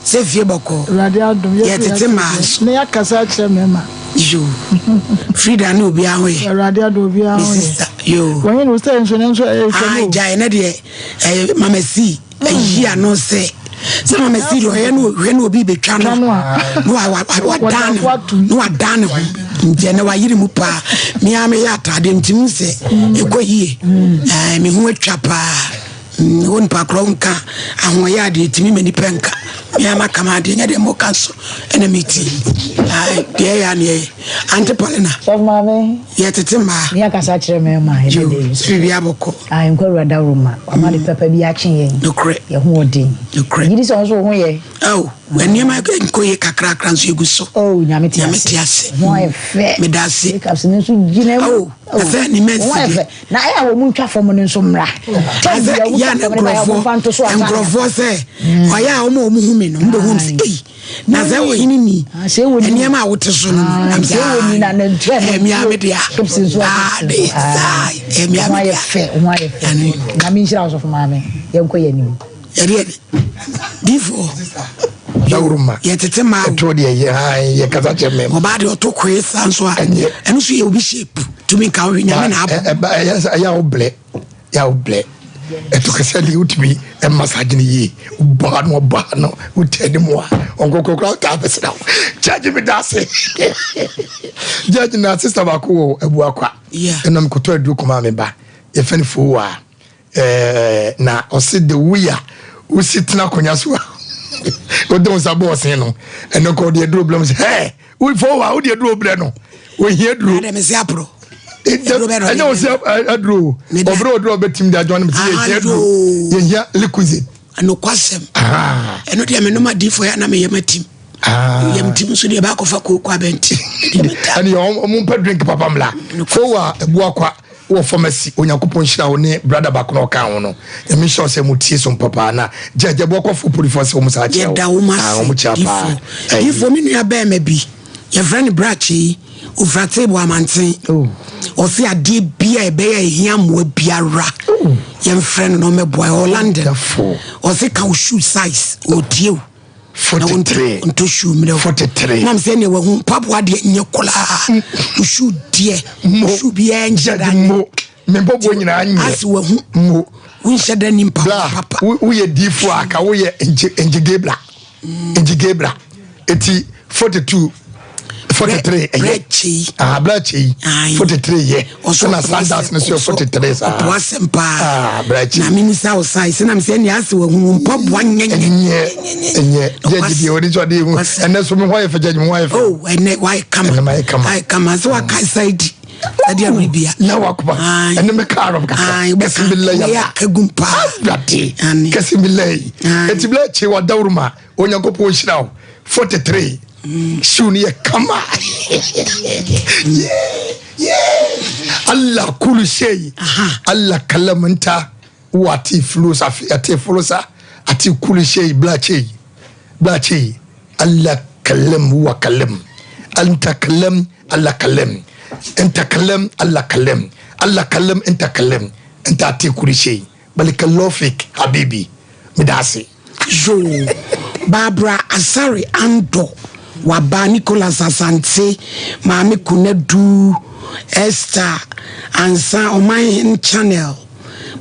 Sɛ fie bɔkɔɔ. Awurade adom yɛ Yɛtete mmaa nso. Na yɛakasa akyerɛ mmarima. Yoo. Frida ne obiara ho yɛ. Awurade adom obiara Me ho yɛ. sister yoo. Wɔn nyina sɛ nso ne nso ɛyɛ hwɛ Ae no. gyae ne deɛ ɛyɛ mama si ayi ano sɛ sɛ mama si deɛ ɔyɛ no ɔhwɛ no obi bɛtwa no Twa no a. na wa wa wa wadan ne ho na wadan ne ho nti ɛnɛ wayere mu paa mea meyɛ ataadeɛ nti mu sɛ ɛkɔ yie ɛɛ me ho atwa paa. Wo nipa korɔ nka ahoɔyɛ adeɛ tumi ma nipa nka mea maka ma adeɛ nyɛ deɛ moka nso ɛna meti deɛ ɛyɛ aneɛ yɛ ante Paulina Sɔfo maame yɛtete mmaa ne akasa kyerɛ mmarima ɛnɛ da yi so biribi abɔkɔ ah nkwa awura dawuro wama de papa bi akye yɛn nokorɛ yɛ ho ɔden nokorɛ gye di sɛ ɔnso wo ho yɛ oh nneɛma nkɔ yie kakrakra nso yɛgu so oh nyame te nyame te ase ho ayɛ fɛ meda ase makeups no nso gyina mu oh ɛsɛ ne mɛnsi ho ayɛ fɛ Na ɛyɛ a wɔn ntwa fam no nso mmra. Asɛ yɛ na nkurɔfoɔ nkurɔfoɔ sɛ ɔyɛ a wɔn a wɔn hu mi no wɔn bɛ hu mi sɛ eyi na sɛ wɔ hini ni nneɛma a wote so no no nam sɛ ɛmia mi dea aa de saa ɛmia mi dea. Fɛ ho ayɛ fɛ na mi nhyira ɔsɔfo maame yɛn kɔ yɛn anim. Yɛde yɛde difoɔ. Dawuruma. Yɛtete maa. Ɛtoɔ deɛ yɛ yɛ kasa kyɛ mɛm. Ɔbaa deɛ ɔto koe saa nso a ɛno nso yɛ obi shape. Tumi nka wohwɛ nyame na abɔ. Ɛba ɛyɛ sɛ ɛyɛ a woblɛ ɛyɛ a woblɛ ɛto kɛsɛ deɛ wotumi ɛma saa gyene yie wobɔ ha no ɔbɔ ha no wotɛ ne mu a ɔnkɔkɔkora wotaa bɛsena wo gyagye me da ase gyagye na sista baako wɔ abuakwa ɛna mekɔtɔ aduro kɔmaa me ba yɛfɛ no fowaa Ɛɛ na ɔse the way a wosi tena akonnwa so a wode wo nsa bɔ ɔsen no ɛno nka ɔde aduro brɛ mu sɛ hɛ wofo wa wode aduro brɛ no ohia duro ɛnyɛ wo sɛ aduro ɔbrɛ oduro ɔbɛtim de adwane mu sɛ yɛhia duro yɛhia liquid nokwasɛm ɛno deɛ menom adiifoɔ yɛ na meyɛ matim yɛm tim nso deɛ baakɔfa kooko abɛnti ɛne ɔmo mpɛ drink papa mmla fo wa ɛboa kwa Wɔ pharmacy Onyankopɔn nhyira wo ne brother baako na ɔka ho no Nyame nhyira wo sɛ mo tie som papa na gya gya boakɔ fo polifo sɛ wɔn saa kyerɛ wo Yɛda wo ah ase wɔn kyia paa difo ɛyi difo me nua bɛɛma bi yɛfrɛ no brakye yi ofira table amanten oh ɔse adeɛ bia ɛbɛyɛ a ɛhia mmoa biara oh yɛmfrɛ no na ɔmɛboa ɛwɔ London wonderful ɔse ka wo shoe size ɔtie wo na 43 ntɔ shoe mmerɛ wo 43 nam sɛ neɛ wahu mpaboa deɛ nyɛ koraa wo shoe deɛ mo shoe biara nhyɛ da judge nyɛ mo me mpaboa nyinaa nyɛ ase wahu mo wonhyɛ da ni mpaboa bla papa woyɛ diifo a ka woyɛ ngye ngyegebra ngyegebra eti 42 43 ɛyɛ brɛ kyei ah bla kyei Aye. 43 yɛ Ɔsɔ ɛna ɔpo sandals no so yɛ asɛm- 43 saa ɔpo asɛm paa ah bla kyei na memisa wo sae sɛ nam sɛ nea ase wahu mpaboa nyɛnyɛ ɛnyɛ ɛnyɛ judge deɛ ɔde sɔ de hu ɛnɛ so me ho ayɛ fɛ judge me ho ayɛ fɛ oh ɛnɛ wayɛ kama Ɛnɛ mayɛ kama. ayɛ kama sɛ waka sa di sɛde arabia na wakoma Aye. ɛne me kaa rɔm kakra Aye, wobɛka. kɛse mi lɛ Woyɛ yɛ akagum paa awurade Ane. kɛse mi lɛ yi Aye. eti bila kye wa dawuruma onyankopɔn nhyira wo 43 shoe no yɛ kama yeah Allah kulu shay Allah kalamanta wo ate flosa ate flosa ate kulu shay bila kye bila kye Allah kalam wa kalam anta kalam Allah kalam anta kalam Allah kalam Allah kalam anta kalam anta ate kulu shay balikallahu fik habibi medase Yoo Barbara Asare Andor waba Nicholas Asante Maame Konadu Esther Ansah Ɔmanhene Channel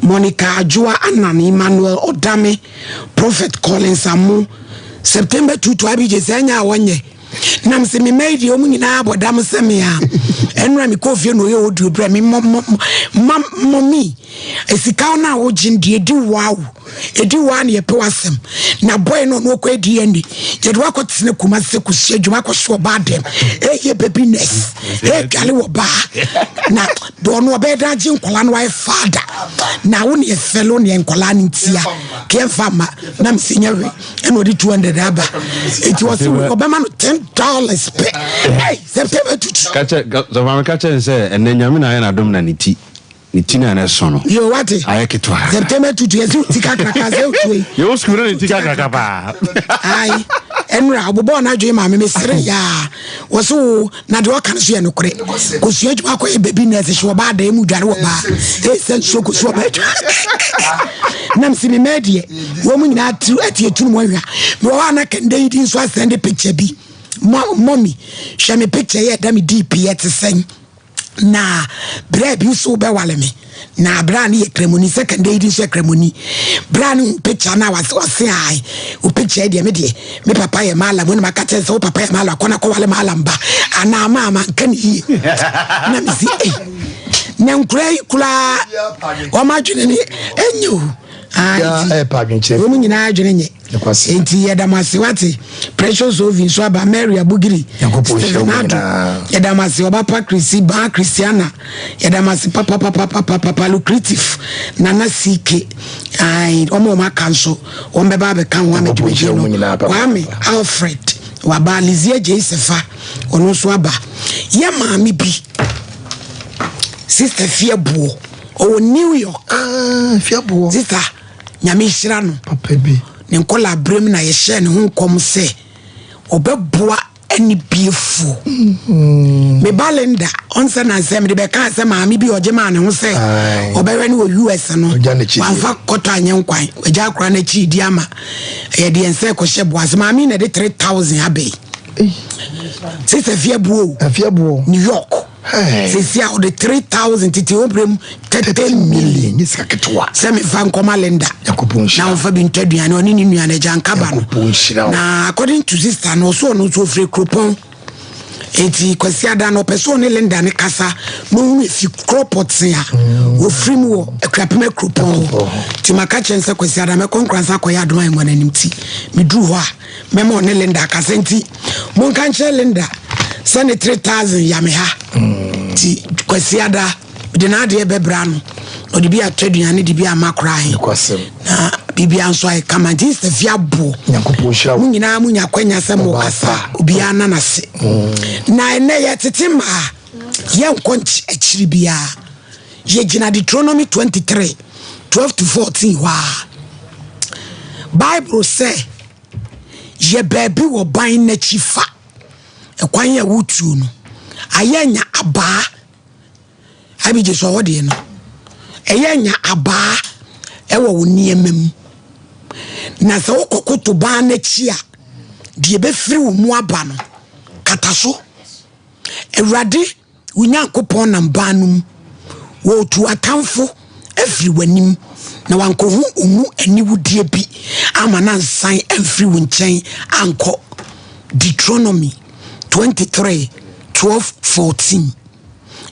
Monica Adwoa Annan Emmanuel Odame Prophet Collins Amo September 2 to IBJ sɛ ɛnyɛ a wɔnyɛ nam sɛ me mma yi deɛ ɔmu nyinaa bɔ dam sɛ me a ɛnora mekɔɔ fie na ɔyɛ audio berɛ me ma mɔmi sika no a wogye deɛ ɛdi wow ɛdi waa na yɛpɛ w'asɛm na bɔe no ɔno ɔkɔ DNA yɛde wakɔ tena kuma sɛ kɔsi adwuma akɔso ɔbaa dɛm ɛyɛ baby nurse ɛdwale wɔ baa na deɛ ɔno ɔbɛyɛ dan agye nkɔla no wayɛ fada na wo ne yɛfɛle wo ne yɛ nkɔla no ntia kɛmfa ma na mesɛ nyɛ hwee ɛna ɔde 200 aba ɛnti ɔse ɔbɛma no $10 pɛ hey, September tutu kakyɛ sɔfame kakyɛ n sɛ ɛnɛ nyame na ayɛ n'adom na ne ti. Ne ti na ne so no. Yo wate. Ayɛ ketewa. September tutu yɛsi ti kakraka sɛ otu yi. Yɛwɔ sukuu na ne ti kakraka paa. Ayi ɛnura ɔbobɔ n'adwene maame mi sere yaa wɔsi wo na deɛ ɔka no so yɛ nokorɛ kosua adwuma akɔyɛ baby nurse hyɛ ɔbaa dan mu dware wɔ baa ee sɛ nsuo kosua ɔbaa adwuma nam si mi mɛ deɛ wɔn mu nyinaa tiri ɛte etunu mu ahwia mɛ wɔ hɔ a na kɛnde yi di nso asɛn de picture bi mɔmi hwɛ mi picture yɛ ɛda mi DP yɛ te sɛn. Na berɛ bi nso wobɛwale me na berɛ a ne yɛ kramoni sɛ kɛndɛ yi di nso yɛ kramoni berɛ a ne hu picture no a wase ɔse ae wo picture yi deɛ me deɛ me papa yɛ malam wo na maka kyerɛ sɛ wo papa yɛ malam kɔ na kɔwale malam ba anaa maa manka ne yie na mesi ei na nkura yi koraa wɔn adwene ne ɛnyɛ o wɔn nyinaa adwene nyɛ Enti yɛda mo ase wate. Precious Ovi nso aba, Mary Abugiri, Stephen Ado, yɛda mo ase, Ɔbapa Chrissy, Baa Christiana, yɛda mo ase papapapapapa, Lucrative, Nana CK, ae, wɔn a wɔn aka nso, wɔn bɛba abɛka ho ama dwumadie no. Kwame Alfred, waba, Lizzie Jeisefa, ɔno nso aba. Yɛ maame bi, Sister Fiabuo, ɔwɔ New York. Ah, Fiabuo. Sister. Nyame nhyira no. Papa bi. Ne nkɔla berɛ mu na yɛhyɛɛ ne ho nkɔm sɛ ɔbɛboa anibiefoɔ. Mm-hmm. Me ba Linda, ɔnsɛ na nsɛ mede bɛkaa sɛ maame bi ɔgye maa ne ho sɛ ɔbɛhwɛ no wɔ US no, wamfa kɔtɔ anyɛ nkwan, wagya akora no akyi di ama yɛde yɛn sɛ kɔhyɛ boase. Maame na ɛde 3000 abɛyi. Sista Fiabuo. Fiabuo. New York. Sisi a ɔde 3000 tete hɔ berɛ mu 30 million nye sika ketewa sɛ mefa nkɔma Linda na ɔmfa bi ntɔ aduane ɔne ne nua no agya nkaba no na according to sister no ɔso ɔno nso ɔfiri kuropɔn eti Kwasi Ada no ɔpɛ sɛ ɔne Linda ne kasa na ɔhunu efi korɔ pɔtee a ɔfiri mu wɔ Akuapem Akuropɔn hɔ nti maka kyerɛ no sɛ Kwasi Ada mɛkɔ Nkoransa akɔyɛ adom ahengua no anim ti meduru hɔ a mɛma ɔne Linda akasa nti monka nkyerɛ Linda sɛ ne 3000 ya me ha nti Kwasiada de n'adeɛ bɛbra no ɔde bi atɔ aduane de bi ama koraa he na biribia nso ayɛ kama nti sɛ fi aboɔ mo nyinaa monya akwanya sɛ mokasa obiara na nase mm. na ɛnɛ yɛtete mmaa yɛnkɔ akyiri biara yɛgyina Deuteronomy 23 12 to 14 hɔ a Bible sɛ yɛ baabi wɔ ban n'akyi fa ɛkwan a wotuo no ayɛ nya abaa abigye so ɔwɔ deɛ no ɛyɛ nya abaa ɛwɔ wo nneɛma mu na sɛ wokɔkoto ban n'akyi a deɛ ɛbɛfiri wo mu aba no kata so Awurade wo Nyankopɔn nam ban no mu, wɔretu atamfo afiri w'anim, na wankɔhu wo mu aniwudeɛ bi ama no ansan amfiri wo nkyɛn ankɔ. Deuteronomy 23, 12, 14.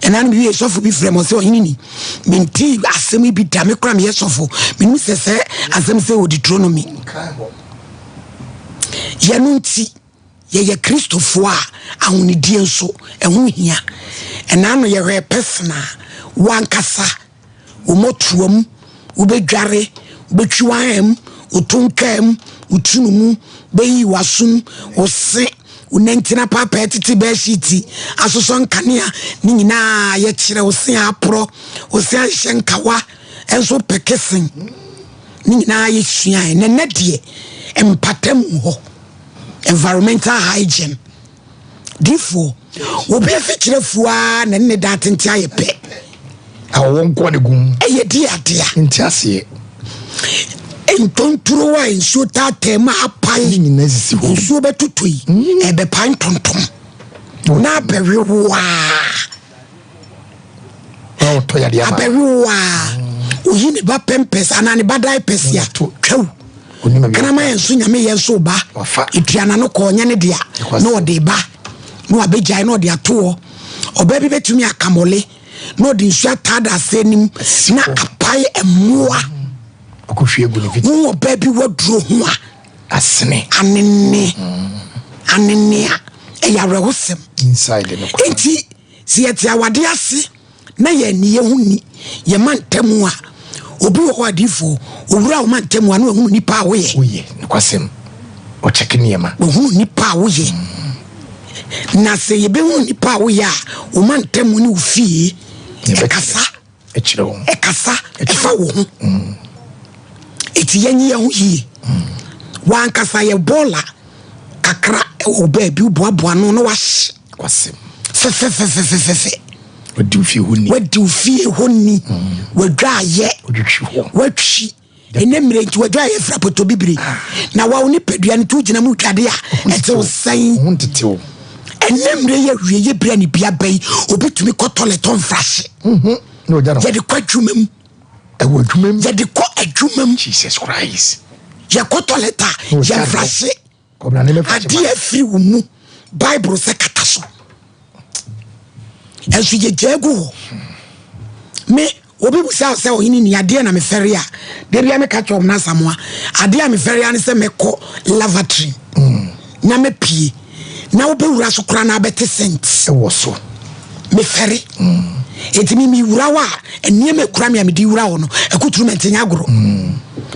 Ɛna no mewie sɔfo bi frɛ m ɔsɛ ɔhene ni mente asɛm yi bi da me kora meyɛ sɔfo menim sɛ sɛ asɛm sɛ wɔ Deuteronomy yɛno nti Yɛyɛ Kristofoɔ a, ahonidie nso, ɛho hia. Ɛna ano yɛhwɛɛ pɛsena a, wo ankasa, wo mmɔtoam, wobɛdware, wobɛtwi w'aham, wo tonkaa mu, wo tunu mu, bɛyi w'asom, wo se, wo nantin apaapae tete bɛɛhyiiti, asosɔ nkanea, ne nyinaa yɛkyerɛ wo se aporɔ, wo se anhyɛ nkawa, ɛnso pɛ kesen. Ne nyinaa yɛsuae. Na ɛnɛ deɛ, mpatamu hɔ. Environmental hygiene difoɔ obi afikyerɛ fuaa na ne da atente ayɛ pɛ. Awɔ nkoa ne gum. Ɛyɛ di adea. Nti aseɛ. Ntontoro a nsuo taataa mu apae. Ne nyinaa sisi hɔ. Nsuo bɛtotɔ yi. Mm. Ɛbɛpae ntontom. Na abɛwewaa. Na ɔtɔ yadeɛ ama. Abɛwewaa. Oyi ne ba pɛmpɛs anaa ne ba diapers a. Twaw. Kraman yɛ nso nyame yɛ nso ba. Etua n'ano kɔ ɔnyɛ ne dea. Na ɔde ba. Na wabɛgyae na ɔde ato hɔ. Ɔbaa bi bɛtumi akamɔle na ɔde nsuo ataada ase anim na apae mmoa. Wo ɔbaa bi waduro ho a. Asene. Anene. Anene a ɛyɛ awerɛhosɛm. Enti sɛ yɛte awade ase na yɛn ani yɛ ho ni yɛn mantam a obi wɔ hɔ adiifoɔ owura wo mantam a na wahunu nipa a woyɛ. Woyɛ nokwasɛm ɔkyɛke nneɛma. Wahunu nipa a woyɛ na sɛ yɛbɛhunu nipa a woyɛ a wo mantam ne wo fie ɛkasa. Ɛkasa ɛfa wo ho. Eti yɛnyi yɛn ho yie. Wankasa yɛ bɔɔla kakra ɛwɔ baabi woboaboa no na wahye. Fɛfɛfɛfɛfɛfɛ. Wadi wo fie hɔ ni. Wadi wo fie hɔ ni. Wadwa ayɛ. Watwi. Ɛnɛ mmerɛ nti wadwa ayɛ fira pɔtɔ bibire. Na wa wo nipadua no to gyina mu dwade a ɛte wo sɛn. Ɛnɛ mmerɛ yɛ awie yɛ bere a ne bia bɛyi obi tumi kɔ tɔlɛt ɔmfrahye. Yɛde kɔ adwuma mu. Ɛwɔ adwuma mu. Yɛde kɔ adwuma mu. Jesus Christ. Yɛkɔ tɔlɛt a yɛmfrahye. Adeɛ afiri wo mu Bible sɛ kata so. Ɛnso yɛgyaa gu hɔ. Me obi busa sɛ ɔhene ni adeɛ na mefɛre a da bia meka kyerɛ ɔmena Asamoa adeɛ a mefɛre a ne sɛ mɛkɔ lavatory na mɛpie na wobɛwura so koraa na abɛte sent ɛwɔ so mefɛre enti me mewura hɔ a nneɛma ekura me a mede wura hɔ no akuturu mɛnte nyɛ agorɔ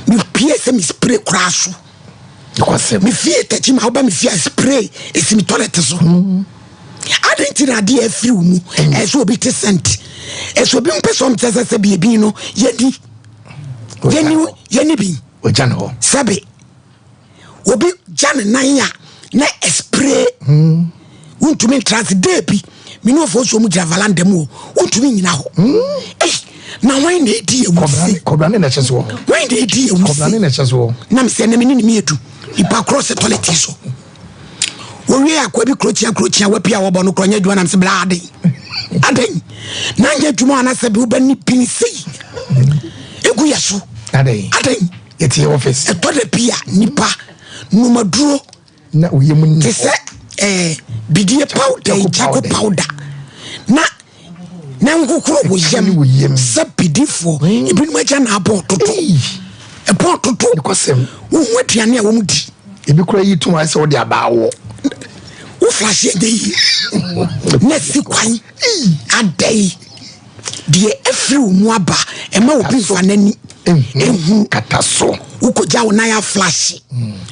mepie sɛ me spray koraa so me fie takyi ma woba me fie a spray esi me toilet so adɛn nti na adeɛ afiri wo mu ɛsɛ obi te sent ɛsɛ obi mpɛ sɛ ɔmte sɛ sɛ biebi no yɛdi yɛni bi sɛbe obi gya ne nan a na ɛspray wontumi ntra ase dee bi me ne ɔfoɔ nsuo mu gyina valanda mu o wontumi nyina hɔ ei na hwan na ɛdi awu se kɔbrane na ɛhyɛ soɔ hwan na ɛdi awu se kɔbrane na ɛhyɛ soɔ na mesɛ na me ne ne mmiɛdu nipa korɔ sɛ toilet yi so wɔwie akoa bi kurokyia kurokyia wapi a wɔbɔ no korɔ nyɛ adwuma nam sɛ bla aden aden na nyɛ adwuma anasɛ bi wobɛne pini sei ɛgu yɛ so aden aden yɛte office ɛtɔ da bi a nipa numaduro na oyɛ mu te sɛ ɛɛ bidie powder yi charcoal powder na na nkokoro wɔ yam sɛ bidifoɔ ebinom agya na abɔ toto ɛbɔ toto wohu aduane a wɔn di ebi kura yi tum ayɛ sɛ wɔde abaa wɔ wo flash yɛ nyɛ yie na si kwan adɛn deɛ afiri wo mu aba ɛma obi nfa n'ani ehu kata so wokɔgya wo nan aflashe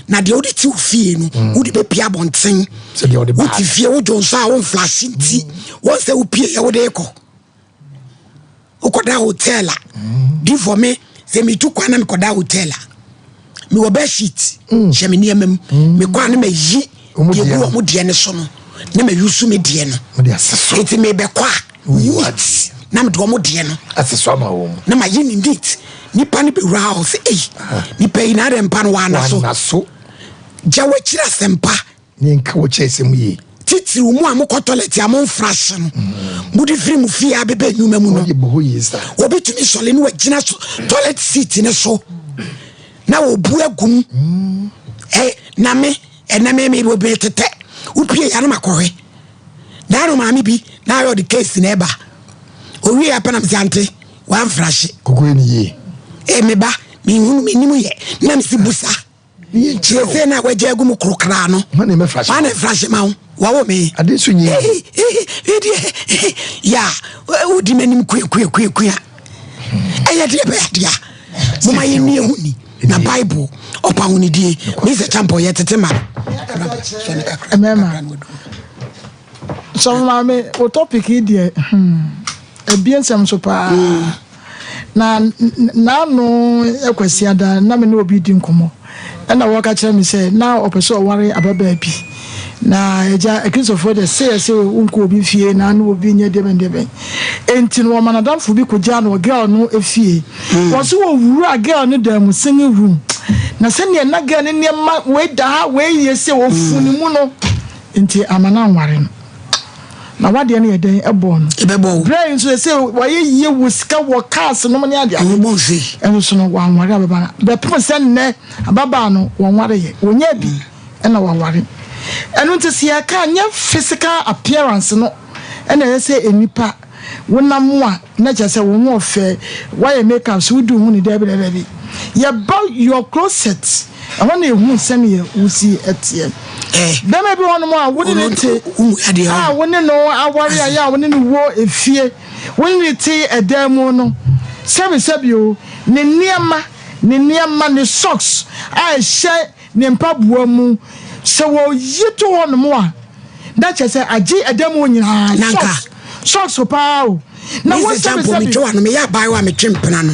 na deɛ wode te wo fie no wode bɛpie abɔnten wote fie wodwo nso a womflashe nti wɔn sɛ wopie yɛ wode kɔ wokɔda hotel a di for me sɛ metu kwan na mekɔda hotel a mewɔ bed sheet hyɛ me nneɛma mu mekɔ a ne mayi deɛ gu wɔn deɛ no so no na mayi so me deɛ no eti mebɛkɔ a neat na mede wɔn deɛ no na mayi ne neat nipa no bɛwura hɔ sɛ ei nipa yi na adɛ mpa no wɔana so gya wakyiri asɛmpa Ne nka wɔ kyɛ sɛ mu yie. Titiriw mo a mokɔ tɔlɛt a momfra hye no, mode firi mo fie abɛbɛ nnwuma mu no. Obi tumi sɔle ne wagyina tɔlɛt seat no so na wɔbu agu mu. Ɛ na me ɛnɛ me me me tetɛ wopie ya no makɔhwɛ. Daa no maame bi na ayɛ ɔde case na ɛba. Owie apɛ na mesɛ ante wamfra hye. Koko yɛ ne yie. E me ba mehunu menim yɛ na mesi busa. Seesei na wagya agu mu korokraa no. Hwan na ɛmɛfra Hwan na ɛmfra hye ma wo? Wawo me. Ade nso nyi. Ya, wodi m'anim kuakuakuakua. Ɛyɛ deɛ bɛyɛ adeɛ a. Moma yɛnni ɛho ni. Na Bible, ɔpa ahonidie. Mr. Champɔ, yɛ tete ma. Mmarima. Sɔfo maame, wo topic yi deɛ, hmm, ebie nsɛm so paa. Na n'ano Kwasiada na me ne obi di nkɔmmɔ, ɛna wɔka kyerɛ me sɛ na ɔpɛ sɛ ɔware ababaa bi. Na agya, Akristofoɔ deɛ sɛ yɛsɛ wonkɔ obi fie na ne obi nyɛ deɛ bɛn deɛ bɛn. Enti no wɔma n'adamfo bi kɔgyaa no wɔ girl no fie. Wɔn so wɔwura girl no dan mu, singing room. Na sɛdeɛ na girl no nneɛma wei da ha wei yɛ sɛ wɔfu ne mu no, Nti ama no anware no. Na wadeɛ no yɛ dɛn ɛbɔɔ no. Ɛbɛbɔ wo. Berɛ yi nso sɛ wayɛ yie wɔ sika wɔ cars nom ne adeade. Ɔmo nse. Ɛno so no wanware ababaa no. Bɛpem sɛ nnɛ ababaa no wɔnware yɛ. Wɔnya bi ɛna waware. Ɛno nti sɛ yɛka nyɛ physical appearance no ɛna ɛyɛ sɛ nnipa wonam a na kyerɛ sɛ wo ho ɔfɛ, woayɛ make up so wodi wo ho ni, dabi dabi dabi. Yɛba your closet, ɛhɔ na yɛhu sɛdeɛ wosi teɛ. Bɛrima bi wɔ hɔnom a wo ne no te, a wo ne no aware a yɛ a wo ne no wɔ efie, wo ne no te ɛdan mu no, sɛbi sɛbi o, ne nneɛma, ne nneɛma, ne socks a ɛhyɛ ne mpaboa mu, sɛ wɔyi to hɔnom a, na kyerɛ sɛ agye ɛdan mu hɔ nyinaa, socks, socks paa o. Na wo sɛbi sɛbi. Metwe wa no meyɛ abaayewa a metwe mpena no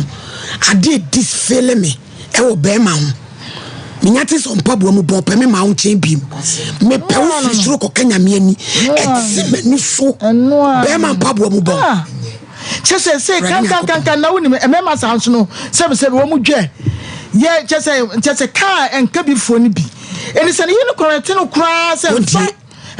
adeɛ disfele me ɛwɔ bɛrima ho. Menya te sɛ mpaboa mu bɔn pɛ me ma wo nkyɛn biem. Mepɛ wo firi soro kɔka nyame ani. Ɛte m'ani so. Bɛrima mpaboa mu bɔn. Ah. Kyɛ sɛ sɛ kankankankan na wonim mmarima saa nso no sɛbisɛbi wɔn dwɛ yɛ kyɛ sɛ kyɛ sɛ kaa nka bi foɔ no bi ɛni sɛ ne yɛ no kɔrɛte no koraa sɛ nfa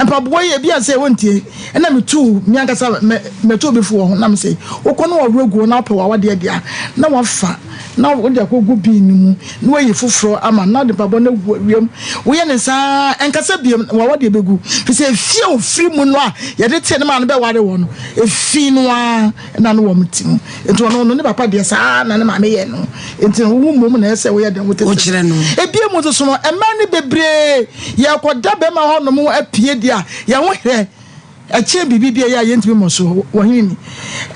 mpaboa yi ebi a sɛ wɔntie ɛna metu mi ankasa mɛ mɛtu obi fo wɔ ho na me sɛ wokɔ no wɔwerɛ guo na wopɛ wawadeɛ deɛ na wafa na wode akɔgu bin no mu na wayi foforɔ ama na wode mpaboa no agu awiam woyɛ ne saa ɛnkasa biam wawadeɛ bɛgu fi sɛ efie a ofiri mu no a yɛde tee ne maa no bɛware wɔ no Efi no ara na no wɔn ti mu. Nti ɔno no ne papa deɛ saa na ne maame yɛ no. Nti no wo mmom na ɛsɛ woyɛ dɛn wotete. Wokyerɛ no. Ebie mu nso so no mmaa no bebree yɛkɔda bɛrima hɔ nom apue deɛ a yɛn ho herɛ ɛkyɛn biribi bi a ɛyɛ a yɛntumi mmɔ so wɔ hene ni.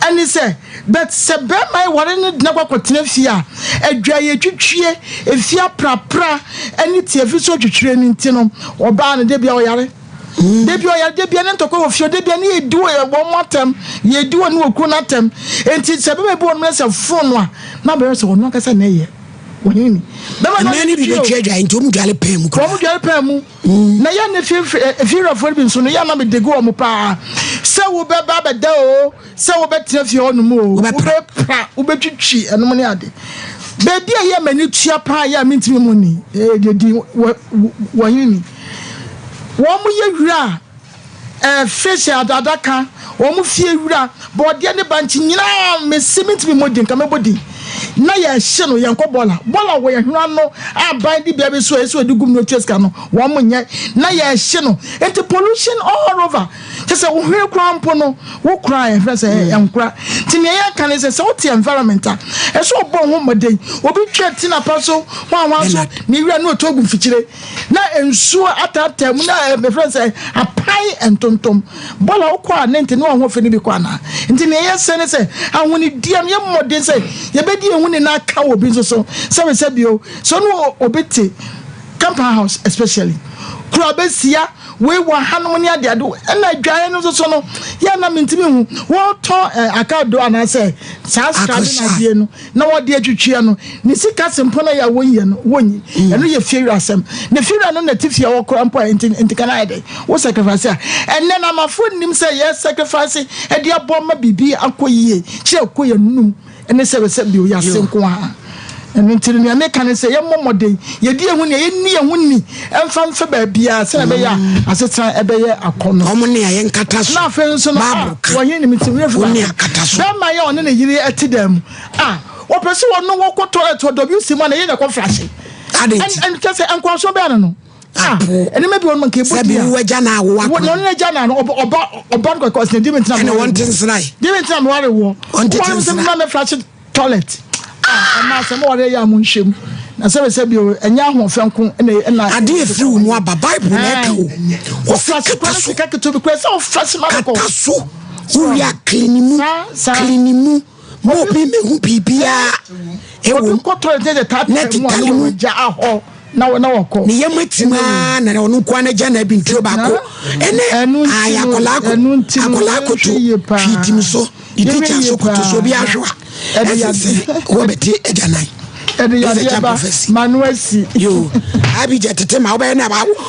Ɛne sɛ but sɛ bɛrima yi ware no dena kɔ akɔtena fie a adwa yɛtwitwie efie aprapra ɛne tiafi so twitwire no nti no ɔbaa no da bia ɔyare. Da bi ɔyare, da bi ne ntɔkwa wɔ fie, da bi ne yɛdi wɔ wɔn mo atɛm, yɛdi wɔ ne wɔ kuro no atɛm. Enti sɛ bɛma bi wɔ nom sɛ fon no a, na bɛyɛ sɛ ɔno ankasa na ɛyɛ. Wɔnyɛ ni. Bɛma no ne bi bɛtwa adwa nti wɔn dwale pɛn mu koraa. Wɔn dwale pɛn mu. Mm. Na yɛn ne fiewurafoɔ no bi nso no yɛn na mede gu wɔn paa sɛ wobɛba abɛda o Sɛ wobɛtena fie hɔ nom oo, wobɛpra, wobɛtwitwi ɛnom ne ade. Baabi a ɛyɛ m'ani tua paa yɛ a mentumi mu ni, ɛyɛ din wɔ he ni. Wɔn yɛ wira a, fish adaka, wɔn fie wira, bɔɔdeɛ ne bankye nyinaa mese mentumi mmɔ din, nka mɛbɔ din. Na yɛhye no, yɛnkɔ bɔla. Bɔla wɔ yɛn hwene ano a ban de bea bi so a ɛsɛ wɔde gum no tua sika no, wɔn nyɛ. Na yɛhye no. Nti pollution all over. Kyɛ sɛ wo hwene koraa mpo no, wo koraa yɛfrɛ sɛ mm. nkora. Nti nea yɛka ne sɛ sɛ wote environment a, ɛsɛ ɔbɔ ho mmɔden. Obi twa ti na pa so, hwanhwan so, ne wira ne ɔtɔ gu mfikyire. Na nsuo ataataa mu na yɛfrɛ sɛ apan ntontom. Bɔla wokɔ a ne nti ne wahoɔfɛ no bi kɔ anaa. Nti nea yɛsɛ ne sɛ ahonidie no yɛ mmɔden sɛ yɛbɛdi ehu ne na aka wɔ obi nso so. Sɛbe sɛ bio, sɛ ɔne obi te compound house especially, kura bɛsia Wei wɔ hanom ne adeade ɛna adwaeɛ no nso so no yɛ na mentumi hu wɔtɔ eh, akado anaasɛ saa srabe no adeɛ no na wɔde atwitwiɛ no ne sika sempo no yɛ a wɔnyɛ no wɔnyi mm. ɛno yɛ fiewura asɛm na fiewura no na ti fie wɔkora mpo a nti nti kana ayɛ dɛ wo sacrifice a ɛnɛ na amafoɔ nnim sɛ yɛ sacrifice ɛde aboa ma biribi akɔ yie kyerɛ kɔ yɛ num ne sɛ sɛ bio yɛase nko ara. Ɛno nti no, nea meka ne sɛ yɛmmɔ mmɔden, yɛdi yɛn ho ni, yɛnni yɛn ho ni mfa mfa baabiara sɛnea ɛbɛyɛ a mm. asetena ɛbɛyɛ akɔnnɔ. Wɔn ne a yɛnkata so. Na afei nso no, a wɔn ne ti werɛ fi baako. Bɛrima yɛ ɔne ne yere ɛte dan mu a wɔpɛ sɛ wɔn wɔkɔ toilet wɔ WC mu a na yɛ na ɛkɔ flashe. Ɛn kyɛ sɛ nkwaso bɛn no no. Ah, ɛnneɛma bi wɔ no nka ebo di a. Sɛbi wo agya na awo akɔ. Na ɔne agya na ɔba ɔba ɔba no kɔkɔ ɔsɛ di mi ntina. Ɛna wɔn te nsena yi. Di mi ntina mi ware wɔ. Wɔn te nsena. Wɔn sɛ mi flash toilet. Ah, ɛna sɛ mo ware yɛ a mo nhwɛ mu. Na sɛbi sɛbi o ɛnyɛ ahoɔfɛ nko ɛna ɛna. Ade efiri wo mu aba Bible na ɛka o. Wɔsi kata so. Kata so kura sɛ o flash ma kɔ. Kata so. Wuli a kilini mu. Kilini mu. Mo obi mehu biribiara ɛwɔ mu. Na tetale mu. Ne yam atim aa na ɔno nko ara n'agya na abi nturo baako. Ɛnɛ ayɛ akwadaa ko akwadaa koto hwii tim so ne tikya so koto so obi ahwɛ a ɛsɛ sɛ wɔbɛte agya nan. Ɛde yadeɛ ba ma no asi. Yo abigya tete ma wobɛyɛ na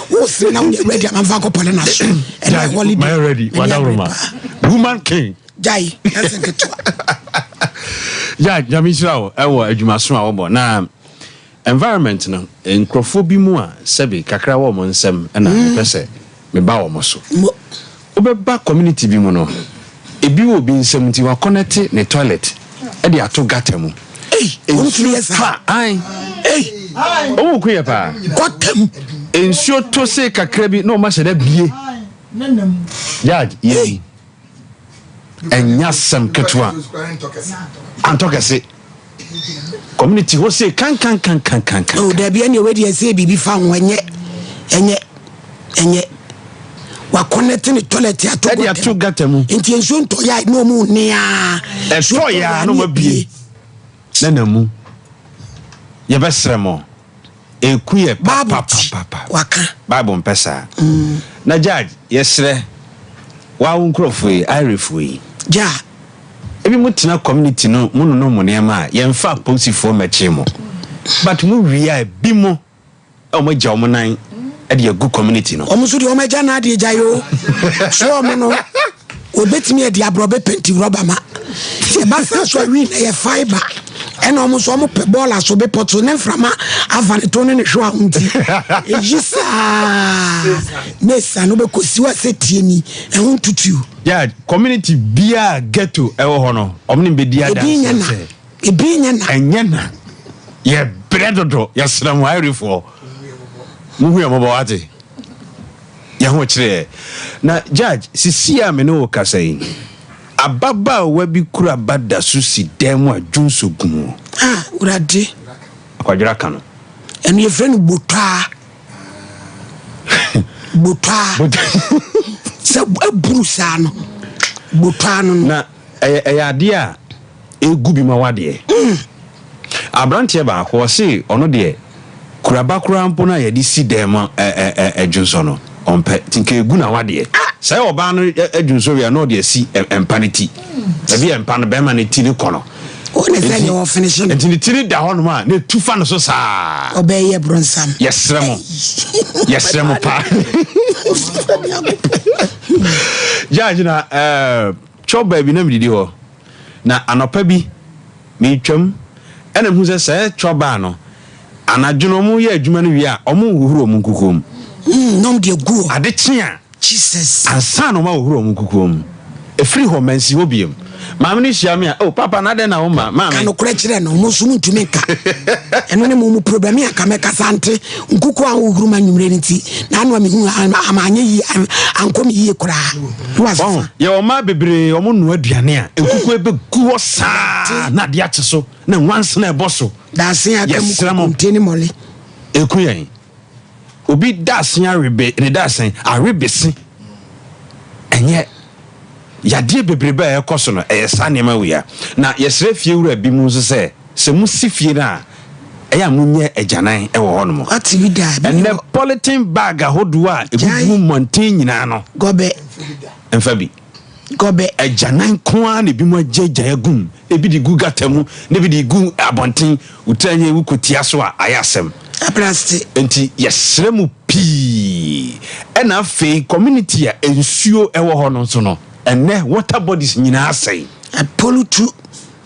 wo sere na wonyɛ ready ama mfa nkɔpɔle na so. Ɛnɛ holiday. Mayɛ ready wadawuruma woman king. Gyae ɛsɛ nketewa. Gyae nyame nhyira wo ɛwɔ adwumaso a wɔbɔ na environment no nkurɔfoɔ bi mu a sɛbe kakra wɔ wɔn nsam ɛna mm. mepɛ sɛ meba wɔn so. Wobɛba community bi mu no ebi wɔ obi nsam nti wakɔnɛte ne toilet ɛde ato gutter mu. Nsuo tɔ a ɔmo ku yɛ paa. Gutter mu. Nsuo to se kakra bi na ɔmo ahyɛ dɛ bie. Judge yɛ Ɛnyɛ asɛm ketewa. Antɔ kɛse. Community hɔ sei kankankankankan. Oh, dabi ɛne wei deɛ sɛ biribi fa ho ɛnyɛ ɛnyɛ ɛnyɛ wakɔnɛte ne toilet ato ɛde ato gata mu nti nsuo ntɔ yɛ a na ɔmu nea ɛtɔ yɛ a na ɔmu abie na na mu yɛbɛsrɛ mo Eku yɛ papapapapa. Waka. Bible mpɛ saa. Na judge, yɛsrɛ, waa wo nkurɔfoɔ yi, Irefoɔ yi. Ja. Ebi mo tena community no mo nonom mo nneɛma a yɛnfa apolisifoɔ mmɛkye mo but mo wie a ebi mo wɔn agya wɔn nan de agu community no. Wɔn nso deɛ wɔn agya nan adeɛ gya yoo so wɔn no wɔbɛtumi adi aborɔbɛ penti rɔba ma sɛ ɛba saa so awi na yɛ fiber ɛna wɔn nso wɔn pɛ bɔɔla so bepɔ so ne mframa afa ne to ne ne hwewa ho nti eyi saa ne sa no bɛkɔ siwa sɛ tie ni ɛho ntutuo. Yeah, community biara ghetto ɛwɔ hɔ no wɔn ne bɛdi adanseɛ sɛ. Ebi nyɛ na. Ɛnyɛ na. Yɛ brɛ dodo. Yɛsrɛ mo Ivoryfoɔ. Mo hu yɛn mmɔbɔ wate. Yɛn ho kyerɛ yɛ. Na judge, sisi a me ne wo kasa yi, ababaawa bi kura ba da so si dan mu a dwonso gu mu. Ah, wurade. Akwadwera ka no. Ɛno yɛfrɛ no botwaa. Botwaa. Sɛ aburu saa no, botwaa no no. Na ɛyɛ ɛyɛ adeɛ a egu bi ma wadeɛ. Abranteɛ baako ɔse ɔno deɛ kuraba koraa mpo no a yɛde si dan mu dwonsɔ no ɔmpɛ nti nka egu na wadeɛ. Sɛ ɔbaa no dwonsɔ wie a na ɔde asi mpa no ti. Baabi a mpa no bɛrima no ti no kɔ no. Nti ne ti no da hɔnom a na etu fa no so saa. Ɔbɛyɛ bronsam. Yɛsrɛ mo. Yɛsrɛ mo paa. Judge na ɛɛ twɛ baabi na medidi hɔ. Na anɔpa bi, meretwam, ɛna mehu sɛ sɛɛ cɔ baa no, anadwo no wɔyɛ adwuma no wie a, wɔnhohoro wɔn nkukuo mu. Mm, na wɔn de agu hɔ. Ade kye a, Jesus. ansa na wɔahohoro wɔn nkukuo mu. Ɛfiri hɔ, mansi hɔ biom. Maame no hyia me a, oh, papa, na adɛn na womma? Maame. Ka nokorɛ kyerɛ no, mo nso montumi nka. Ɛno ne mo mu problem. Me anka mɛkasa nte nkukuo a wohohoro ma anwummerɛ no nti, na ano a mehu ama anyɛ yie, ankɔ me yie koraa. Wahu, yɛwɔ mmaa bebree, wɔn noa aduane a, nkukuo bɛgu hɔ saa na adeɛ akye so, na nwansena ɛbɔ so. Daase aka mu Yɛsrɛ mo. kokonte ne mɔle. Ɛku yɛn. Obi daase awebe, ne daase awebese. Ɛnyɛ yadeɛ bebrebe a ɛkɔ so no, ɛyɛ saa nneɛma wei a. Na yɛsrɛ fie wura bi mu nso sɛ, Sɛ mo si fie no a, ɛyɛ a monyɛ agyanan wɔ hɔ nom. Wate bi da? Ebi Ɛnnɛ wɔ. polythene bag ahodoɔ a Gyae. ɛgugu mmɔnten nyinaa no, Gɔbɛ. mfa bi. Gɔbɛ. Agyanan nko ara na ebinom agyaagyae agu mu. Ebi de gu gutter mu, na ebi de gu abɔnten. Wo tiri anyɛ wo kɔtia so a, ayɛ asɛm. Abraste. Enti yɛsrɛ mo pii. Ɛna afei community a nsuo wɔ hɔ no nso no, ɛnnɛ water bodies nyinaa asɛe. Apolutu.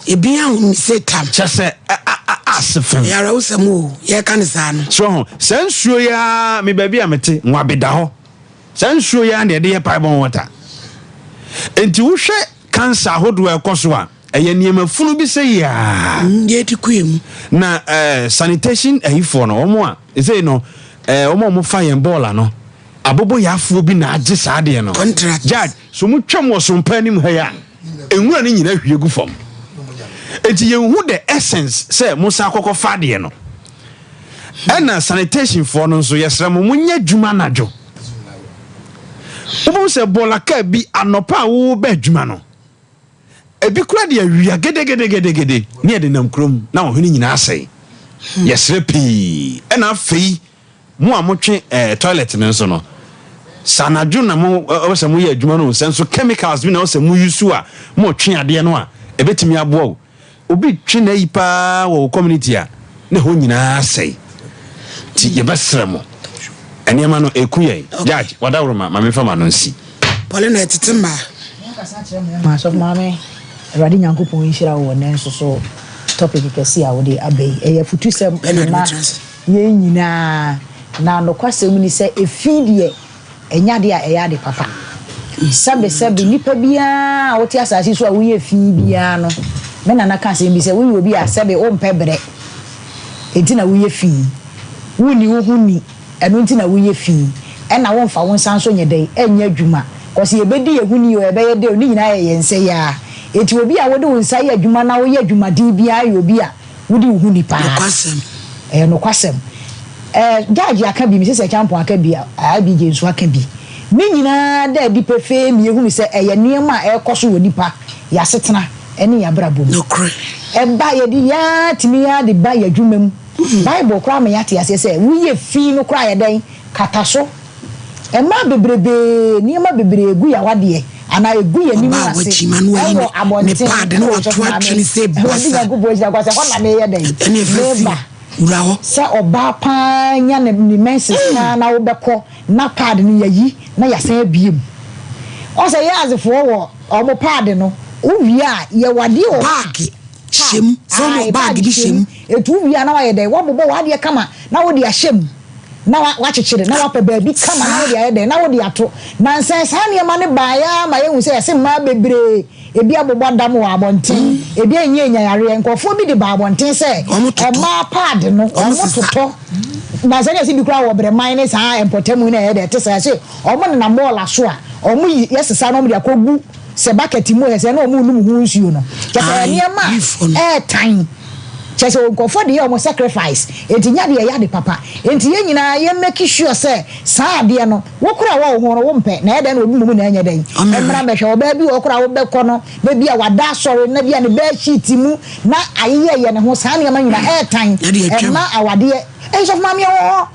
Ebi ahunu sɛ tam. Kyɛ sɛ ɛ a a ase fam. Ɛyɛ awerɛhosɛm o, yɛreka no saa no. So ho, saa nsuo yi ara, me baabi a mete, Nwabe da hɔ. Saa nsuo yi ara na yɛde yɛ pipe-borne water. Enti wohwɛ cancer ahodoɔ a ɛkɔ so a, ɛyɛ nneɛma funu bi sɛ yi ara. Mm, deɛ ɛde kue mu. Na eh, sanitation ayifoɔ no, wɔn a, ɛsei no, eh, wɔn a wɔfa yɛn bɔɔla no, aboboyaafoɔ bi na agye saa adeɛ no. Contract. Judge, so motwam wɔ sompa anim ha yi a, Nwura no nyinaa hwie gu fam. Enti yɛnhu the essence sɛ mosan akɔkɔ fa adeɛ no. Ɛna sanitation foɔ no nso yɛsrɛ mo monyɛ adwuma anadwo. Wobɛhu sɛ bɔɔla kaa bi anɔpa a wobɛ adwuma no, ebi kora de awia gedegedegedegede ne yɛde nam kurom na ɔhene nyinaa asɛe. Yɛsrɛ pii. Ɛna afei Mo a motwe eh, toilet no nso no, sɛ anadwo na mo ɛwɔ sɛ moyɛ adwuma no, sɛ nso chemicals bi na ɛwɔ sɛ mo use a, motwe adeɛ no a, ɛbɛtumi aboa o. Obi twe n'ayi paa wɔ wo community a, na ɛhɔ nyinaa asɛe. Nti yɛbɛsrɛ mo, nneɛma no ɛku yɛn. Judge, wadaworoma, ma memfa m'ano nsi. Paulina ɛtete mmaa. Menkasa kyerɛ mmarima. Asɔfo Maame, Awurade Nyankopɔn nhyira wo wɔ nnɛ nso so topic kɛse a wode aba yi. Ɛyɛ afutusɛm de ma yɛn nyinaa. Na nokwasɛm ni sɛ efi deɛ, ɛnyɛ adeɛ a ɛyɛ ade papa. Sɛbesɛbe, nipa biara a wote asase so a woyɛ fi biara no, me nana ka asɛm bi sɛ, woyɛ obi a sɛbe wompɛ brɛ, enti na woyɛ fi. Wonni wo ho ni, ɛno nti na woyɛ fi. Ɛna womfa wo nsa nso nyɛ dɛn? Nyɛ adwuma. Kɔs yɛbɛdi yɛn ho ni o, ɛbɛyɛ dɛ o, ne nyinaa yɛ yɛn nsa yi ara. Enti obi a wode wo nsa yɛ adwuma na woyɛ adwumaden biara yɛ obi a Wodi wo ho ni paa. Nokwasɛm. Ɛyɛ nokwasɛm. Ɛɛ Judge aka bi, Mrs. Acheampong aka bi, IBJ nso aka bi. Ne nyinaa da adi pefee ma yɛhunu sɛ ɛyɛ nneɛma a ɛrekɔ so wɔ nnipa, yɛn asetena ne yɛn abrabɔ mu. Nokorɛ. Ɛba, yɛde yɛn ara tumi ara de ba yɛn adwuma mu. Bible koraa ma yɛate aseɛ sɛ woyɛ fi no koraa yɛ dɛn? Kata so. Mmaa bebrebee, nneɛma bebree gu yɛn awadeɛ. Anaa egu yɛn anim Ɔbaa ase wakyima no wayi ɛwɔ ne ne abɔnten paade na ɛwɔ wato sɔfo maame atwene sɛ Awurade basa. Nyankopɔn ahyira kɔ sɛ hɔ na meyɛ dɛn Ɛne ɛfa si meba wura hɔ. sɛ ɔbaa paa nya ne ne menses paa na wobɛkɔ na pad no yɛyi na yɛasan abie mu. Ɔsɛ yɛ azefoɔ wɔ ɔmo pad no wowie a yɛwɔ adeɛ wɔ hɔ a Baage pad hyɛ mu. Sɛ wɔn ae baage bag bi hyɛ hyɛ mu mu. etu wowie a na wayɛ dɛn wabobɔ w'adeɛ kama na wode ahyɛ mu na wakyekyere na wapɛ baabi kama na wode Saa. ayɛ dɛn na wode ato. Nansa saa nneɛma no baeɛ ara ma yɛhu sɛ yɛse mmaa bebree ebi abobɔ dam wɔ abɔnten, ebi anyɛ nyayareɛ. Nkurɔfoɔ bi de ba abɔnten sɛ Wɔn totɔ. mmaa pad no Wɔn wɔn sesa. totɔ. Nansa ne yɛse bi koraa wɔ brɛman ne saa mpɔtamu no a ɛyɛ dɛ ɛte saa yɛse wɔn nenam bɔɔla so a wɔn yi yɛsesa na wɔn de akɔgu sɛ bucket mu sɛ na wɔn nom ho nsuo no. Kyɛ sɛ Ae, nneɛma yifoɔ no. a ɛɛtan. Kyɛ sɛ nkurɔfoɔ de yɛ wɔn sacrifice enti nya deɛ ɛyɛ ade papa. Enti yɛn nyinaa yɛ make sure sɛ saa adeɛ no wo koraa wɔ wo ho no wompɛ na ɛyɛ dɛn na obi mmom na ɛnyɛ dɛn Ɔmmɛhwɛ. ɛmmra mmɛhwɛ. Ɔbaa bi wɔ hɔ koraa wobɛkɔ no na bi a wada asɔre na bi a ne bed sheet mu na ayeyɛ yɛ ne ho saa nneɛma nyinaa ɛɛtan Na deɛ atwam. ɛmma awadeɛ. Ɛyi sɔfo maame ɛwɔ hɔ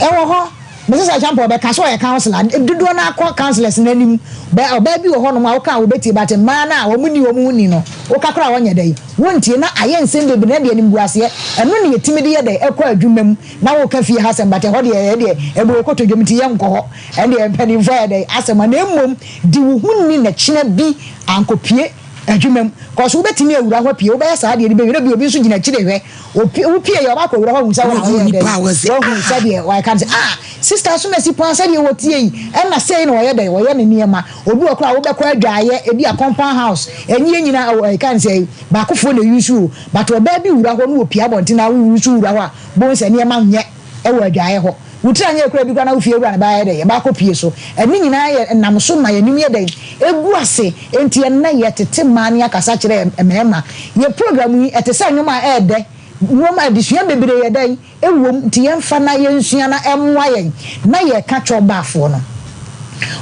ɛwɔ hɔ. Mese sɛ Champa ɔbɛka sɛ ɔyɛ councillor dodoɔ no akɔ councillors n'anim bɛ ɔbaa bi wɔ hɔnom a woka a wobɛtie but mmaa no a wɔn ni wɔn ho ni no woka koraa wɔnyɛ dɛn wontie na ayɛ nsɛm bebree na deɛ animguaseɛ ɛno ne yɛtumi de yɛ dɛn ɛkɔ adwuma mu na woka fie ha asɛm but ɛhɔ deɛ ɛyɛ deɛ ɛbɔ wɔ kotodwom nti yɛnkɔ hɔ ɛndeɛ mpanimfoɔ yɛ dɛn asɛm a na mmom di wo ho ni na kyena bi ankɔpie adwuma mu kɔso wobɛtumi awura hɔ pie wobɛyɛ saa deɛ no bɛwie na bi obi nso gyina akyire hwɛ wopie yɛ ɔba akɔwura hɔ ahu sɛ Na wɔn wahu wɔyɛ dɛn nipa a wɔse wahu ah. sɛdeɛ wɔka no sɛ ah sister so na si paa sɛdeɛ wɔtie yi ɛna sei na wɔyɛ dɛn wɔyɛ ne nneɛma. Obi wɔ koraa wobɛkɔ adwaayɛ ebi a compound house ɛnyɛ yɛn nyinaa ɛwɔ ɛka ne sɛ baakofoɔ na eyi so o but ɔbaa bi wura hɔ no wɔ pie abɔnten na wowu so wura hɔ a bohu sɛ nneɛma nyɛ ɛwɔ adwaayɛ hɔ. Wotiri anyɛ kura bi koraa na wofie wura no baayɛ dɛn ɛbaakɔ pie so. Ɛne nyinaa yɛ nam so ma yɛnim yɛ dɛn egu ase. Enti ɛnnɛ yɛtete mmaa ne akasa kyerɛ mmarima. Yɛ program yi ɛte sɛ nnwom a ɛɛdɛ nneɛma adesua bebree yɛ dɛn ɛwom nti yɛmfa na yɛnsua na ɛmmoa yɛn na yɛka kyɛw baafoɔ no.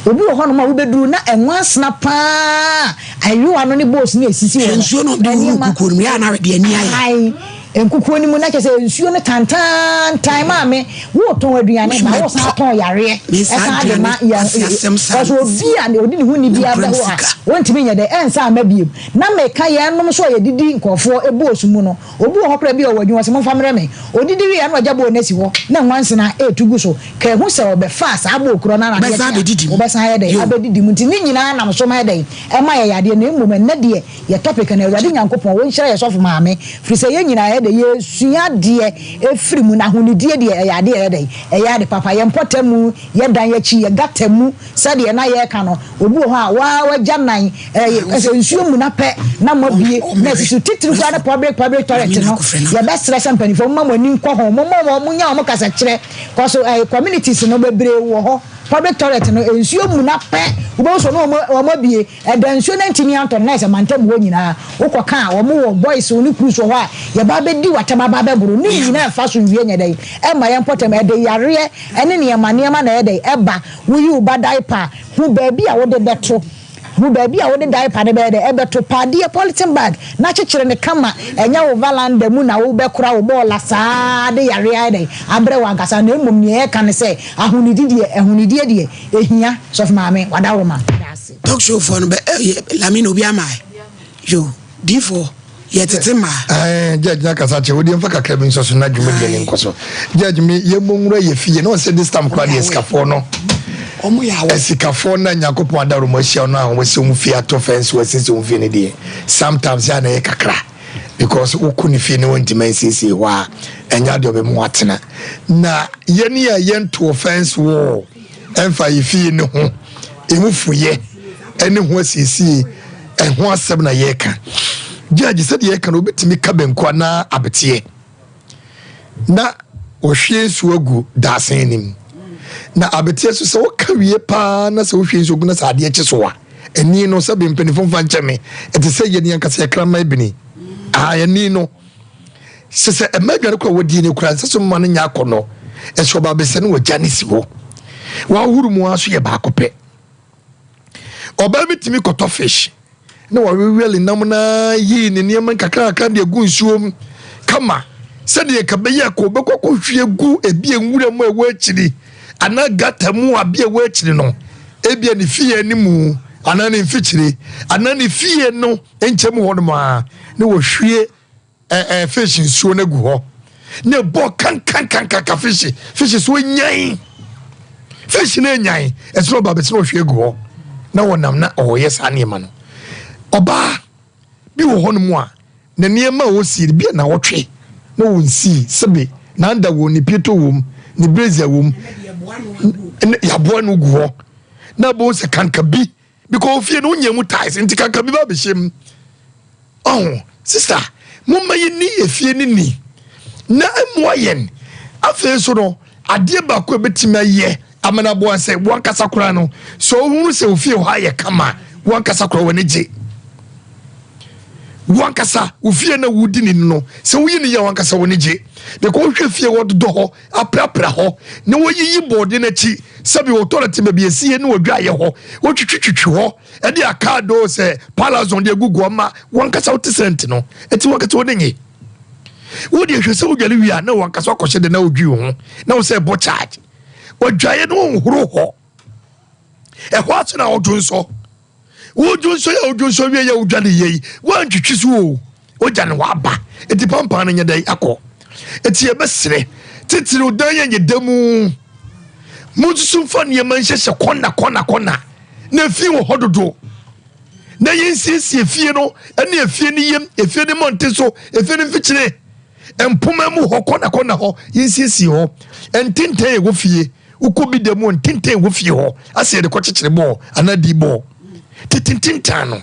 Obi wɔ hɔnom a wobɛduru na ɛnwansena paa ayowa no ne bowls ne esisi hɔ Hwɛ no. nsuo no ɔde wuru Nneɛma kukuo no mu yɛ a na deɛ ani ayɛ. Ae, nkukuo no mu na kyerɛ sɛ nsuo no tantantan maame wotɔn aduane ba wosan Mɛtɔ. tɔn yareɛ Me saa ɛsan de aduane ma yɛn kwasi asɛm saa kɔsɛ obi a ɔdi ne ho ni biara Nokorɛm bɛ hɔ a sika. wɔntumi nyɛ dɛ ɛnsa ama biem na meka yɛn nom so a yɛdidi nkɔfoɔ bowls mu no obi wɔ hɔ koraa bi a ɔwɔ adwuma sɛ momfa mmerɛ me odidi wie a na ɔgya bowl no asi hɔ na nwansena ɛɛtu gu so ka ehu sɛ ɔbɛfa saa bowl korɔ no ara adeɛ Bɛsan kye a abɛdidi mu. wɔbɛsan ayɛ dɛn Yo. abɛdidi mu nti ne nyinaa nam so ma yɛ dɛn ɛma yɛ yadeɛ na mmom ɛnnɛ deɛ yɛ topic no Awurade Nyankopɔn wɔnhyira yɛ sɔfo maame firi sɛ yɛn nyinaa yɛ dɛ yɛsua adeɛ ɛfiri mu na ahonidie deɛ ɛyɛ adeɛ ɛyɛ dɛn ɛyɛ ade papa yɛn mpɔtam mu yɛ dan akyi yɛ gata mu sɛdeɛ na yɛreka no obi wɔ hɔ a waa wagya nan ɛyɛ ɛsɛ nsuo mu na pɛ na mo abie na esisi titiri koraa ne public toilet no yɛbɛsrɛ sɛ mpanimfoɔ mo ma mo ani nkɔ ho mo ma wɔn mo nya wɔn kasa kyerɛ kɔso ɛyɛ communities no bebree wɔ hɔ public toilet no nsuo mu na pɛ wobɛhu sɛ ɔno wɔn abie ɛda nsuo no ntumi antɔ no na ɛsɛ mantam hɔ nyinaa wokɔ ka a wɔn wɔ boys ne crews wɔ hɔ a yɛba abɛdi watam aba abɛboro ne nyinaa ɛfa so nwie nyɛ dɛn ɛma yɛn mpɔtam ɛde yareɛ ɛne nneɛma nneɛma na ɛyɛ dɛn ɛba woyi wo ba diaper ho baabi a wode bɛto ho baabi a wode diaper no bɛyɛ dɛ ɛbɛto paadeɛ polythene bag na kyekyere ne kama ɛnyɛ wo valanda mu na wobɛkora wo bɔɔla saa de yareɛ ayɛ dɛn abrɛ wo ankasa na mmom nea ɛka ne sɛ ahonidi deɛ ahonidie deɛ ehia sɔfo maame wadaworo ase. Talk show foɔ no bɛ ɛyɛ Lamine obi ama ɛ yo diifoɔ yɛtete mmaa. Ɛɛ judge na kasa kyerɛ wodi mfa kakra bi nso so na dwumadie ne nkɔ so. Judge mi yɛ mo nwura yɛ fie na ɔsɛ this time koraa deɛ sikafoɔ no. Ɔmo yɛ awɔ. Asikafoɔ na Nyankopɔn adaworo mo ahyia no a wɔsi wɔn fie atɔ fɛnse wɔasiesie wɔn fie no deɛ sometimes yɛ a na ɛyɛ kakra because wokɔ ne fie ne wɔntumi ansiesie hɔ a ɛnyɛ adeɛ ɔbɛma watena na yɛne a yɛntoo fence wall ɛmfa yɛ fie no ho ɛmu foyɛ ɛne ho asiesie ɛho asɛm na yɛreka. Judge sɛdeɛ yɛka no obɛtumi ka banku anaa abeteɛ na wɔhwie nsuo agu daasɛn no mu na abeteɛ so sɛ woka wie paa na sɛ wohwie nsuo gu na sɛ adeɛ kye so a ani no sɛ bempanifo mfa nkyɛ me ɛte sɛ yɛni ankasa yɛkraman bini ani no sɛ ɛma aduane kora wɔdie no kora nsɛ so mma no nyɛ akɔnnɔ ɛsɛ ɔba bɛsɛ no wɔgya ne si hɔ wɔahoro mu ara so yɛ baako pɛ ɔbaa bi tumi kɔtɔ fish na wɔwewɛle nam na yii ne nneɛma nkakrakra de agu nsuo mu kama sɛdeɛ ka bɛyɛ kɔ bɛkɔ kɔhwie gu ebi nwura mu a ɛwɔ akyiri anaa gata mu a bi ɛwɔ akyiri no ebia ne fie anim. anaa ne mfikyire anaa ne fie no nkyɛn mu hɔnom a na wɔhwie ɛɛ fish nsuo no agu hɔ na ɛbɔ kankankankanka fish fish so nyan fish no nyan ɛsɛ ɔba bɛsɛ ɔhwie agu hɔ na wɔnam na ɔyɛ saa nneɛma no. Ɔbaa bi wɔ hɔnom a na nneɛma a ɔsie no bi a na ɔtwe na wɔnsii sɛbe nanda wɔ ne pieto wɔ mu, ne brazier wɔ mu, yɛaboa no gu hɔ na abɛhu sɛ kanka bi because ofie no wonya mu tiles nti kanka bi ba bɛhyɛ mu. Ɔho sister, momma yɛnni efie no ni na mmoa yɛn. Afei nso no, adeɛ baako a ɛbɛtumi ayɛ ama no aboa sɛ wankasa koraa no, sɛ wohunu sɛ ofie hɔ ayɛ kama, wankasa koraa w'ani gye. Wankasa ofie na wodi ne no, sɛ woyi ne yɛ wankasa w'ani gye. Because wohwɛ fie hɔ dodɔ hɔ, aprapra hɔ, na wɔyiyi bɔɔde no akyi, sɛbi wɔ tɔlɛt baabi esie ne wɔdwaeɛ hɔ, wɔtwitwitwitwi hɔ, ɛde akaado sɛ palazon de agugu ɔma wankasa wote sɛnti no, ɛti wankasa w'ani nye. Wode hwɛ sɛ wodwale wie a na wankasa wakɔhyɛ de na wodwi wo ho na wo sɛ ɛbɔ charge. Wadwaeɛ no wonhoro hɔ. Ɛhɔ ase na wodwo nsɔ. Wodwo nsɔ yɛ wodwo nsɔ wie yɛ wodwale yɛ yi, woantwitwi so o. Wogya ne hɔ aba. Eti pampan no nyɛ dɛn akɔ. Eti yɛbɛsrɛ titiriw dan yɛ nyɛ da mu. Monsusu mfa nneɛma nhyehyɛ kɔna kɔna kɔna na efi wɔ hɔ dodo. Na yɛnsiesie fie no ne efie no yam, efie no mmɔnten so, efie no mfikyire, mpoma mu hɔ, kɔna kɔna hɔ, yɛnsiesie hɔ. Ntenten ɛwɔ fie, wokɔ bi da mu ntenten ɛwɔ fie hɔ, asɛ yɛde kɔkyekyere bɔɔl anaa di bɔɔl. Tete ntentan no.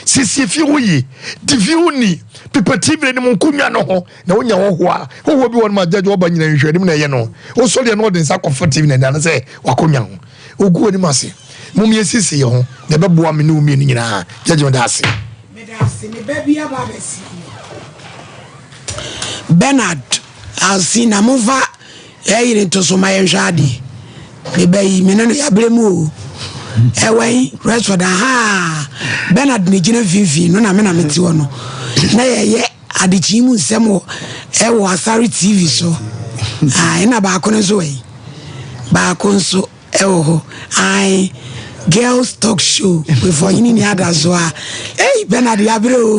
Siesie fie hɔ yie. Di fie hɔ ni. Pepa TV no anim nkonnwa no ho na wonya hɔhoɔ a, hɔhoɔ bi wɔ nom a gyagye ɔba nyina nhwɛanim na ɛyɛ no. Wosɔre a na ɔde nsa akɔfa TV no ani anasɛ wakonnwa ho. Ogu w'anim ase. Mom yɛnsiesie yɛn ho na ɛbɛboa me ne wo mmienu nyinaa. Gyagye meda ase. Meda ase. Me ba bi aba abɛsi me. Bernard Alsina, momfa Yɛn yere nto so ma yɛnhwɛ adeɛ. Me ba yi, me ne no yɛabrɛ mu o. Ɛwɔ yi, Rexford, ahaa. Bernard na gyina mfimfini no na me na mete hɔ no. Na yɛyɛ adekyee mu nsɛm wɔ ɛwɔ Asare TV so. Ah, ɛna baako no nso wɔ yi. Baako nso. Ɛwɔ hɔ ae girls talk show with ɔhene ni adasoa ei Bernard yabere o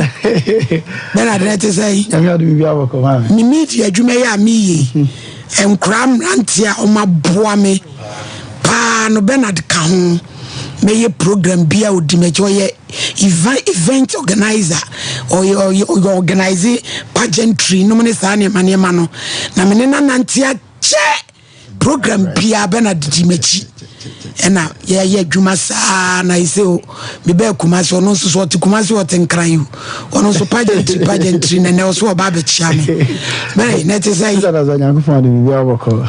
Bernard na ɛte sɛ yi Nyame adom bi abɔkɔ maa me media adwuma yi a meyɛ yi nkora mmeranteɛ a ɔma boa me paa no Bernard ka ho mɛyɛ program bi a ɔdi m'akyi ɔyɛ event organizer ɔyɛ ɔyɛ ɔyɛ organize pageantry nom ne saa nneɛma nneɛma no na me ne nanante akyɛ Program biara Bernard di m'akyi ɛna yɛyɛ adwuma saa na ɛsɛ o mebɛɛ Kumasi ɔno nso so ɔte Kumasi ɔte Nkran yi ɔno nso pageantry pageantry na ɛnɛ ɔso ɔba abɛkyia me bɛn na ɛte sɛ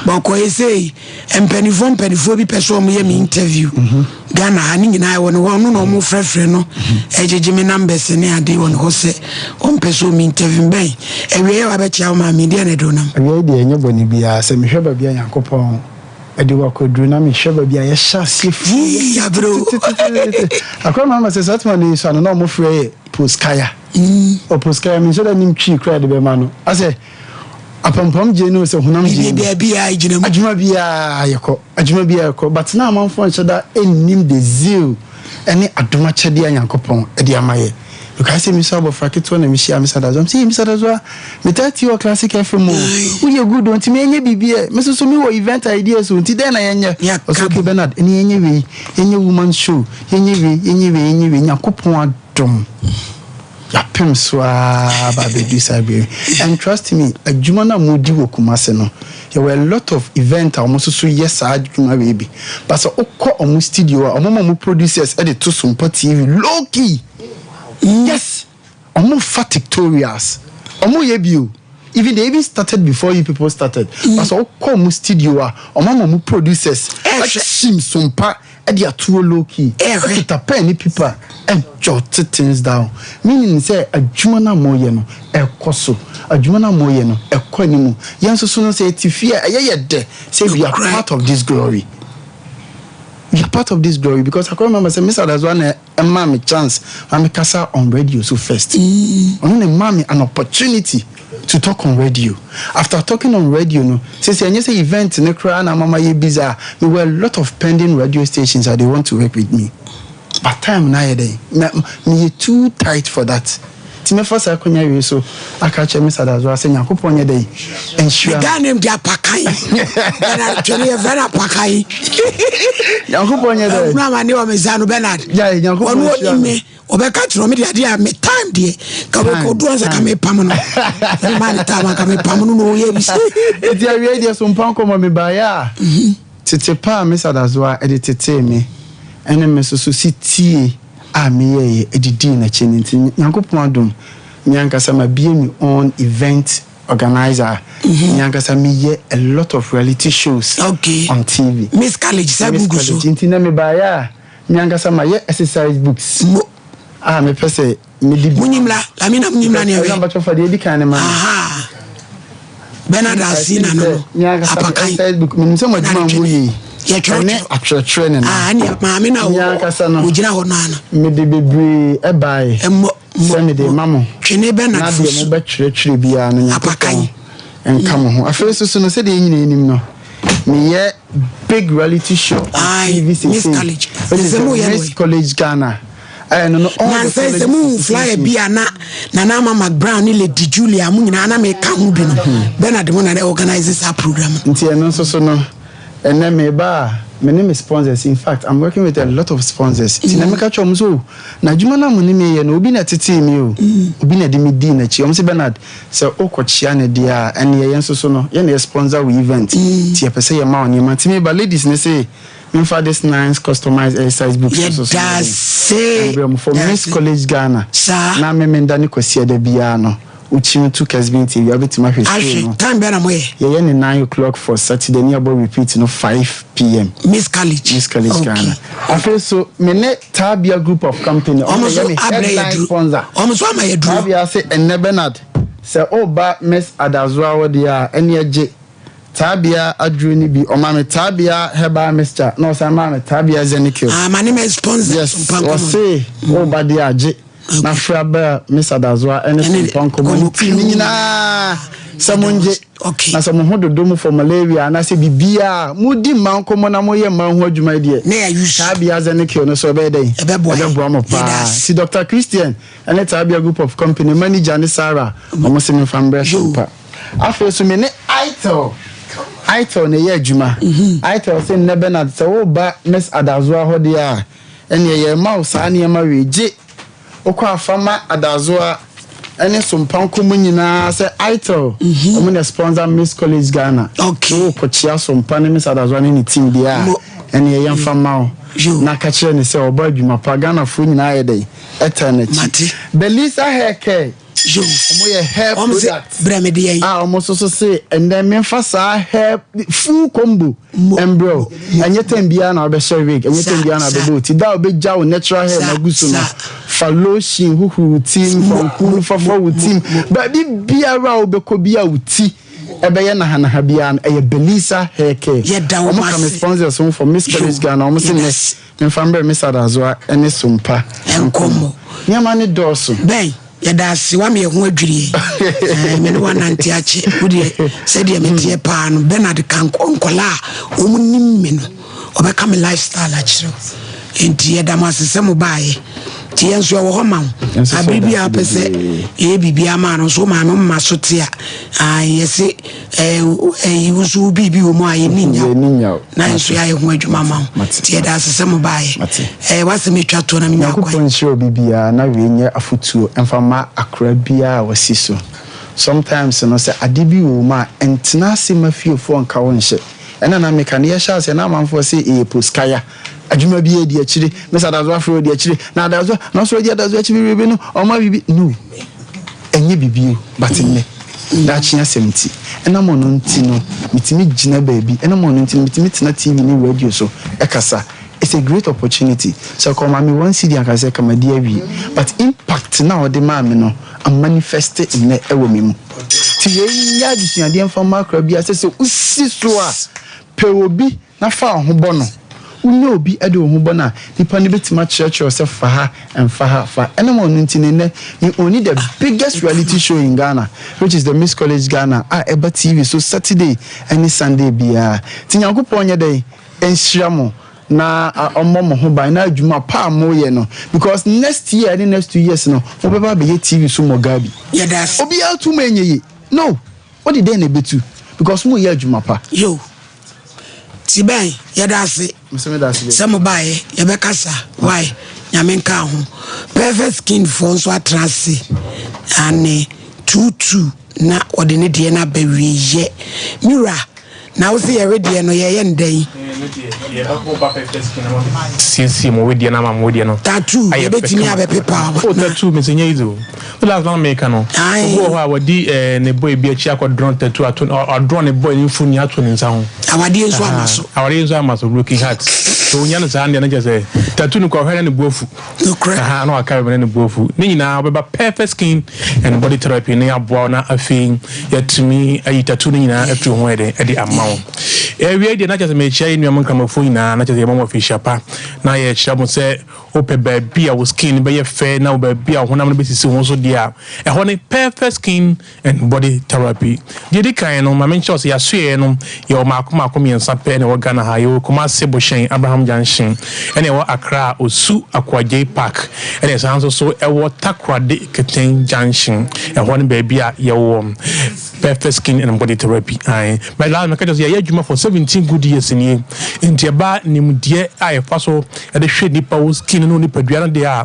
bɔkɔ ɛsɛ mpanimfoɔ mpanimfoɔ bi pɛ sɛ ɔmo yɛ me interview mhm. Ghana ha ne nyinaa ɛwɔ ne hɔ ɔno na ɔmo frɛfrɛ no ɛgyegye me numbers ne ade wɔ ne hɔ sɛ ɔmpɛ sɛ ɔmo interview bɛn awiei a wabɛkyia wo maame deɛ na ɛde wo nam. Awiei deɛ ɛnyɛ bɔne biara sɛ mehwɛ baabi a Nyankopɔn de wo akɔduru na mehwɛ baabi a yɛhyɛ aseɛ firi tetetetete akora mama sɛ saa tuma no yi so ano na ɔmo frɛ yɛ Poskaya ɔ Poskaya menhyɛ da nim twi koraa de bɛma no asɛ Apampam gye no sɛ honam gye no. Biribiara gyina mu. Adwuma biara yɛkɔ, adwuma biara yɛkɔ, but na amanfoɔ nhyɛ da nnim the zeal ne adom akyɛdeɛ a Nyankopɔn de ama yɛ. Mekae sɛ mesua abɔfra ketewa na mehyiaa Miss Adazoa, mese, Hey Miss Adazoa, metaa tie wɔ Classic FM o, woyɛ good o, nti menyɛ biribi ɛ, me nso so mewɔ event ideas o, nti dɛn na yɛnyɛ? Ɔse, okay Bernard, ɛne yɛnyɛ wei, yɛnyɛ women's show, yɛnyɛ wei, yɛnyɛ wei, yɛnyɛ wei, Nyankopɔn adom. Yɛapem so ara ba abɛdu saa bere yi. And trust me, adwuma no a modi wɔ Kumasi no, yɛwɔ a lot of event a wɔn nso so yɛ saa adwuma wei bi. But sɛ wokɔ wɔn studio a, wɔn ma wɔn producers de to Sompa TV low key. Yes, wɔn fa tutorials. Wɔn yɛ bi o. Even they even started before you people started. But sɛ wokɔ wɔn studio a, wɔn ama wɔn producers akyim Sompa de atoɔ low key, kita pen ne paper jot things down, meaning sɛ adwuma no a moreyɛ no ɛkɔ so, adwuma no a moreyɛ no ɛkɔ anim. Yɛn nso so no sɛ yɛte fie a ɛyɛ yɛ dɛ sɛ we are part of this glory, we are part of this glory because I can remember sɛ Miss Adazoa na ɛmaa me chance ma me kasa on radio so first, ɔno na ɛmaa me an opportunity to talk on radio. After talking on radio no, sɛsɛ ɛnyɛ sɛ event no koraa na ama mayɛ busy a, mewɔ a lot of pending radio stations a they want to work with me. But time no ayɛ dɛn? Na meyɛ too tight for that. Nti mɛfa saa akwanya wei so aka akyerɛ Miss Adazoa sɛ Nyankopɔn nyɛ dɛn? Nhyira no. Me guy name de Apakan. Bernard Twene yɛ fɛ no Apakan. Nyankopɔn nyɛ dɛn? Ɛhunu amane wɔ me nsa no Bernard. Gyae, Nyankopɔn Ɔno nhyira onim no. me. Ɔbɛka kyerɛ me de adeɛ a me time deɛ. Ka Time, ɔkɔ du ansa ka time. me pam no. Me ma ne time anka me pam no na ɔyɛ bi. Nti awiei deɛ so mpa nkɔmmɔ mebaeɛ a. Tete pa a Miss Adazoa de tetee me ne me nso so setie a meyɛeɛ de dii n'akyi no nti, Nyankopɔn adom, me ankasa mabue me own event organiser a me ankasa meyɛ a lot of reality shows Okay. on TV. Miss College sɛ Miss gugu so. College nti na mebaeɛ a, me ankasa mayɛ exercise books Mo. a mepɛ sɛ mede bi. Munyim la, Lamina munyim la ne ɛwɛ. Mpakyɛ fa deɛ edi kan no ma me. Aha. Bernard Asina no no. Apakan. Menim sɛ mo adwuma mu yie. Yɛtwerɛ Ɛne atwerɛtwerɛ ne na. Ah, ɛne maame na ankasa no. Ogyina hɔ no ano. Mede bebree ɛbaeɛ. Ɛmmɔ. Sɛ mede ma mo. Twene Bernard Na deɛ mobɛtwerɛtwerɛ biara no Nyankopɔn nka mo ho. Afei nso so no sɛdeɛ yɛn nyinaa nim no, meyɛ big reality show on TV Miss seesei. College. Which is Sɛ the moyɛ no Miss College Ghana. Ɛyɛ no no all the Nansa yi sɛ colleges muhu flyer bi a na Nana Ama McBrown ne Lady Julia mo nyinaa na meka ho bi no, Bernard mo na na organise saa program no. Nti ɛno nso so no, ɛnnɛ meba a, me ne me sponsors, in fact, I'm working with a lot of sponsors. Nti na meka kyerɛ wɔn sɛ, oh, na adwuma no a mo ne me yɛ no, obi na ɛtetee me o, obi na ɛde me dii n'akyi. Wɔn se, Bernard, sɛ wokɔkyea no deɛ a, ɛnneɛ yɛn nso so no, yɛn na yɛ sponsor wo event, nti yɛpɛ sɛ yɛma wo nneɛma. Nti meba, ladies no se, Memfa this nice customized exercise book so so so Yɛdaase. Mbrɛ mo for Miss College Ghana. Saa. Na Memenda ne Kwasiada biara no, wokyi to Kesbin TV a wobɛtumi ahwɛ show no. Ahwɛ. Time bɛn na moyɛ? Yɛyɛ ne 9 o'clock for Saturday ne yɛbɔ repeat no 5 p.m. Miss College. Miss College okay. Ghana. Afei so me ne Tabia Group of Company. Ɔmo Ɔmo so yɛ me abrɛ yɛ headline duru. sponsor. Ɔmo so ama yɛ duru. Tabia se ɛnnɛ Bernard sɛ woba Miss Adazoa hɔ deɛ a ɛneɛ gye Taabea aduro no bi, ɔmaa me Taabea herbal mixture na ɔsan maa me Taabea Zeniquil. Ah, ma ne mɛ sponsor Yes, Sompa Nkɔmɔ. ɔse woba deɛ a gye na fra bra Miss Adazoa ɛne Ɛne Sompa Nkɔmɔ ne team no nyinaa sɛ mongye. Okay. Na sɛ mo ho dodo mo for malaria anaasɛ biribiara a, modi mmaa nkɔmmɔ na moyɛ mmaa ho adwuma yi deɛ, Na yɛ use. Taabea Zeniquil no so ɛbɛyɛ dɛn? Ɛbɛboa yɛn. Ɛbɛboa mo Yɛda paa. ase. Nti Doctor Christian ɛne Taabea Group of Company manager ne Sarah, wɔn se memfa mbrɛ Yo. Sompa. Afei nso me ne Itel, Itel na ɛyɛ adwuma. Itel se nnɛ Bernard sɛ woreba Miss Adazoa hɔ deɛ a, ɛnneɛ yɛrema wo saa nneɛma wei. Gye wokɔ a fa ma Adazoa ne Sompa Nkomo nyinaa sɛ Itel, wɔn na sponsor Miss College Ghana. Okay. Sɛ worekɔkyea Sompa ne Miss Adazoa ne ne team deɛ a, ɛnneɛ yɛmfa mma wo. Na ka kyerɛ no sɛ ɔbɔ adwuma pa. Ghanafoɔ nyinaa yɛ dɛn? Ɛtaa n'akyi. Mate. Belisa Hair Care. Yo. Ɔmo yɛ hair Ɔmo se product. brɛ me deɛ yi. A ɔmo nso so se ɛndɛ menfa saa hair full combo mbrɛ wo. Ɛnyɛ time biara na wobɛhyɛ wig, ɛnyɛ time biara na wobɛbɔ wo ti. Da a wobɛgya wo natural hair no agu so no, fa lotion hohoro wo ti mu, fa nku no fafa wo ti mu. Baabi biara a wobɛkɔ biara a wo ti ɛbɛyɛ nahanaha biara no, ɛyɛ Belisa hair care. Yɛda wɔn Ɔmo ka me ase. sponsors ho for Miss College Ghana, ɔmo se Yɛda nnɛ ase. memfa mbrɛ Miss Adazoa ne Sompa Nkɔmmɔ. Nneɛma no dɔɔso. Bɛn. Yɛda ase wama yɛn ho adwiri yɛn. Eh, me ne wanante akyɛ. Wo deɛ sɛdeɛ meteɛ paa no, Bernard ka nkɔla a wɔn nim me no, ɔbɛka me lifestyle akyerɛ wo. Nti yɛda mo ase sɛ mo baayɛ. Nti yɛn nso yɛwɔ hɔ ma wo. Abere bi a wopɛ sɛ yɛyɛ biribi ama no nso, wo maame mma so te a, ah, yɛse eh, eh, wo nso wo biribi wɔ mu a yɛni nya wo. Na yɛn nso yɛayɛ ho adwuma ma wo. Nti yɛda ase sɛ mo baayɛ. Eh, w'asɛm atwa toɔ na menya kwan. Nyankopɔn nhyira obi biara na wei nyɛ afotuo mfa ma akora biara a wasi so. Sometimes no sɛ ade bi wɔ wo mu a ntena ase mma fiefoɔ nka wo nhyɛ. Ɛna na meka no yɛhyɛ aseɛ na amanfoɔ se ɛyɛ poskaya. Adwuma biara di akyire, Miss Adazoa afrɛ ɔdi akyire, na Adazoa na ɔsɔre di Adazoa akyi bebrebe no ɔma biribi. No, ɛnyɛ biribi o, but nnɛ daakye asɛm nti, ɛnam ɔno nti no metumi gyina baabi, ɛnam ɔno nti no metumi tena TV ne radio so kasa. It's a great opportunity. Sɛ ɔka ɔma me one cedi anka sɛ ka madi awie. But impact no a ɔde maa me no amanifest nnɛ wɔ me mu. Nti wei nyɛ adesuadeɛ mfa mma akora biara sɛ sɛ wosi so a, pɛ obi na fa wo ho bɔ no. Wonya obi de wo ho bɔ no a, nipa no bɛtumi akyerɛkyerɛ wo sɛ fa ha, mfa ha, fa. Ɛnam ɔno nti no nnɛ, me own the biggest reality show in Ghana which is the Miss College Ghana a ɛba TV so Saturday ne Sunday biara. Nti Nyankopɔn nyɛ dɛn? Nhyira mo. na ɔmmɔ mo ho ban na adwuma pa a moyɛ no because next year ne next 2 years no mobɛba abɛyɛ TV so mɔgaa bi. Yɛda ase. Obiara tu ma ɛnyɛ yie no, wode dɛn na ɛbɛtu because moyɛ adwuma pa. Yo, ti bɛn yɛda ase. Mesɛ meda ase. Sɛ mo baeɛ yɛbɛkasa why Nyame nka ho. Perfect Skin foɔ nso atena ase ane tuutu na ɔde ne deɛ no aba wieyɛ. Mewura, na wo sɛ yɛwe deɛ no yɛyɛ no dɛn? Siesie mo wedeɛ no ama mo wedeɛ no. Tattoo ayɛ fɛ yɛbɛtumi kama. Abɛpepa? Oh, tattoo me sɛ nyɛ easy o. The last one meka no, Aye. obi wɔ hɔ a wɔde ne boy bi akyi akɔ draw tattoo ato, ɔdraw ne boy ne mfoni ato ne nsa ho. Awadeɛ nso ama so. Awadeɛ nso ama so, broken heart. So onya no saa ndeɛ no kyerɛ sɛ tattoo no kɔ ɔhwɛ na ne bu afu. Nokorɛ. Aha, na waka bɛbɛ na ne bu afu. Ne nyinaa wobɛba Perfect Skin and Body Therapy na yɛaboa wo na afei yɛatumi ayi tattoo no nyinaa afiri ho ɛde ama wo. Awiei deɛ na kyerɛ sɛ mekyia yɛn nuanom nkramofoɔ nyinaa na kyerɛ sɛ yɛma mo afihyia pa na yɛkyerɛ mo sɛ wopɛ baabi a wo skin bɛyɛ fɛ na wo baabi a wo honam no bɛsisi ho so deɛ a, ɛhɔ ne Perfect Skin and Body Therapy. Deɛ ɛdi kan no, ma menkyerɛ wo sɛ yɛasoɛeɛ no, yɛwɔ mmaako mmaako mmiɛnsa pɛ na ɛwɔ Ghana ha. Yɛwɔ Kumasi Bohyɛn, Abraham Junction, ɛna ɛwɔ Accra Osu Akoagyei Park, ɛna ɛsan nso so ɛwɔ Takoradi Keteng Junction. Ɛhɔ ne baabi a yɛwɔ Perfect Skin and Body Therapy. Ae. But last meka kyerɛ sɛ yɛayɛ adwuma for 17 good years nie. Nti ɛba nimdeɛ a yɛfa so de hwɛ nipa wo skin ne wo nipadua no deɛ a,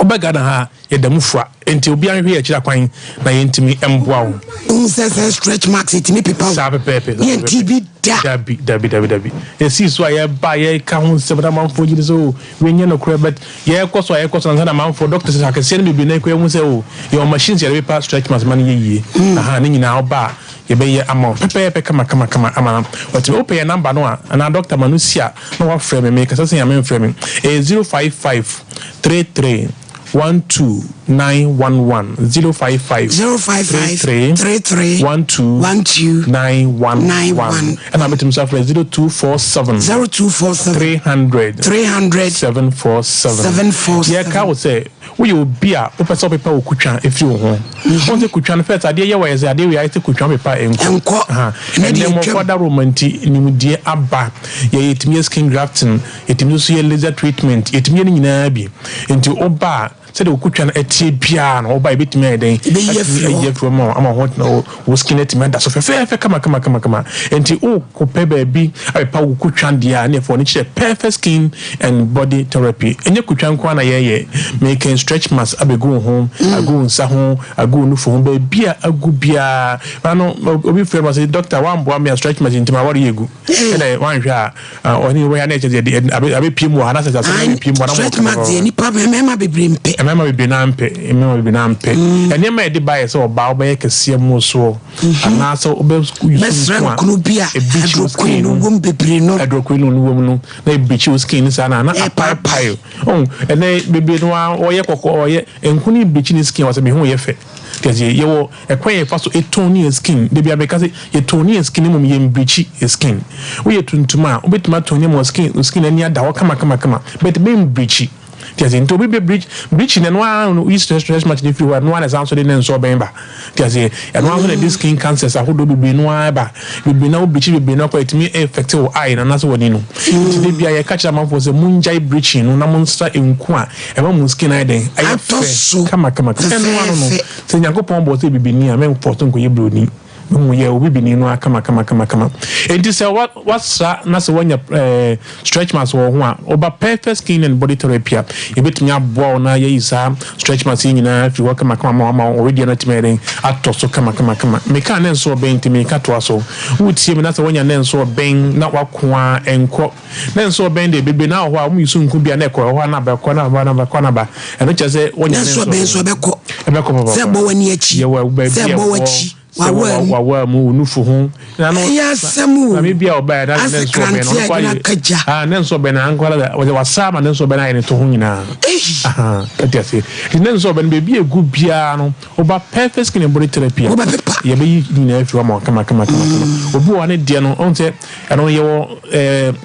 wobɛ Ghana ha a, yɛda mu fua. Nti obiara nhwɛ yɛn akyiri akwan na yɛntumi mboa wo. Wohu sɛ sɛ stretch marks ɛtumi pepa wo. Saa pɛpɛɛpɛ. Ne yɛnte bi da. Dabi, dabi, dabi, dabi. Yɛsii so a yɛba yɛka ho nsɛm na amanfoɔ gye di sɛ oh, wei nyɛ nokorɛ, but yɛkɔ so a yɛkɔ so ansa na amanfoɔ, doctors akɛseɛ no bebree no akɔ ahu sɛ oh, yɛwɔ machines yɛde pepa stretch marks ma no yɛ yie. Aha, ne nyinaa woba a yɛbɛyɛ ama wo pɛpɛɛpɛ kama kama kama ama watumi. Wopɛ yɛn number no a, anaa doctor ma no si a na wafrɛ me, mekasa sɛ Nyame mfrɛ me. Ɛyɛ 055 33 12 911, 055 055 33 33 12 12 911. 91. Ɛna bɛtumi nso afrɛ 0247 0247 300 300 747. 747. Yɛka wo sɛ woyɛ obi a wopɛ sɛ wopepa wo kutwa ɛfiri wo ho. Wɔn sɛ kutwa no, first adeɛ yɛ wɔ yɛ sɛ adeɛ wei ayɛ sɛ kutwa, wopepa ɛnkɔ. Ɛnkɔ. Aha. Ɛnɛ deɛ Ɛnɛ ɛtwam. mmɔfra daroma nti nimdeɛ aba. Yɛ yɛtumi yɛ skin grafting, yɛtumi nso yɛ laser treatment, yɛtumi yɛ ne nyinaa bi. Nti woba a, sɛdeɛ wo kutwa no ɛteɛ biara no, woba a yɛbɛtumi ayɛ dɛn? Yɛbɛyi Atumi afiri hɔ. ayi afiri hɔ ma wo ama wo ho wo skin atumi ada so fɛfɛɛfɛ kama kama kama kama. Nti wokɔpɛ baabi apepa wo kutwa deɛ a, ne yɛfrɛ no kyerɛ Perfect Skin and Body Therapy. Ɛnyɛ kutwa nko ara na yɛyɛ. Meka stretch marks abɛgu wo ho, agu wo nsa ho, agu wo nufu ho, baabi a agu biara. Ano obi frɛ me sɛ, "Doctor, wamboa me a stretch marks nti ma aware yɛ gu." Ɛna wanhwɛ a ɔne wɔyɛ na ɛkyɛ sɛ yɛde abɛpie mu wɔ ha na sɛ asɛm abɛpie mu wɔ ha na Stretch marks deɛ nipa mmarima bebree mpɛ. Mmarima bebree naa mpɛ, mmarima bebree naa mpɛ. Nneɛma a yɛde ba yɛ sɛ ɔbaa wobɛyɛ kɛseɛ mu soɔ anaasɛ wobɛ Bɛsrɛ nkunu bi a hydroquinone no wom bebree no. Hydroquinone no wom no na ebirikyi wo skin no saa na apaepae. Ɔn ɛnɛ bebree no a ɔyɛ kɔkɔɔ, ɔyɛ nkunu ebirikyi ne skin, ɔsɛ mehu yɛ fɛ. Kɛse yɛwɔ ɛkwan yɛ fa so etɔn ne yɛ skin. Debi abɛka sɛ yɛtɔn ne yɛ skin, mmom yɛn birikyi yɛ skin. Woyɛ tuntum a, wobɛtumi atɔn ne ma skin skin ani ada hɔ kama kama kama, but bɛn birikyi. Kɛse nti obi bɛ bleach bleach na ɛno ara no yi stress stress match ne firi hɔ, ɛno ara na ɛsan so de ne nsɔ bɛn ba. Kɛse ɛno ara nso na ɛde skin cancers ahodoɔ bebree no ara ba bebree na wo bleach bebree no akɔ ɛtumi affect wo eye na anaasɛ w'ani no. Nti de bia yɛka kyerɛ amanfoɔ sɛ mongyae bleaching no na monsra nku a ɛma mo skin ayɛ dɛn, ayɛ Atɔ fɛ so kama kama. Ɛno ano no fɛfɛɛfɛ. Sɛ Nyankopɔn bɔ sɛ bibini a, mɛmfɔ so nkɔyɛ buroni. Mehu yɛ obi bibini no ara kama kama kama kama. Enti sɛ wa wasra na sɛ wanya ɛɛ stretch marks wɔ wo ho a, woba Perfect Skin and Body Therapy a, yɛbɛtumi aboa wo na yɛayi saa stretch marks yi nyinaa afiri hɔ kama kama ma ama wo wedeɛ no atumi ayɛ dɛn, atɔ so kama kama kama. Mekaa ne nso ɔbɛn nti meka toa so. Wotie me na sɛ wanya ne nso ɔbɛn na wako a ɛnkɔ. Ne nso ɔbɛn deɛ, bebree naa wɔ hɔ a wɔn yusu nku bi a na ɛkɔ ɛhɔ a na aba, ɛkɔ na aba na aba, ɛkɔ na aba. Ɛno kyerɛ sɛ wɔnya Ne ne nso nso ɔbɛn nso ɛbɛkɔ. Ɛbɛkɔ papa. Sɛ ɛbɔ w'ani akyi. Yɛwɔ baabi Sɛ a ɛbɔ ɛwɔ w'akyi. sɛ W'awaa mu. w'awaa mu, wo nufu ho. Na no Ɛyɛ asɛm o. Maame bi a ɔbaeɛ na ne Ase nso ɔbɛn no krante ɔno a kɔ ɛde no ayɛ aka gya. ah ne nso ɔbɛn no ankora da wɔde wasa ama ne nso ɔbɛn ayɛ ne to ho nyinaa. Ei. Aha, ɛte ase. Nti ne nso ɔbɛn no baabi a egu biara no, woba Perfect Skin and Body Therapy a, Wobɛpepa. yɛbɛyi nyinaa afiri hɔ ama wo kama kama kama kama. Obi wɔ hɔ a ne deɛ no, ɔhu sɛ ɛno yɛwɔ ɛɛ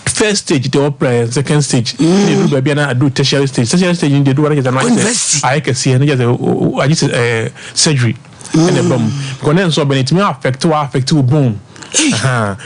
first stage deɛ ɔpɛ, second stage ɛna eduru baabi a na aduru tertiary stage. Tertiary stage no deɛ eduru hɔ na kyerɛ sɛ ɛno ayɛ sɛ University. ayɛ kɛseɛ na kyerɛ sɛ o o agye sɛ surgery ɛna ɛba mu because ne nso ɔbɛn etumi affect wo bone.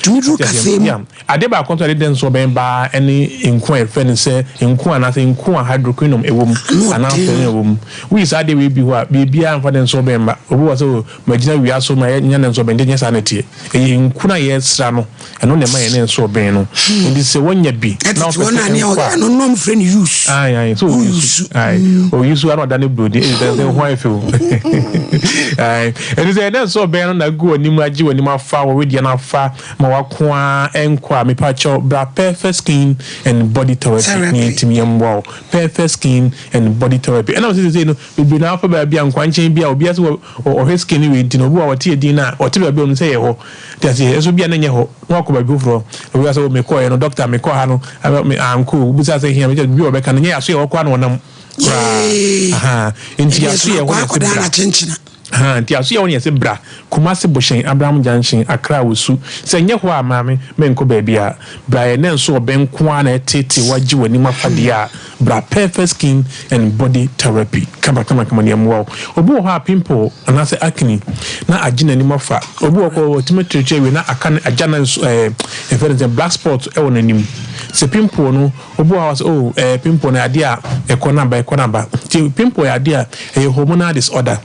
Tumi duru kaseɛ mu. Adeɛ baako nso a ɛde dɛ nso ɔbɛn baa ɛne nku a yɛfrɛ no sɛ nku anaasɛ nku a hydroquinone ɛwɔ mu anaa mfɛn ɛwɔ mu. Woyi saa adeɛ wei bi hɔ a, biribiara mfa dɛ nso ɔbɛn mma. Obi wɔ sɛ o magyina wia so ma nya dɛ nso ɔbɛn, nyɛ saa na ɛteɛ. Ɛyɛ nku no a yɛsra no, ɛno na ɛma yɛn dɛ nso ɔbɛn no. Nti sɛ woanya bi na wopɛ sɛ ɛnkɔ a. Ɛno na wɔfrɛ no use. Ae ae sɛ oyi su. Ae oyi su ana ɔda ne broni ɛyi sɛ sɛ ho ayɛ fɛ o. Ae ɛnti sɛ ɛdɛ nso ɔbɛn no na agu w'anim agye w'anim afa wɔ wedeɛ no afa ma wako ara ɛnkɔ a mepa kyɛw bra Perfect Skin and Body Therapy ne yɛntumi yɛmmoa wo. Perfect Skin and Body Therapy ɛna sɛ sɛ no bebree na afa baabi a nkwankyɛn bi a obi ase wɔ ɔhwɛ skin wei nti no obi wɔ a wɔte edin no a ɔte baabi a ɔnim sɛ yɛ hɔ. Te aseɛ? Nso bia na ɛnyɛ hɔ, na wakɔ baabi foforɔ. Obi ka sɛ, oh, mekɔeɛ no, dɔkta, mekɔɔ ha no, me, ankɔ o. Wobisa sɛ, hia, mekyɛ, biribi a wɔbɛka no, nyɛ yɛaso yɛ hɔ koraa na wɔnam koraa. Aha, nti yɛaso yɛ hɔ na yɛse bra. Aha, nti yɛaso yɛ hɔ na yɛse bra. Kumasi Bohyɛn, Abraham Junction, Accra Osu. Sɛ ɛnyɛ hɔ a, maame, menkɔ baabiara. Bra yɛ nɛ nso ɔbɛn nko ara na ɛteetee wo agye w'anim afa deɛ a, bra Perfect Skin and Body Therapy. Kama kama kama na ɛmmoa wo. Obi wɔ hɔ a pimple anaasɛ acne na agye n'anim afa. Obi wɔ hɔ ɔtumi kyerɛkyerɛ wie na aka no agya no nso ɛɛ yɛfrɛ no sɛ black spot wɔ n'anim. Sɛ pimple no obi wɔ hɔ a ɔsɛ oh ɛɛ pimple no yɛ adeɛ a ɛkɔ na aba ɛkɔ na aba. Nti pimple yɛ adeɛ a ɛyɛ hormonal disorder.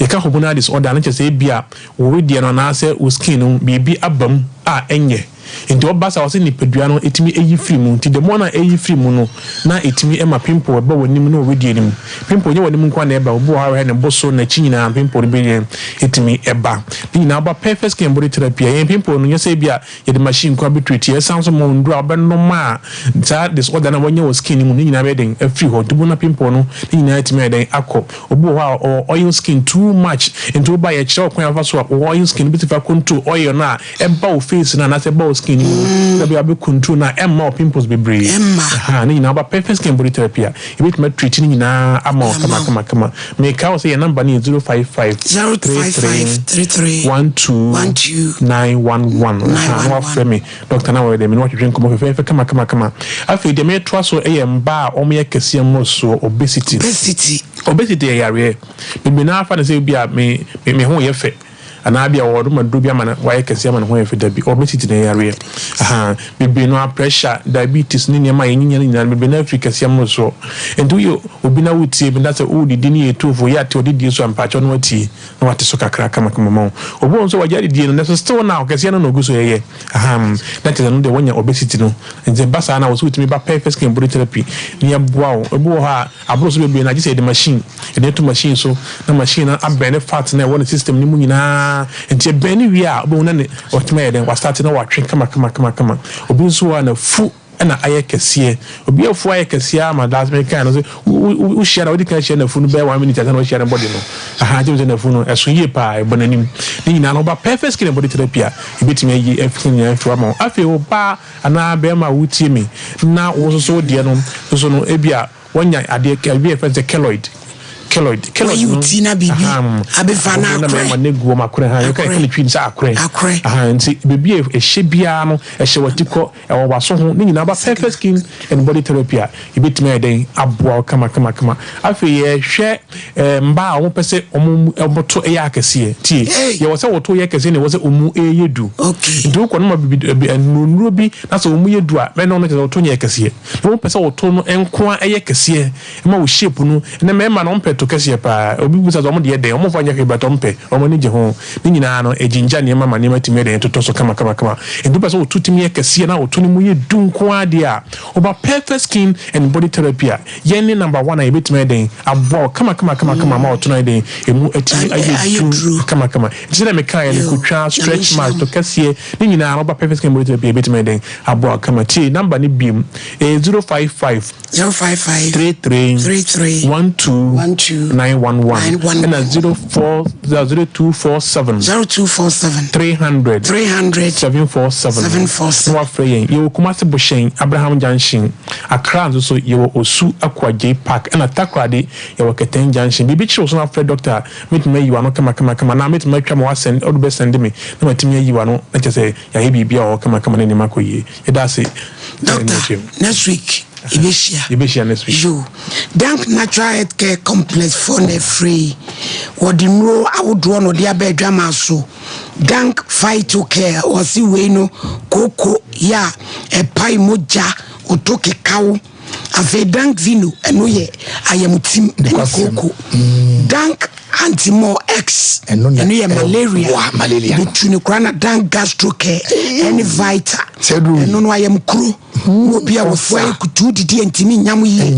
Yɛka hormonal disorder a na kyerɛ sɛ ebia wo wedeɛ no anaasɛ wo skin no biribi aba mu a ɛnyɛ. Nti ɔba saa ɔsɛ nipadua no ɛtumi ɛyi firi mu nti the more na ɛyi firi mu no na ɛtumi ɛma pimple ɛba w'anim ne w'wedeɛ no mu. Pimple nyɛ w'anim nkoa na ɛba obi wɔ hɔ a wohwɛ ne bo so n'akyi nyinaa pimple no bi yɛ ɛtumi ɛba ne nyinaa ɔba perfect skin and body therapy a yɛn pimple no nyɛ sɛ ebia yɛde machine nkoa bɛ treat yɛsan nso ma wo nnuro a wobɛnom a saa disorder no a wanya wɔ skin no mu no ne nyinaa bɛyɛ den afiri hɔ nti wobɛhu na pimple no ne nyinaa atumi ayɛ dɛn akɔ. Obi wɔ hɔ a ɔwɔ oil skin too much nti woba yɛkyerɛ wo kwan a wofa so a wo oil skin no bɛtumi fa control oil no a ɛba wo face no anaasɛ ɛba wo skin no mu no sɛ ɛbɛyɛ a wobɛ control no a ɛmma wo pimples bebree. Ɛhaa ne nyinaa woba Perfect Skin and Body Therapy a yɛbɛtumi a treat ne nyinaa ama wo kama kama kama. Mekae wo sɛ yɛn number no yɛ 055 33 12 911 ɛhaa na wafrɛ me doctor na wɔyɛ dɛ me ne watwetwe nkɔmmɔ fɛfɛɛfɛ kama kama kama. Afei deɛ metoa so yɛ mmaa a wɔyɛ kɛseɛ mmorosoɔ, obesity. Obesity. Obesity yɛ yareɛ. Bebree no ara fa no sɛ ebia me me me ho yɛ fɛ anaa ebia wɔnom aduro bi ama no wayɛ kɛseɛ ama ne ho ayɛ fɛ. Dabi, obesity no yɛ yareɛ. Ahaa, bebree no ara pressure, diabetes ne nneɛma a yɛnyinya no nyinaa no bebree no ara firi kɛseɛ mmorosoɔ. Nti woyɛ obi na wotie me na sɛ woredidi ne yɛ tuofo yɛ ate ɔdedie so a mpaakyɛw na watie na wate so kakra kamakama ma wo. Obi wɔ hɔ nso a wagyae adidie no nanso still now kɛseɛ no na ɔgu so yɛ. Ahaa, na kyerɛ sɛ ɛno deɛ wanya obesity no. Nti ɛba saa no a wɔ sɛ wotumi ba Perfect Skin Body Therapy na yɛboa wo. Obi wɔ hɔ a Aboro so bebree no, agye sɛ yɛde machine, yɛde ato machine so, na machine no abɛn ne fat no a ɛwɔ ne system no mu nyinaa. Nti ɛbɛn no wie a, wobɛhu na ne, watumi ayɛ dɛn, wastate na watwe kama kama kama kama. Obi nso wɔ hɔ a, n'afu na ayɛ kɛseɛ. Obi afu ayɛ kɛseɛ ara ma last mekae no sɛ, wo, wo, wohyia no a, wodi kan hyia n'afu no bɛyɛ one minute ansa na wahyia ne body no. Aha, nti wohu sɛ n'afu no, ɛso yie paa, ɛbɔ n'anim. Ne nyinaa no, woba Perfect Skin and Body Therapy a, yɛbɛtumi ayi afi ne nyinaa afiri hɔ ama wo. Afei, ɔbaa Anaa bɛrima a wotie me na wo nso so wo deɛ no nso no ebia wanya adeɛ ebi a yɛfrɛ no sɛ keloid keloid keloid Wayi wo ti na biribi aham abefa na na akorɛ. mmarima no egu wɔn akorɛ ha yɛka yɛka ne twi no sɛ akorɛ Akorɛ. aha nti baabi a ɛhyɛ biara no ɛhyɛ w'ati kɔ ɛwɔ w'aso ho ne nyinaa ba perfect skin and body therapy a ebetumi ayɛ dɛn aboa wo kama kama kama afei yɛhwɛ ɛɛ mmaa a wɔpɛ sɛ wɔn wɔn to yɛ akɛseɛ tie yɛwɔ sɛ wɔto yɛ kɛseɛ na ɛwɔ sɛ wɔn yɛ du nti wokɔ no ma bibi ɛbi nnuro bi na sɛ wɔn yɛ du a mɛnna wɔn kyerɛ sɛ wɔto nyɛ kɛseɛ na wɔn pɛ sɛ wɔto no nkoa yɛ kɛseɛ ma wo shape no na mmarima no wɔn pɛ to kɛseɛ paa obi bisa sɛ wɔn deɛ dɛn wɔn fa nyɛ hwee but wɔn pɛ wɔn ani gye ho ne nyinaa no ɛgyingya nneɛma ma nneɛma tumi yɛ dɛn totɔ so kama kama kama nti wopɛ sɛ wɔto tumi yɛ kɛseɛ na wɔto no mu yɛ du nkoa deɛ a wɔba perfect skin and body therapy a Yɛn ne number one a yɛbɛtumi ayɛ dɛn aboa wo kama kama kama kama ama ɔtono ayɛ dɛn ɛmu atumi ayɛ duru kama kama. Nti sɛdeɛ mekaeɛ no kotwa, stretch marks, to kɛseɛ ne nyinaa no woba Perfect Skin Body Therapy a yɛbɛtumi ayɛ dɛn aboa wo kama. Tie number no biom ɛyɛ 055 055 33 33 12 12 911 911 ɛna 04 0247 0247 300 300 747 747. na wafrɛ yɛn. Yɛwɔ Kumasi Bohyɛn, Abraham Junction. Accra nso so yɛwɔ Osu Akuagyei Park ɛna Takoradi yɛwɔ Kɛtɛn Junction. Biribi kyere wo so na wafrɛ doctor a, mɛtumi ayi w'ano kamakamakama anaa mɛtumi atwa ma woasɛn wode bɛsɛnde me na matumi ayi w'ano na kyerɛ sɛ yɛayɛ biribiara wɔ hɔ kamakama na nneɛma akɔ yie. Yɛda ase sɛ Doctor, ɛnnɛ akyire. next week yɛbɛhyia. Yɛbɛhyia next week. Yo, Dank Natural Health Care Complex foɔ na ɛfrɛ yi. Wɔde nnuro ahodoɔ na wɔde aba adwamaa so. Dank Phytocare, ɔse wei no kooko yɛ a ɛpae mogya, oto kekaw. Afei Dank Vino, ɛno yɛ ayamtim ne kooko. Dank Antimore X, ɛno yɛ malaria, butu ne kora na Dank Gastrocare ɛne Vita, ɛno no ayamkuro. Wɔ bi a wɔfoa yɛ kutuu didi a ntumi nyam yie,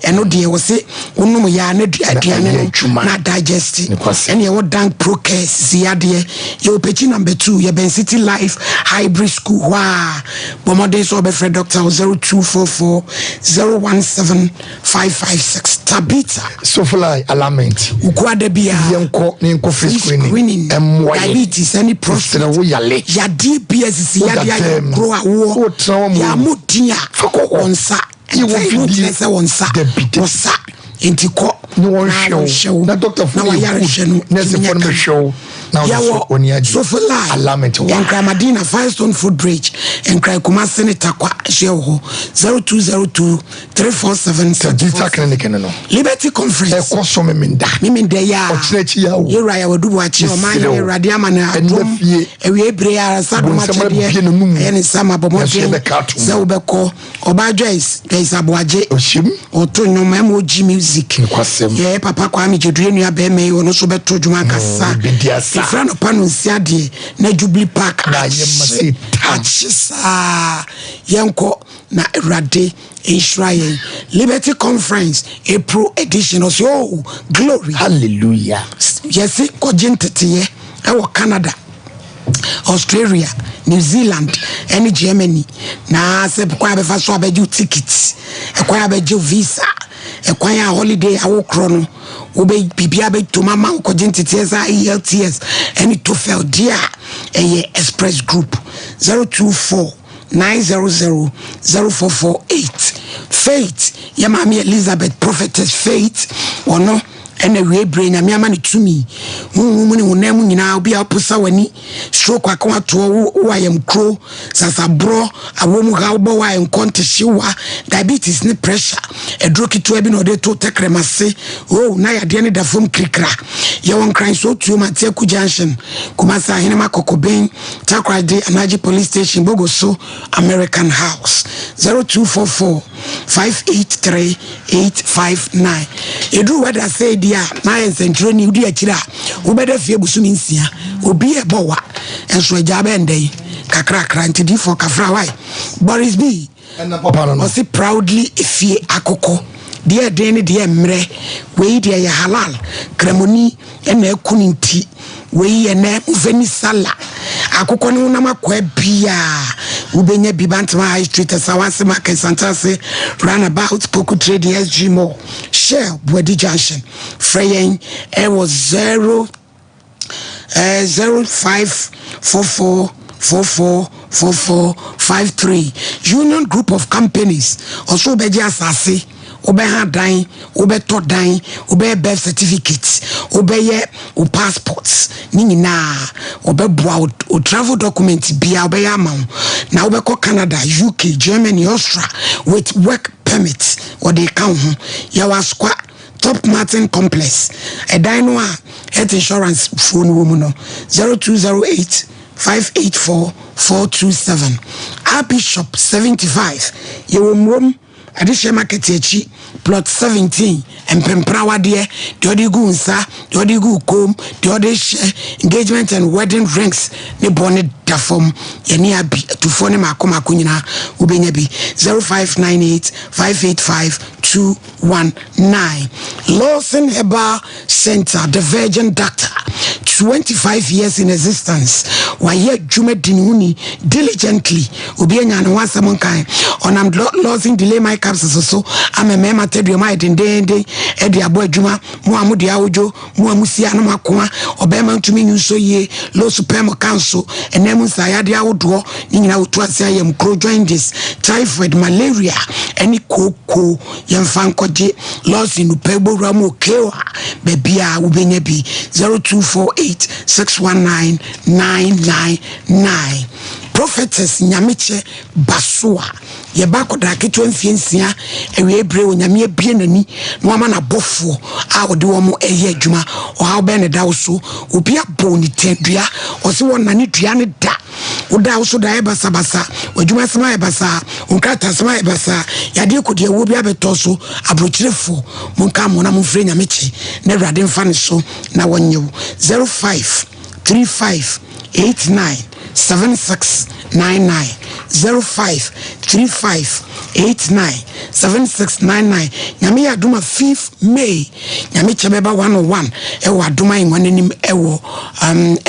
ɛno deɛ wɔse wonom yɛ a na aduane no na digest. Ɛne ɛwɔ Dank Procare sisi yadeɛ. Yɛwɔ Pekyi number 2, yɛbɛn City Life Hybrid School hɔ a. Bɔ mmɔden sɛ wɔbɛfrɛ doctor wɔ 0244 017 556. Tabitha. Sofly alignment. Wukuada biara. Yɛnkɔ ne yɛnkɔ free screening. Ɛmmoa yɛn. Diabetes ɛne prostate. Mesrɛ wo yale. Yadeɛ bi asisi yadeɛ ayɛ koro awoɔ. Wotena hɔ ma Yɛammo din a. Fa kɔ hɔ. Wɔn nsa. Yɛ wɔn Nfa fidie. kyerɛ sɛ wɔn nsa. Dabi, dabi. Wɔn nsa. Nti kɔ. Ne wɔn na hwɛ wɔnhwɛ wo. wo. Na dɔktafoɔ Na no yɛ wɔayarehwɛ good. no. Nɛɛsefoɔ no Tumi nyɛ bɛhwɛ wo. Na wɔn nso Yɛwɔ wɔn ani agye. Sofolai, Alignment wɔ. Nkran Madina, Firestone Foot Bridge, Nkran Kumasi ne Tarkwa nso yɛwɔ hɔ. 0202 347 Tagita Clinic no no. Liberty Conference. Ɛkɔ so Memenda. Memenda yi a. Ɔkyena akyi ya o. Yɛwura yɛ wadu buakye ɔman yɛ awurade ama no adom. Awie bere ara sa dom akyɛdeɛ. Ɛyɛ ne nsa ma bɔ mmɔden sɛ wobɛkɔ. Ɔbaa Joyce, Joyce Aboagye. Ɔhyem. Ɔto nnwom MOG Music. Nokwasɛm. Yɛ papa Kwame Gyedue nua bɛrima yi ɔno nso bɛto dwom ankasa. Bɛdi asa. Ɛfiri anɔpa no nsia deɛ na Jubilee Park Na ayɛ ma sɛ tam. akye saa. Yɛnkɔ na Awurade nhyira yɛn. Liberty Conference April edition ɔsɛ oh glory. Hallelujah. Yɛse kɔgye nteteyɛ ɛwɔ Canada, Australia, New Zealand ɛne Germany. Na sɛ kwan a bɛfa so abɛgye wo ticket, ɛkwan a bɛgye wo visa, ɛkwan a holiday awokorɔ no wobɛ biribiara bɛtom ama wo kɔgye nteteɛ sɛ IELTS ɛne TOEFL deɛ a ɛyɛ Express Group. 024 900 0448. Faith, yɛ maame Elizabeth Prophetess Faith, ɔno ɛna wie bere nyame ama ne tumi honhom mu ne honam mu nyinaa. Obi a woposa w'ani, stroke aka watoɔ, wo ayamkuro, sasaborɔ, awɔ mu ha wobɔ wo a nkɔ ntehyewa, diabetes ne pressure, aduro ketewa bi na ɔde to tɛkrɛma se oh na yadeɛ ne da fam kirikira. Yɛwɔ Nkran so tuom Ateaku Junction, Kumasi Ahenema Kɔkɔbɛn, Takoradi Anaji Police Station, Bogoso American House. 0244 583 859. Ɛduru wɛda sɛ di a na ayɛ nsɛntwerɛni wodi akyiri a wobɛda fie bosome 6 obi ɛbɔ wa nso agya bɛndɛ yi kakrakra. Nti difoɔ kafra wae Boris B. Ɛna papa no no. Ɔse proudly efie akokɔ deɛ ɛden ne deɛ mmerɛ wei deɛ yɛ halal kramoni ɛna ɛku ne nti wei yɛ nɛ mofani sala akokɔ ne honam akɔa biaa wobɛnya bi. Bantama High Street, Asawase Market, Santase Roundabout, Poku Trading, SG Mall, Shell, Buadi Junction. Frɛ yɛn ɛwɔ 0 0544 44 44 53. Union Group of Companies, ɔso wobɛgye asase, wobɛha dan, wobɛtɔ dan, wobɛyɛ birth certificate, wobɛyɛ wo passport ne nyinaa, wɔbɛboa wo travel document bia wobɛyɛ ama wo na wobɛkɔ Canada, UK, Germany, Austria with work permit. Wɔde ka wo ho. Yɛwɔ Asokwa Top Martin Complex, ɛdan no a health insurance fuo no wɔ mu no. 0208 584 427. Archbishop 75, yɛwɔ Mmurom Adehyɛ Market akyi, plot 17. Mpemprawadeɛ deɛ ɔde gu nsa, deɛ ɔde gu kom, deɛ ɔde hyɛ engagement and wedding rings ne bɔ ne da fam. Yɛne abi atufoɔ ne maako maako nyinaa wobɛnya bi. 0598 585 219. Lawson Herbal Center, the Virgin Doctor, 25 years in existence. Wayɛ adwuma di ne ho ni diligently. Obi anya ne ho asɛm nkan. Ɔnam Lawson Delay My Capsules so ama mmarima tɛduam ayɛ dendenden ɛde abɔ adwuma. Mo a mode awodwo, mo a mosi anom akoa, ɔbɛrima ntumi nyi nso yie, low sperm count, ɛnam mu nsayadeɛ ahodoɔ ne nyinaa wɔtu ase ayam kuro, jaundice, typhoid, malaria ɛne kooko. Yɛmfa nkɔgye Lawson nupɛ bɔwura mu okewa baabi a wobɛnya bi. 0248 619 999. Prophetess Nyamekyɛ Basoa, yɛba akɔdaa ketewa mfie 6 awiei bere Onyame abue n'ani na wama n'abɔfoɔ a ɔde wɔn ɛyɛ adwuma. Ɔhaw bɛn na ɛda wo so? Obi abɔ ne tɛndua, ɔse wɔnane dua ne da. Woda wo so da ayɛ basabasa, w'adwuma asɛm ayɛ basaa, wo nkratasɛm ayɛ basaa, yadeɛ kɔdi awuo bi abɛtɔ so. Aburokyerefoɔ, monka mo na momfrɛ Nyame kye na Awurade mfa ne so na wɔnyɛ wo. 05 35 89 76 99, 05 35 89 76 99. Nyame yɛ adom a, 5 May, Nyame kyɛ bɛba 101 ɛwɔ Adom Ahengua n'anim ɛwɔ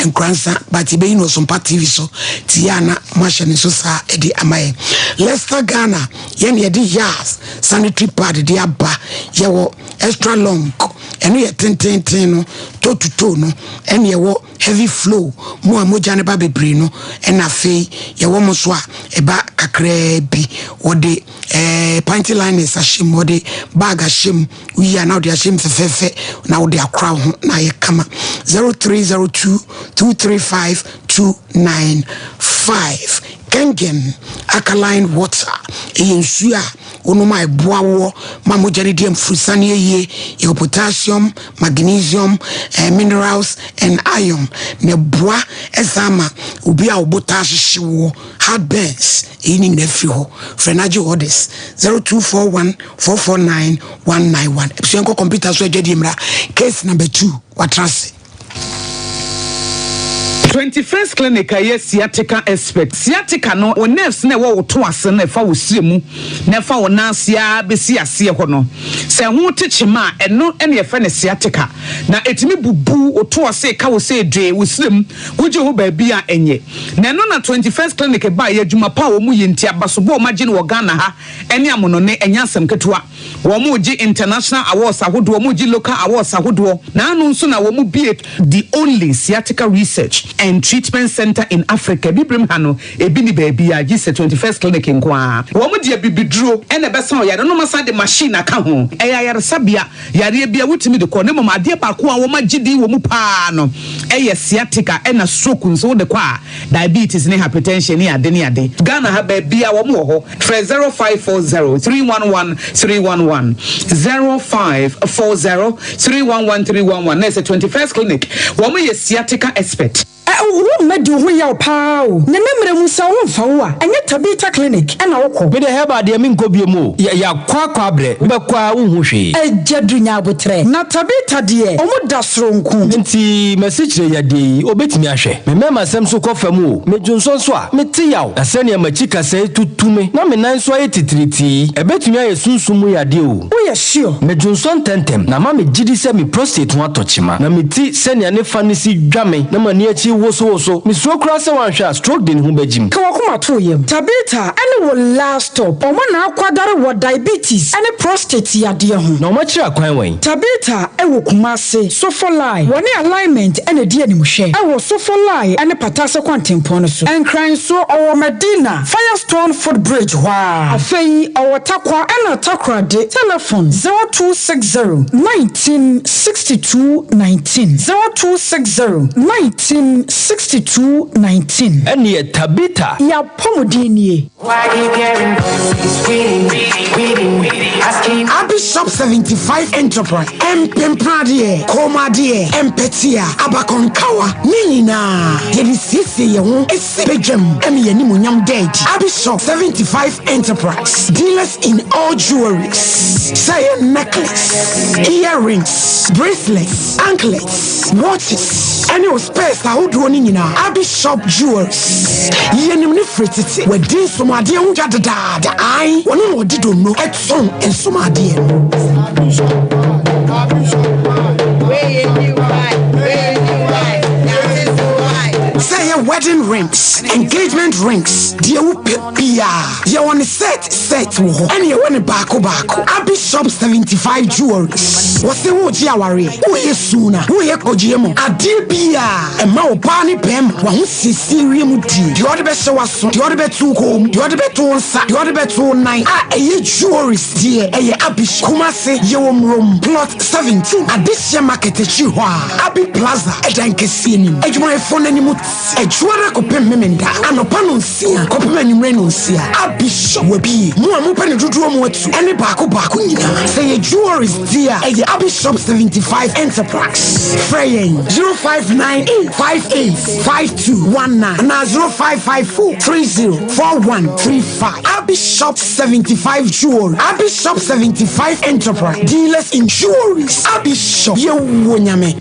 Nkoransa, but yɛbɛyi no Ɔsompa TV so tie a na moahyɛ ne nso saa ɛde ama yɛn. Leicester Ghana, yɛne yɛde Yas sanitary pad de aba. Yɛwɔ extra long, ɛno yɛ tententen no, toe to toe no, ɛne yɛwɔ heavy flow mu a mogya no ba bebree no, ɛna afei yɛwɔ mo so a ɛba kakraa bi. Wɔde panty liners ahyɛ mu, wɔde bag ahyɛ mu, woyi a na wɔde ahyɛ mu fɛfɛɛfɛ na wɔde akora wo ho na ayɛ kama. 0302 235 295. Kangen alkaline water, ɛyɛ nsuo a wonom a ɛboa woɔ ma mogya no di amfurusane yie. Yɛwɔ potassium, magnesium, minerals and iron na ɛboa ɛsan ma obi a wɔbɔ taa hyehye woɔ, heartburns, ɛyi ne nyinaa firi hɔ. Frɛ no agye orders, 0241 449 191. Abusua, nkɔ computer so adwadie mmra. Case number 2, watra ase. 21st Clinic a ɛyɛ sciatica expert. Sciatica no, wo nerves na ɛwɔ wo to ase no, ɛfa wo sire mu na ɛfa wo nan ase a bɛsi aseɛ hɔ no, sɛ ɛho te kyema a, ɛno ɛna yɛfrɛ no sciatica. Na ɛtumi bubu wo to ase ka wo sɛ dwee wo sire mu, wogye ho baabi a ɛnyɛ. Na ɛno na 21st Clinic ba yɛ adwuma pa a wɔn yɛ nti abasobɔ a wɔn agye no wɔ Ghana ha ɛne amonɔne, ɛnyɛ asɛm ketewa. Wɔn gye international awards ahodoɔ, wɔn gye local awards ahodoɔ. Na ano nso na wɔn bie the only sciatica research and treatment center in Africa. Bibirem ha no, ebi ni baabi a gye sɛ 21st Clinic nko ara. Wɔn deɛ, bibiduro ɛna ɛbɛsa ɔyare no, ma de machine aka ho. Ɛyɛ ayaresabea, yareɛ bi a wotumi de kɔ ne mom. Adeɛ baako a wɔn agye din wɔ mu paa no ɛyɛ sciatica, ɛna stroke nso wode kɔ a, diabetes ne hypertension ne ade ne ade. Ghana ha baabi a wɔn wɔ hɔ, frɛ 0540 311 311, 0540 311 311. Na ɛsɛ 21st Clinic, wɔn yɛ sciatica expert. Wo mmɛdi wo ho yaw paa o, na ne mmerɛ mu sɛ wo mfa wo a, ɛnyɛ Tabita Clinic ɛna wokɔ. Mede herbal deɛ, menkɔ bio mu o. Yɛakɔ akɔ abrɛ, wobɛkɔ a wonhu hwee. Agya du nya abotrɛ, na Tabita deɛ, ɔmo da soronko. Nti masikyerɛ yadeɛ yi, obɛtumi ahwɛ me mmarima asɛm so kɔ fam o? Medwonsɔ nso a, mete yaw, na sɛnea makyi kasɛe tutu me na me nan so ayɛ titiritii, ɛbɛtumi ayɛ sunsum mu yadeɛ o? Woyɛ sure? Medwonsɔ ntɛmntɛm na ma megye di sɛ me prostate ho atɔ kyema, na meti sɛnea ne fa no si dwa me na m'ani akyi wosowoso. Mesuro koraa sɛ woanhwɛ a, stroke de ne ho bɛgyim. Ka wakoma to yam. Tabita ɛne wo last stop. Ɔmo na akwadare wɔ diabetes ɛne prostate yadeɛ ho. Na ɔmakyerɛ akwan wɛn? Tabita ɛwɔ Kumase, Sofoline, wɔne Alignment ɛna di animhwɛ ɛwɔ Sofoline ɛne Patase kwantempɔn no so. Nkran nso, ɔwɔ Medina, Firestone footbridge hɔ a. Afei ɔwɔ Takwa ɛna Takoradi. Telephone 0260 19 62 19, 0260 19 62 19. Ɛneɛ Tabita. Yɛapɔmuden nie. Abishop 75 Enterprise, mpempradeɛ, kɔnmadeɛ, mpɛtea, abakɔnkawa ne nyinaa yɛde siesie yɛn ho esi badwam ɛne yɛn animonyam daadi. Abishop 75 Enterprise, dealers in all jewelries, sɛ yɛ necklace, earrings, bracelets, anklets, watches ɛne o spares ahodoɔ no nyinaa. Abishop Jewelries, yɛnim ne firi tete, wɔadi nsomadeɛ ho dwa dedaada. Ae, wɔno na ɔde donno ɛtɔn nsomadeɛ no. Sɛ yɛ wedding rings, engagement rings, deɛ wopɛ biaa, yɛwɔ ne set set wɔ hɔ, ɛne yɛwɔ ne baako baako. Abishop 75 Jewelries, wɔse wogye awareɛ, woyɛ suna, woyɛ kɔgyeɛ mu adeɛ biaa, ɛma wo baa ne bɛrima waho siesie wie mu die. Deɛ ɔde bɛhyɛ w'aso, deɛ ɔde bɛto wo kɔn mu, deɛ ɔde bɛto wo nsa, deɛ ɔde bɛto wo nan a ɛyɛ jewelries deɛ, ɛyɛ Abish. Kumase, yɛwɔ Murom, plot 17, Adehyɛ Market akyiri hɔ a, Abi Plaza ɛdan kɛseɛ nim. Adwumayɛfoɔ no anim adwuma. Wukuada kɔpem Memenda anɔpa nonsia kɔpem anwummerɛ nonsia. Abi Shop wabie. Mo a mopɛ no dodoɔ mu atu ɛne baako baako nyinaa. Sɛ ɛyɛ jewelries deɛ a, ɛyɛ Abi Shop 75 Enterprise. Frɛ yɛn 0598 58 5219 anaa 0554 30 4135. Abi Shop 75 Jewelry, Abi Shop 75 Enterprise, dealers in jewelries. Abi Shop, yɛwɔ Nyame.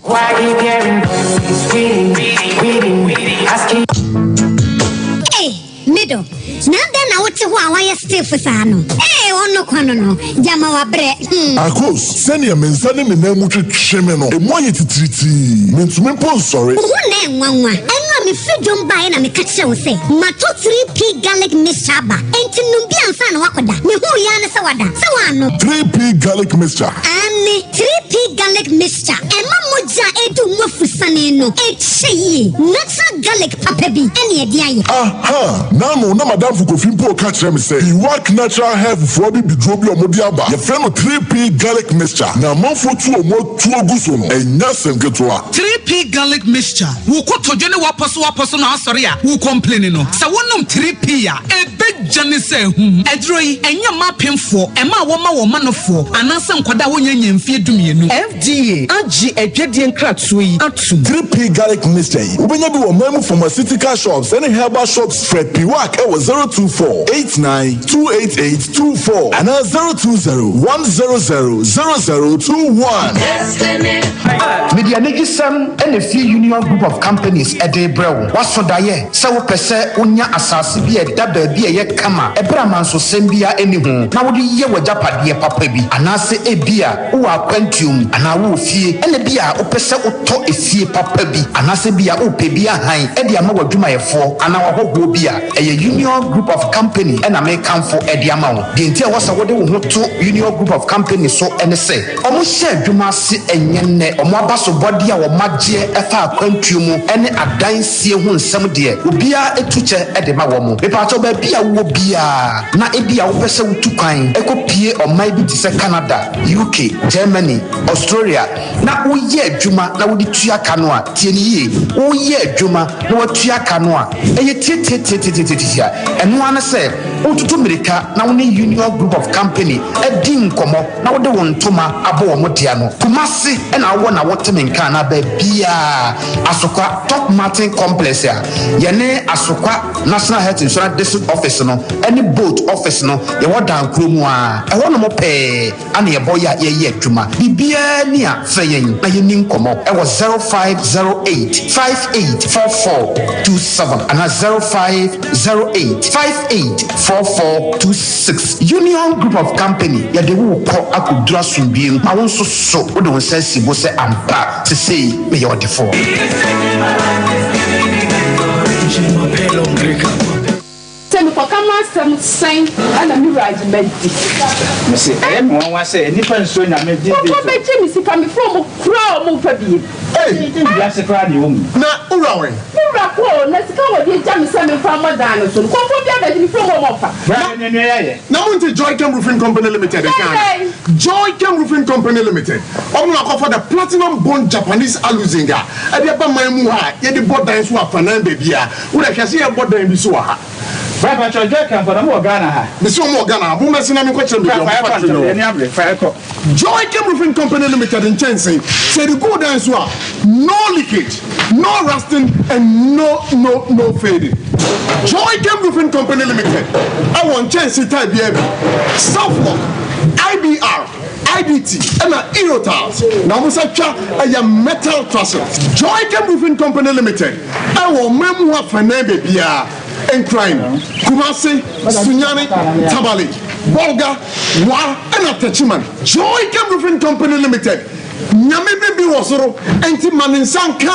Hey, middle. Na dɛn na wote hɔ a woayɛ stiff saa no? Ee, ɔno kwa no no, gyama wabrɛ. Hmm. Akos, sɛnea me nsa ne me nan mu twetwe me no, emu ayɛ titiritii. Mintumi mpo nsɔre. Wo ho na ɛnwanwa. Ɛno a mefiri dwom baeɛ na meka kyerɛɛ wo sɛ matɔ 3P garlic mixture aba. Enti nom bi ansa na woakɔda. Mehuu yi ara ne sɛ woada. Sɛ woannom. 3P garlic mixture. Aane, 3P garlic mixture. Ɛma mogya a ɛredi wo mu afusane no kyɛ yie. Natural garlic papa bi ne ɛde ayɛ. Aha! N'ano na m'adamfo Kofi mpo reka kyerɛ me sɛ Biwak Natural Health foɔ abibiduro bi a wɔde aba, yɛfrɛ no 3P Garlic Mixture, na amanfoɔ tu wɔn atuo gu so no, ɛnyɛ asɛm ketewa. 3P Garlic Mixture, Wo kotodwe ne w'apɔsowapɔso na asɔre a wo complaini no, sɛ wonom 3P a, ɛbɛgya ne sɛ ahum. Aduro yi, ɛnyɛ mma apemfoɔ, ɛma a wɔma wɔn manofoɔ, anaasɛ nkwadaa a wɔnnya nnya mfeɛ dumienu. FDA agye adwadie nkratoɔ yi atom. 3P Garlic Mixture yi, wobɛnya bi wɔ ɔman mu pharmaceutical shops ne herbal shops. Frɛ Piwak wɔ 024 89 288 24 anaa 020 100 0021. Mede anigyesɛm na ɛfiri Union Group of Companies de rebrɛ wo. Woaso daeɛ sɛ wopɛ sɛ wonya asase bi a ɛda baabi a ɛyɛ kama ɛberɛ a mansosɛm biara nni ho na wode yɛ w'agyapadeɛ papa bi? Anaasɛ ebia wowɔ akwantuo mu anaa wowɔ fie ɛna ebia wopɛ sɛ wotɔ efie papa bi anaasɛ ebia wopɛ bi ahan de ama w'adwumayɛfoɔ anaa w'ahɔhoɔ bi a, ɛyɛ Union Group of Company na mekamfo de ama wo. Deɛ nti a ɛwɔ sɛ wode wo ho to Union Group of Company so ne sɛ, Wɔhyɛ adwuma ase ɛnyɛ nnɛ. Wɔn abasobɔdeɛ a wɔagyeɛ ɛfa akwantuo mu ne adansie ho nsɛm deɛ, obiara tu kyɛ de ma wɔn. Mepaakyɛw, baabi a wowɔ biara na ebia wopɛ sɛ wotu kwan kɔ pue ɔman bi te sɛ Canada, UK, Germany, Australia na woyɛ adwuma na wode tua ka no a, tie no yie, woyɛ adwuma na woatua ka no a, ɛyɛ tiatiatiatiatiatia. Ɛno ara ne sɛ wotutu mmirika na wo ne Union Group of Company adi nkɔmmɔ na wode wo ntoma abɔ wɔn dea no. Kumasi na wowɔ na wote me nka anaa baabiara, Asokwa, Top Martin Complex a yɛne Asokwa National Health Insurance District Office no ne Boat Office no yɛwɔ Dankuro mu ara, ɛhɔnom pɛɛ ana yɛbɔ yɛ a yɛyɛ adwuma. Biribiara ni a, frɛ yɛn na yɛnni nkɔmmɔ wɔ 0508 58 44 27 anaa 0508 58 44 26. Union Group of Company, yɛde wo rekɔ akɔduru asomdwoeɛ mu ma wo nso so wode wo nsa asi bo sɛ ampa sesei meyɛ ɔdefoɔ. Sɛ mekɔka m'asɛm sɛn na me wura agye madi. Mese ɛyɛ me nwanwa sɛ nnipa nsuro Nyame these days o. Kɔkɔ bɛgye me sika mefrɛ ɔmo koraa ɔmo mfa biem. Ei wiase koraa deɛ wɔmu. Na wo wura wɛn? Me wura kɔ o na sika a wɔde agya me sɛ memfa mmɔ dan no so no kɔmfoɔ biara bɛgye mefrɛ ɔmo a ɔmo mfa. Bra yɛ nua nua yɛayɛ. Na mo nte Joychem Roofing Company Limited nka ana? Joychem Roofing Company Limited, wɔn na wɔakɔfa the Platinum Bond Japanese Aluzinc a ɛde aba man mu ha a yɛde bɔ dan so afanan baabiara. Wo dɛ hwɛ sɛ yɛbɔ dan bi so wɔ ha. Bra patrɔ Joy Camp na ɔmo wɔ Ghana ha. Mese ɔmo wɔ Ghana ha, mo mmɛse na menkɔ kyerɛ baabi a Bra ɔmo fa yɛ kɔ factory no ntɛm wɔ. yɛni abere fa yɛ kɔ. Joy Camp Roofing Company Limited nkyɛnse, sɛ yɛde gu wo dan so a, no leakage, no rusting and no no no fading. Joy Camp Roofing Company Limited ɛwɔ nkyɛnse type biara bi, Southlock, IBR, IDT ɛna Eurotiles na wɔn nsa twa ɛyɛ metal trusses. Joycam Roofing Company Limited ɛwɔ ɔman mu hɔ afanan baabiara, Nkran, Kumasi, Sunyani, Tamale, Bolga, Wa ɛna Techiman. Joycam Roofing Company Limited, Nyame bi bi wɔ soro ɛnti ma ne nsa nka.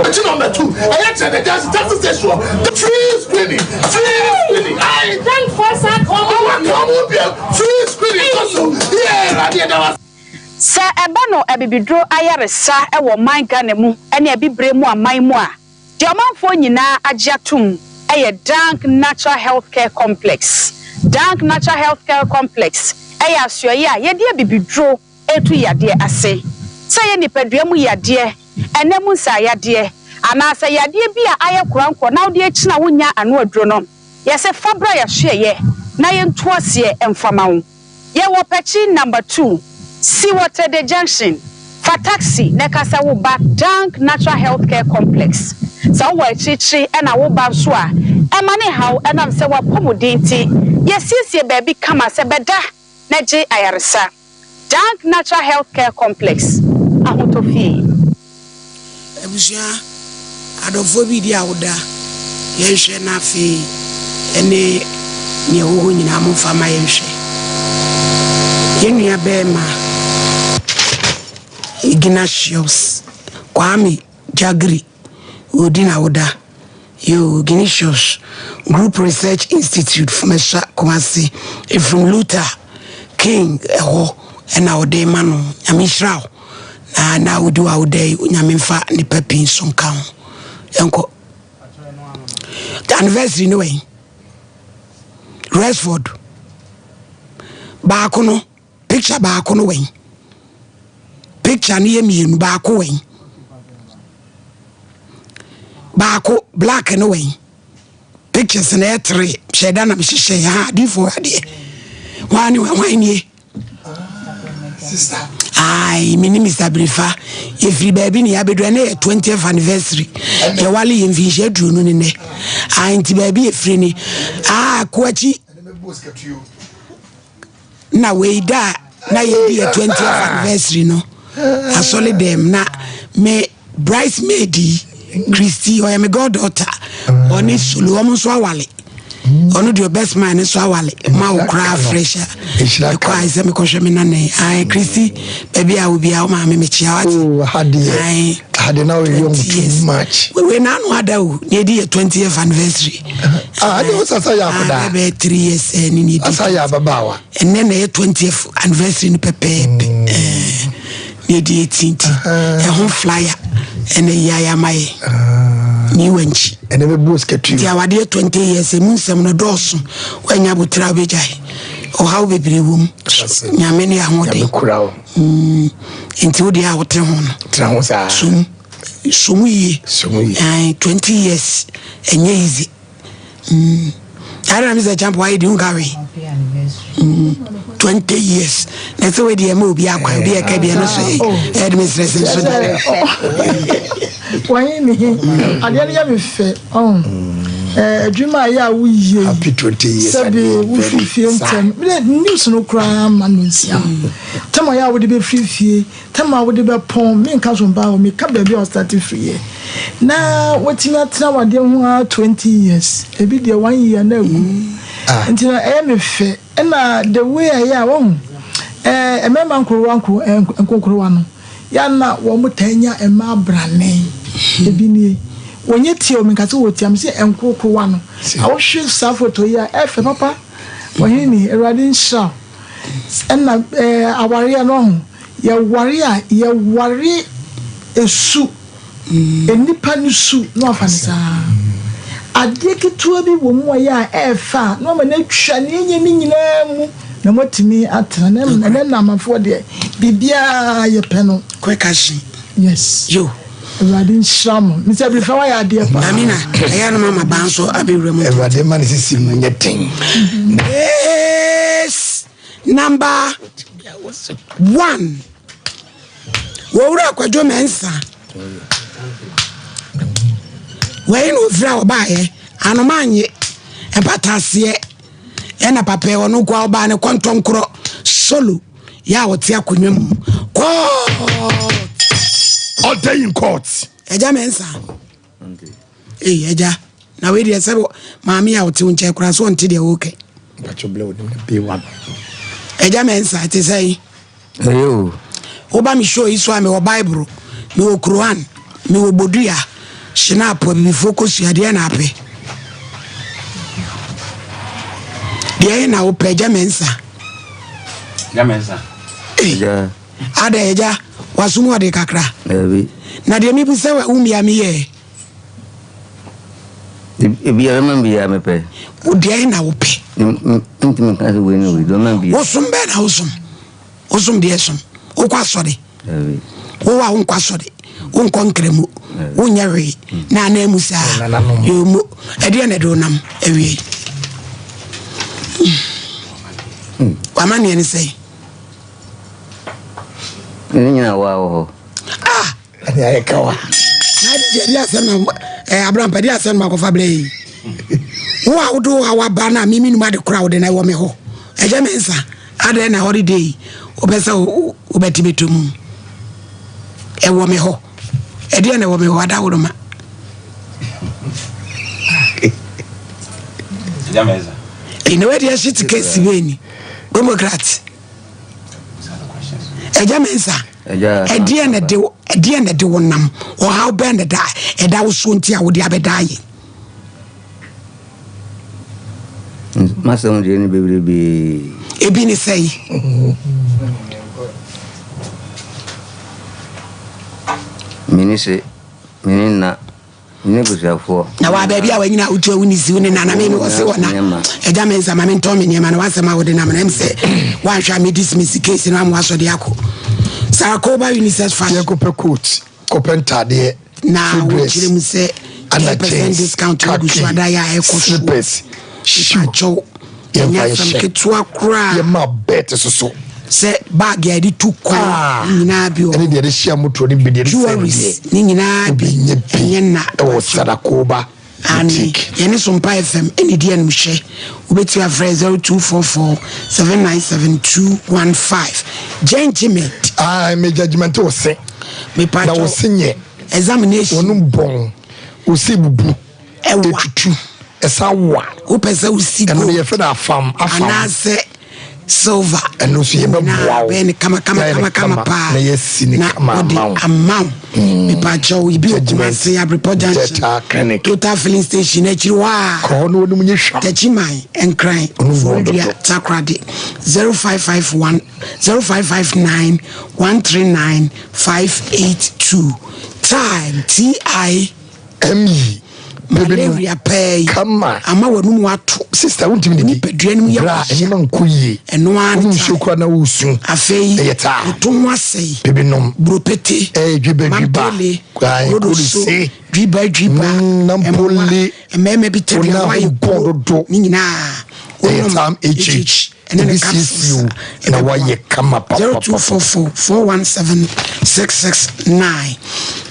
Akyi na ɔbɛto ɛyɛ kyerɛ dɛ just just sɛ soɔ free screening free screening ayi ɔwɔ ka ɔmo bia free screening kɔ so yɛ ɛwurade ɛda wa. Sɛ ɛba no abibiduro ayaresa wɔ ɔman Ghana mu ne abibire mu aman mu a, deɛ ɔmanfoɔ nyinaa agye atom yɛ Dank Natural Health Care Complex. Dank Natural Health Care Complex yɛ asoɛeɛ a yɛde abibiduro retu yadeɛ ase. Sɛ ɛyɛ nipadua mu yadeɛ, ɛna mu nsaayadeɛ, Anaasɛ yadeɛ bi a ayɛ korankorɔ na wode akyini a wonnya ano aduro no, yɛse fa bra yɛasoɛeɛ na yɛntu aseɛ mfa ma wo. Yɛwɔ Pɛkyi number 2, Siwɔtɛde Junction. Fa taxi na ka sɛ woba Dank Natural Health Care Complex. Sɛ wowɔ akyirikyiri na woba nso a, ɛmma no nhaw ɛnam sɛ w'apɔmuden nti, yɛasiesie baabi kama sɛ bɛda na gye ayaresa. Dank Natural Health Care Complex, Ahotɔ Fie. Abusua, adɔfoɔ bi redi awoda, yɛnhwɛ na afei ɛne nea ɛwɔ hɔ nyinaa momfa ma yɛnhwɛ. Yɛn nua bɛrima Ignatius Kwame Jagri ɔredi n'awoda. Yoo, Ignatius Group Research Institute Fumesua Kumasi, Ephraim Luther King ɛhɔ ɛna ɔde ma no. Nyame nhyira wo. Na na wodi w'awoda yi, Onyame mfa nnipa pii nso nka ho. Yɛnkɔ. Anniversary ne wɛn? Resford. Baako no, picture baako no wɛn? Picture no yɛ mmienu, baako wɛn? Baako black no wɛn? Pictures na ɛtere hyɛ da na mehyehyɛ ha adiifoɔ adeɛ. Hwan ne hwan nie? Ae, me ne Mr. Brifa yɛfiri baabi ne yɛabɛduru ɛnɛ yɛ 20th anniversary yɛwale yɛ mfinhyia aduonu ne nɛ ae nti baabi yɛfiri ni ah, koakyi na wei da a na yɛdi yɛ 20th anniversary no asɔle dɛm na me Bridesmaid yi, Christy, ɔyɛ me goddaughter. Ɔne Sulu, wɔn nso awale. Ɔno deɛ best man nso awale. Ma wo koraa fresh a. Mekɔ ayɛ sɛ mekɔhwɛ me nana yi. Ae, Christy, baabi a wo biara wo maame mekyia wate. Oh, ahadeɛ. Ae. Ahadeɛ na woyɛ young too much. Wei na ano ada o. Na yɛdi yɛ 20th anniversary. Ah, ade wo sasa yɛ akɔdaa. Ah, bɛyɛ 3 years eh, ne ne yɛdi. Asa yɛ ababaawa. Ɛnɛ na ɛyɛ 20th anniversary no pɛpɛɛpɛ. Mm. Eh. na ɛdi ɛti nti ɛho flyer ɛna yi ayɛ ama yɛ ne wa nkyi ɛna bɛbu sikatu nti awadeɛ 20 years ɛmu nsɛm no dɔɔso woanya abotra wobɛgyae ɔhaw bebree wɔ mu nyame ne ahoɔden mm, nti wodeɛ a wote ho no som som yie 20 years ɛnyɛ easy Mm. Ara mi sɛ champ wayɛ di nka we. Mm. 20 years. Na sɛ wadi ɛma obi akwa obi ɛka bi ɛno so yɛ. Ɛde me srɛ sɛ so de. Wɔn ni adeɛ no yɛ me fɛ ɔn. Adwuma a yɛ a woyie. Happy 20 years. Sɛbi wofiri fie ntɛm. Mene news no koraa ma no nsia. Tɛm a yɛ a wode bɛfiri fie Tam a wode bɛpɔn, menka so mpa o, meka baabi a ɔstarte firiiɛ. Na watumi atena awadeɛ ho ara 20 years, ebi deɛ one year na agu. Nti no ɛyɛ me fɛ. Ɛna the way a ɛyɛ a wahu, ɛɛ mmarima nkorowa nkoro nkokorowa no, yɛ a na wɔn taa nya mmaa abrane. Ebi nie. Wɔnyɛ tia o, menka sɛ wɔtia, mese nkokorowa no. Na wohwɛ saa photo yi a, ɛyɛ fɛ papa. Ɔhene ni, Awurade nhyira wo. Ɛna ɛɛ awareɛ no ɔho yɛware a yɛware esu nnipa no su na wafa no saa adeɛ ketewa bi wɔ mu a yɛ a ɛɛfa a na wama no atwa nea ɛnyɛ ne nyinaa mu na moatumi atena na ɛnɛ namafoɔ deɛ biribiara yɛpɛ no quick action yes yo Awurade nhyira mo mesɛ birifa wayɛ adeɛ paa Amina ɛyɛ no mama baa nso abɛwura mu Awurade ma ne sisi mu nyɛ den Yes number one wɔwura akwadwo mɛnsa wɔyi na ofiri a ɔbaayɛ anoma nye mpataaseɛ ɛna papa yi ɔno nko a ɔbaa ne kɔntɔnkorɔ solo yɛ a ɔte akonnwa mu court. Order in court. Ɛgya mɛnsa. Ee ɛgya na wei deɛ sɛ maame a ɔte wo nkyɛn koraa so ɔnte deɛ wɔkɛ. Ɛgya mɛnsa ɛte sɛ yi. Ɛyɛ o. Woba me show yi so a mewɔ Bible, mewɔ Quran, mewɔ bodua, Schnapp, abibifoɔ kosua, deɛ na apɛ? Deɛ na wopɛ, Agya Mensah? Agya Mensah. Hey. Ada agya, wasom ɔde kakra. Dabi. Na deɛ mebu sɛ wo mmea meyɛ. Ebi a bɛma bi a mepɛ. Wo deɛ na wopɛ. Ntumi nka sɛ wei ne wei, deɛ ɔma bi. Wosom bɛɛ na wosom. Wosom deɛ som. Wokɔ asɔre. Dabi. Wowɔ a wonkɔ asɔre, wonkɔ nkramu, wonyɛ hwee na anan mu saa. Yɛ mu ɛdeɛ na ɛde wonam awie. Wama neɛ ne sɛn? Ne nyina wa wɔ hɔ. Ah! Ɛne ayɛ kawa. Na adi deɛ ɛde asɛm na ɛɛ Abraham pɛ de asɛm na akɔfa brɛ yi. Wo a wode wo haw aba na mimi num ade kora wode na ɛwɔ me hɔ. Ɛgyɛ me nsa. Adɛn na holiday yi wopɛ sɛ wobɛte bɛtɔ mu? Ɛwɔ me hɔ. Ɛdeɛ na ɛwɔ me hɔ adaworoma. Ɛna wadi ahye te kɛsi bɛni. Democrat. Ɛgya me nsa. Ɛdeɛ na ɛde ɛdeɛ na ɛde wo nam. Ɔhaw bɛn na ɛda ɛda wo so nti a wode abɛda ayɛ. M'asɛm deɛ ne bebrebee. Ebi ne sɛn? Mene se, mene nna, mene abusuafoɔ. Na wa baabi a wanyina wotu awu ne siw ne nana me wɔ se wɔ na agya me nsa ma me ntɔn me nneɛma na wasɛm a wode nam na ɛm sɛ wanhwɛ a me dismiss case no ama wasɔ de akɔ Sarah unisex fashion. Yɛnkɔpɛ coat. Kɔpɛ ntaadeɛ, Na full dress, wɔkyerɛ mu sɛ under 10% jeans, discount no gu so khaki, ada yɛ a ɛkɔ so. slippers, shoe. Mepakyɛw, Yɛmfa ɛnyɛ asɛm nhyɛ. ketewa koraa. Yɛma bɛɛte soso. Sɛ bag a yɛde tu kwan Ah, ne nyinaa bi wɔ ɛne hɔ. deɛ yɛde hyia motoɔ ne bi deɛ yɛde sɛn Jewelries deɛ. ne nyinaa bi. Wobɛnya bi Ɛnyɛ nna. ɛwɔ Mepakyɛw. Sadakoba Aane, Boutique. yɛne Sompa FM ɛna ɛdi animhwɛ. Wobɛtumi afrɛ 0244 797 215. Gentlemen. Ah, me judgment wo se. Mepakyɛw. Na wo se nyɛ. Examination. Wɔnum bɔn. Wo se bubu. Ɛwa. Etutu. Ɛsa wa. Wopɛ sɛ wosi Ɛno gold. no yɛfrɛ no afam. Afam. Anaasɛ silver. Ɛno nso yɛbɛboa wo. Bɛyɛ ne kama kama Yɛayɛ ne kama kama kama paa. na yɛasi ne kama Na wɔde ama wo. ama wo. Mepakyɛw, ebi wɔ Judgment Kumasi, Abrepɔ Junction. Dental Clinic. Total filling station akyiri hɔ a. Kɔ hɔ na wɔnom nyɛ hwam. Techiman, Nkran, Ɔno bɔn Koforidua, dodo. Takoradi, 0551 0559 139 582. Time, T I. ME, Malaria pɛɛ yi. Kama. Ama w'anum ato. Sister, wontumi didi. Nipadua no mu yɛ Bra, ɔhyɛ. nneɛma nkɔ yie. Ɛno ara ne Wonom nsuo koraa na woresu. Afei, Ɛyɛ taa. woto ho asɛe. Bebe nom. Buropete. Ɛyɛ dwiba dwiba. Mampele. Ae, Rodoso. kolise. Dwiba dwiba. Nampole. Mmarima bi tɛ Wona dua ho ayɛ bɔn dodo. Ne nyinaa. Ɛyɛ Wonom tam HH. Ɛne ne Ebi capsules. siesie wo na wayɛ kama papapapa. 0244 417 669.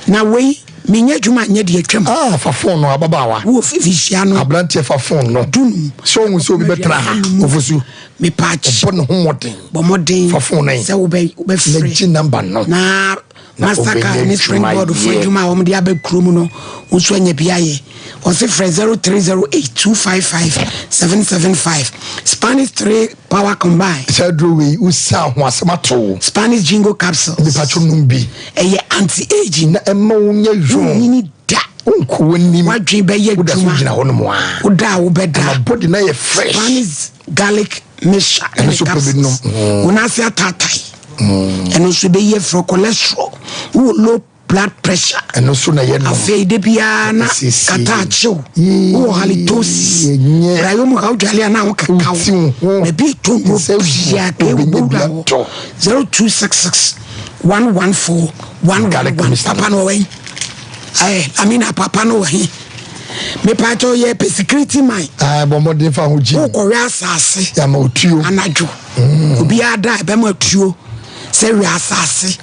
Na wei menyɛ adwuma nyɛ deɛ atwam. Ah, fa phone no ababaawa. Wowɔ fifihyia no. Aberanteɛ fa phone no. Dunum. Sɛ ohun sɛ obi bɛtena ha ofosu. Mepaakyɛ. Ɔbɔ ne ho mmɔden. Bɔ mmɔden. Fa phone no yi. Sɛ wobɛ wobɛfrɛ. Na gye number no. Na Na Mastercard wobɛnya ne adwuma Springboard fo yɛ. adwuma a wɔde aba kurom no wo nso anya bi ayɛ. Wɔse frɛ 0308 255 775. Spanish 3 Power Combine. Saa aduro wei wosaa ho asɛm ato wo. Spanish Jingo Capsules. Mepatwo nom bi. Ɛyɛ anti-aging. Na ɛma wo nyɛ young. Wonyini da. Wonkɔ w'anim. W'adwene bɛyɛ Woda so adwuma. gyina hɔ nom a. Woda a wobɛda. Ɛma body no ayɛ fresh. Spanish garlic mixture Ɛno ɛne nso pɛ bi nom. capsules. Wo nan ase ataatae. Ɛno nso bɛyi afiri cholesterol. Wowɔ low blood pressure. Ɛno nso na yɛ nom. Afei de biara na kata akyew. Wowɔ halitosis. Brayɔ mu ha wodwale a na ho keka wo. Baabi ɛtɔ nnuro pii a kee wɔ bɔwura hɔ. 0266 114 111. Papa no wɔ he? Ɛɛ, Amina papa no wɔ he? Mepaakyɛw yɛ pɛ security man. Ɛɛ bɔ mmɔden fa ho gyi. Wokɔwɛ asase. Yàmà otuo. Anadwo. Obiara da ɛbɛma tuo sɛ wɛ asase.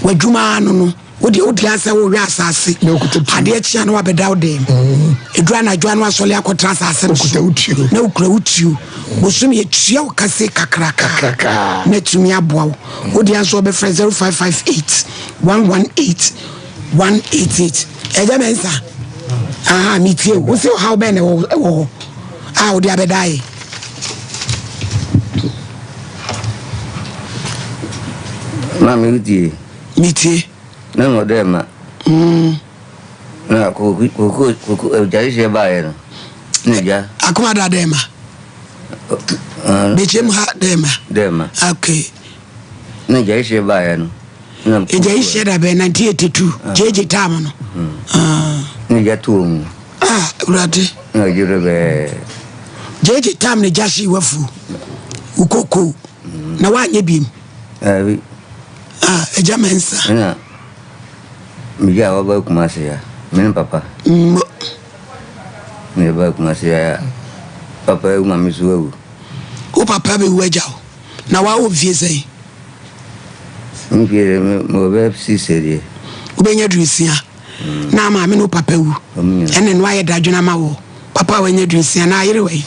W'adwuma ano no wode wode asɛ wowɛ asase. Adeɛ kyea na wabɛda wo dɛm. Ɛduru anadwo ano asɔle akɔtra asase no so. Na wokura wo tuo. Bosom yɛtua wo kase kakraka. Na atumi aboa wo. Wode nso wɔbɛfrɛ 0558 118 188. Ɛgya mɛnsa. Aha metie wo. Wo se ɔhaw bɛn na ɛwɔ hɔ a wode abɛda yɛ? Maame wotie. Metie. Na mo dɛ ma. Mm. Na koko koko koko gyare hyɛ baayɛ no. Ne gya. Akoma da dɛ ma. Mekyem ha dɛ ma. Dɛ ma. Okay. Na gyare hyɛ baayɛ no. Egya yi hyɛ da bɛn 1982 gyegye tam no. Ne gya to mu. Ah, Awurade. Na ɔgye do bɛɛ. Gyegye tam ne gya hye wafu. Wokoko. Na woanyɛ biem. Dabi. Ah, Agya Mensah. Ɛna megyaa waba Kumasi ha, me ne papa. Mmo. Na yɛbaa Kumasi ha, papa awu, maame nso awu. Wo papa bɛwu agya wo, na woawɔ mfie sɛn? Mfie deɛ, mewɔ bɛyɛ six deɛ. Wobɛnya aduosia na maame ne wo papa wu, ɛne no ayɛ dadwene ama wo. Papa a wanya aduosia na ayere wɔ yi?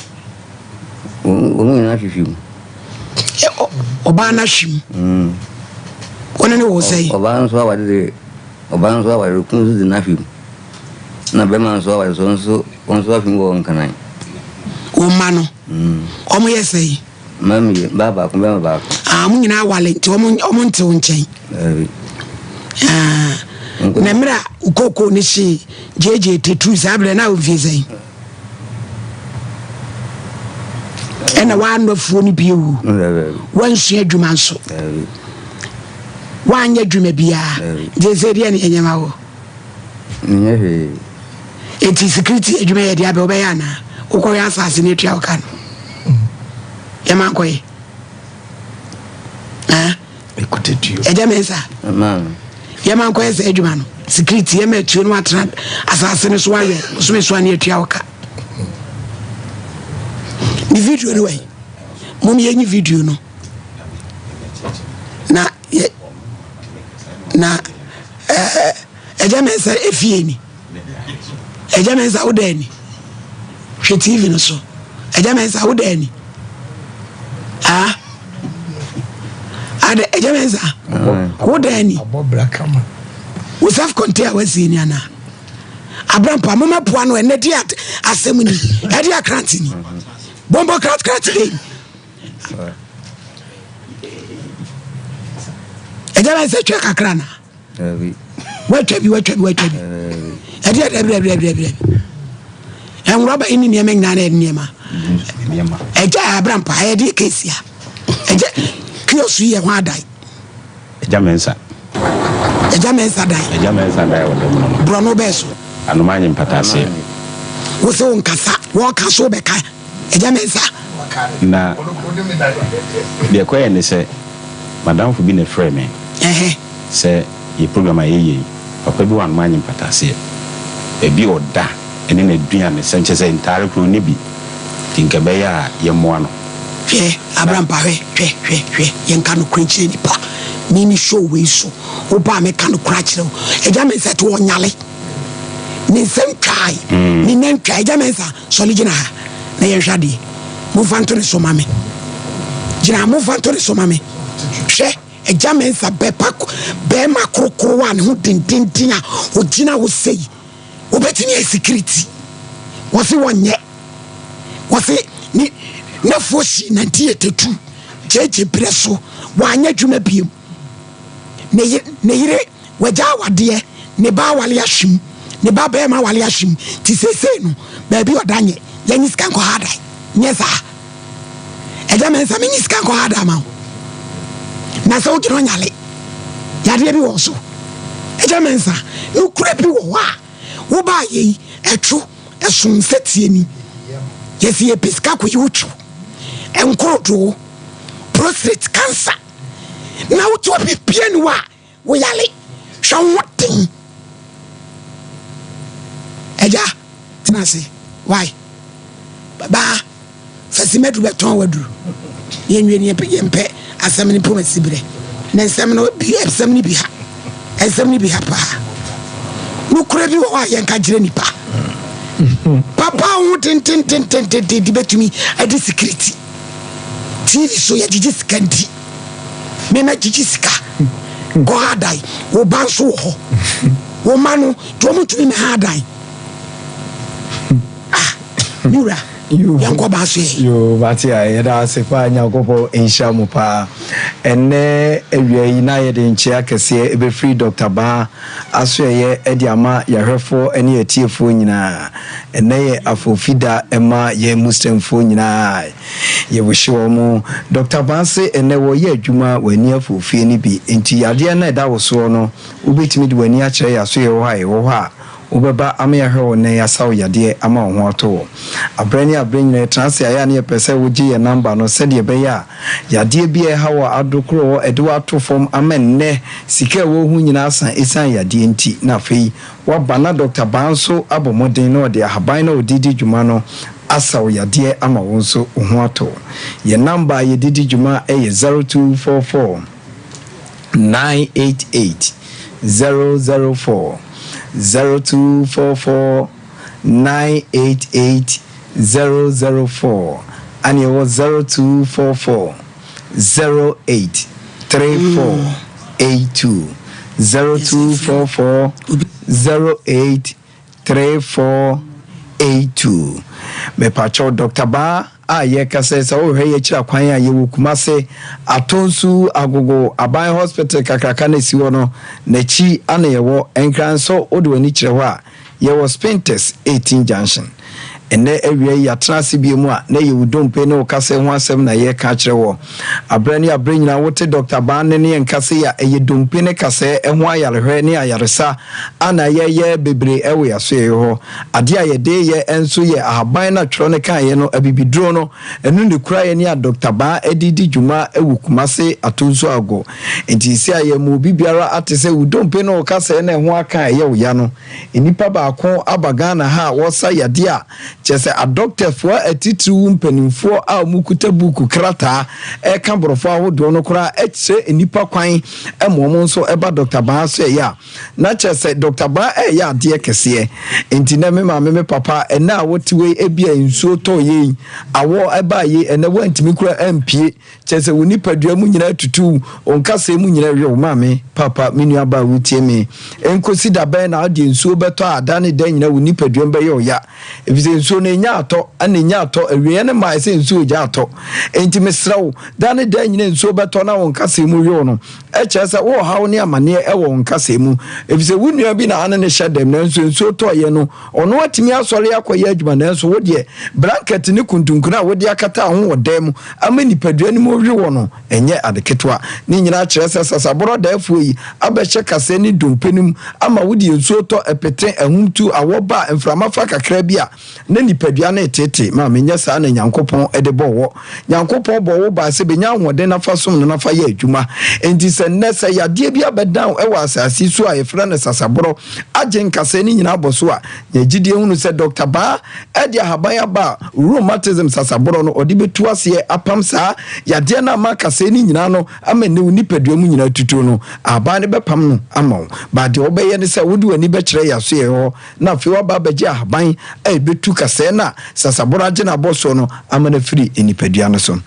Wɔn nyinaa hwehwɛ mu. Ɔbaa no ahwe mu. Wɔne ne wɔ sɛn? Ɔbaa nso aware de, ɔbaa nso aware, okunu nso de n'ahwe mu. Na bɛrima nso aware so nso, wɔn nso ahwe mu wɔ nkanan. Wɔn mma no, wɔn yɛ sɛn? Mma mmienu, baa baako, bɛrima baako. Ah, wɔn nyinaa awale nti wɔn wɔn nte wo nkyɛn. Daabi. Ah, na mmerɛ a kookoo ne hyee gyegye teturu saa berɛ na womfie sɛn? Ɛna woanɔ afuo no bio woansua adwuma nso woanyɛ adwuma biara nti sɛ deɛ ne ɛnyɛma wo Menyɛ hwee. Enti security adwuma yɛ de abɛ wobɛyɛ anaa? Wokɔhwɛ asase no atua wo ka no. Yɛma nkɔyɛ. Ɛgya me nsa. Yɛma nkɔyɛ sɛ adwuma no. Security yɛma atuo no atena asase no so ayɛ. Bosome so ane atua wo ka. Ne video no wai. Mom yɛnyi video no. Na yɛ na ɛɛ ɛgya mɛnsa efie ni ɛgya mɛnsa wo dan ni hwɛ tv no so ɛgya mɛnsa wo dan ni ah adɛ ɛgya mɛnsa wo dan ni wo self contained a wasie ni anaa abrampa moma poa no ɛnɛ di asɛm ni ɛde akrante ni bɔmbɔ krat krat ni. Ɛgya bɛ sɛ twɛ kakra na. Watwa bi watwa bi watwa bi. Ɛde ɛdɛ brɛ brɛ brɛ brɛ. Ɛnworɔba yi ne nneɛma nyinaa na ɛde nneɛma. Ɛgya abrampa ɛde kesia. Ɛgya kiosk yi yɛ ho adan. Ɛgya mɛnsa. Ɛgya mɛnsa dan. Ɛgya mɛnsa dan wɔ dɛm no. Borɔno bɛɛ so. Anoma nye mpataseɛ. Wosɛ wo nkasa wɔka so bɛka. Agya Mensah. Na deɛ ɛkɔyɛɛ ne sɛ, m'adamfo bi na ɛfrɛɛ me sɛ yɛ program a yɛyɛ yi, papa bi wɔ Anoma Nye Mpataseɛ, baabi a ɔda ne n'aduane sɛm, kyerɛ sɛ ntaare koraa ɔnni bi, nti nka ɛbɛyɛ a yɛmmoa no. Hwɛ, Abrampa, hwɛ, hwɛ, hwɛ, hwɛ, yɛnka nokorɛ nkyerɛ nnipa. Me me show wei so, woba a mɛka nokorɛ akyerɛ wo. Agya Mensah te ɔnyale. Ne nsam twae, ne nan twae. Agya Mensah. Sɔre gyina ha na yɛnhwɛ adeɛ. Momfa nto ne so ma me. Gyina ha, momfa nto ne so ma me. Hwɛ, Agya Mensah bɛpa bɛrima korokorowa a ne ho dendenden a ɔgyina hɔ sei. Wobɛtumi ayɛ security. Wɔse wɔnyɛ. Wɔse ne n'afuo si 1982 gyegye berɛ so. Wanyɛ adwuma biem. Ne yere Wagya awadeɛ, ne ba awale ahwim, ne ba barima awale ahwim, nti seesei no baabi ɔda nyɛ, yɛnye sika nkɔ ha dan, nyɛ saa. Agya Mensah, menye sika nkɔ ha dan ma wo. Na sɛ wogyina ɔnyale, yadeɛ bi wɔ so. Agya Mensah, nokorɛ bi wɔ hɔ a, wobaa yei, ɛtwo, ɛso nsɛtie ni. Yɛsi yɛpɛ sika kɔyi wo two, nkorodoo, prostate cancer, na wote obi bia ni hɔ a, Wo yare, hwɛ wo ho den. Agya, tena ase. Why? Babaa, fa simaduru bɛtɔn w'aduru. Yɛnwie no yɛmpɛ yɛmpɛ asɛm no mpom asi berɛ. Na nsɛm no bi nsɛm no bi ha. Nsɛm no bi ha paa. Nokorɛ bi wɔ hɔ a yɛnka nkyerɛ nipa. Papa ho tententententen de bɛtumi adi sikiriti. TV so yɛgyegye sika nti. Me na gyigyi sika kɔ ha dan wo ba nso wɔ hɔ wo ma no nti wɔn ntumi mɛ ha dan ah ne wura yɛn kɔ ba so yɛ. Yoo mate a yɛda ase paa Nyankopɔn nhyira mo paa ɛnnɛ awia yi na yɛde nkyea kɛseɛ ɛbɛfiri Doctor Baa asoɛeɛ ɛde ama yɛahwɛfoɔ ne atiefoɔ nyinaa ɛnnɛ yɛ afofida ɛma yɛn Muslimfoɔ nyinaa Yɛwihye wɔn. Dɔkta Baa se ɛnnɛ wɔreyɛ adwuma wɔ ani afuofie no bi nti yadeɛ no a ɛda wo soɔ no wobɛtumi de w'ani akyerɛ yɛn asoɛeɛ hɔ a yɛwɔ hɔ a Wobɛba ama yɛahwɛ wo na yɛasa wo yadeɛ ama wo ho atɔ wo. Aberɛ ne aberɛ nyinaa yɛtena ase a, ɛyɛ a na yɛpɛ sɛ wogye yɛn namba no sɛdeɛ ɛbɛyɛ a yadeɛ bi a ɛha wo a adokoro hɔ ɛde wo ato fam ama nnɛ sika a ɛwɔ wo ho nyinaa asa ɛsiane yadeɛ nti na afei woaba na Dɔkta Baa nso abɔ mmɔden na ɔde ahaban no a ɔde di dwuma no asa wo yadeɛ ama wo nso wo ho atɔ wo. Yɛn namba a yɛde di dwuma yɛ 0244. 988 004 0244 988 004 ɛne ɛwɔ 0244 08 34 82 0244 08 3482 Mepakyɛw Dɔkta Baa a yɛkasa yi sɛ wohwɛ yɛ akyiri akwan a yɛwɔ Kumase Atonsu Agogo Aban Hospital kakraka no esi hɔ no n'akyi ana yɛwɔ Nkran nso wode w'ani kyerɛ hɔ a yɛwɔ Spintex 18 Junction. Ɛnnɛ awia yi yɛatena ase bio mu a na ɛyɛ wo dompe ne wo kasɛɛ ho asɛm na yɛreka akyerɛ woɔ. Aberɛ ne aberɛ nyinaa wote Dɔkta Baa nne ne yɛn kasa yi a ɛyɛ dompe ne kasɛɛ ho ayarehwɛ ne ayaresa a na yɛyɛ bebree wɔ yɛn asoɛeɛ hɔ. Adeɛ a yɛde reyɛ nso yɛ ahaban no a twerɛ no kaeɛ no, abibiduro no, ɛno na ɛkura yɛn a Dɔkta Baa de redi dwuma wɔ Kumase Atonsu Ago. Enti seesei a yɛma obi biara ate sɛ wo dompe ne wo kasɛɛ na ɛho aka a ɛyɛ wo ya no, Nnipa baako aba Ghana ha a wɔsa yadeɛ a, kyerɛ sɛ adɔktɛfoɔ atitiriw mpanimfoɔ a wɔkuta buuku krataa reka borɔfo ahodoɔ no koraa kyerɛ nnipa kwan ma wɔn nso ba Dɔkta Baa so ɛyɛ a, na kyerɛ sɛ Dɔkta Baa reyɛ adeɛ kɛseɛ. Nti nɛ me maame me papa ɛnɛ a wote wei ebia nsuo tɔɔ yei, awɔ ɛbaa yei, ɛnɛ woantumi koraa ampue. Kyerɛ sɛ, wo nipadua mu nyinaa tutu, wo nkasɛɛ mu nyinaa wew. Maame, papa, me nuabaa a wutie me, enkosi da bɛn na wode nsuo bɛtɔ a da ne da nyinaa wo nipadua mu bɛyɛ wo ya? Efisɛ nsuo no, enya atɔ, ɛna enya atɔ, awieeɛ no mmaeɛ sɛ nsuo regya atɔ. Enti mesrɛ wo, da ne da nyinaa nsuo bɛtɔ na wo nkasɛɛ mu wew no, ɛkyerɛ sɛ wowɔ haw ne amaneɛ wɔ wo nkasɛɛ mu. Efisɛ wo nua bi na ane no hyɛ dɛm, nanso nsuo tɔeɛ no, Ɔno atumi asɔre akɔyɛ adwuma, nanso wo deɛ, blankɛt ne kuntunkuni a wode akata wo ho wɔ dan mu ama nipadua no mu rewe wɔ no, ɛnyɛ ade ketewa. Ne nyinaa kyerɛ sɛ sasaborɔ daafoɔ yi abɛhyɛ kasɛɛ ne dompe no mu ama wo deɛ nsuo tɔ, ɛpete, ahum tu, awɔ ba a, mframa fa kakra bi a, na nipadua no reteetee. Maame, nyɛ saa na Nyankopɔn de bɔɔ wɔ. Nyankopɔn bɔɔ wo baa sɛ bɛnya ahoɔden na fa som no na fa yɛ adwuma. Enti sɛ nnɛ, sɛ yadeɛ bi abɛdan wo wɔ asase yi so a yɛfrɛ no sasaborɔ, agye nkasɛɛ no nyinaa abɔ so a, nya gyidie hunu sɛ Dɔkta Baa de ahaban aba a rheumatism sasaborɔ no ɔde bɛtu aseɛ apam saa yadeɛ no ama kasɛɛ no nyinaa no ama nnɛ wo nipadua mu nyinaa tutuo no, ahaban no bɛpam no ama wo. Baa deɛ wobɛyɛ ne sɛ wode w'ani bɛkyerɛ yɛn asoɛeɛ hɔ na afei woaba abɛgye ahaban a ɛbɛtu kasɛɛ no a sasaborɔ agye no abɔ soɔ no ama no afiri nipadua no so.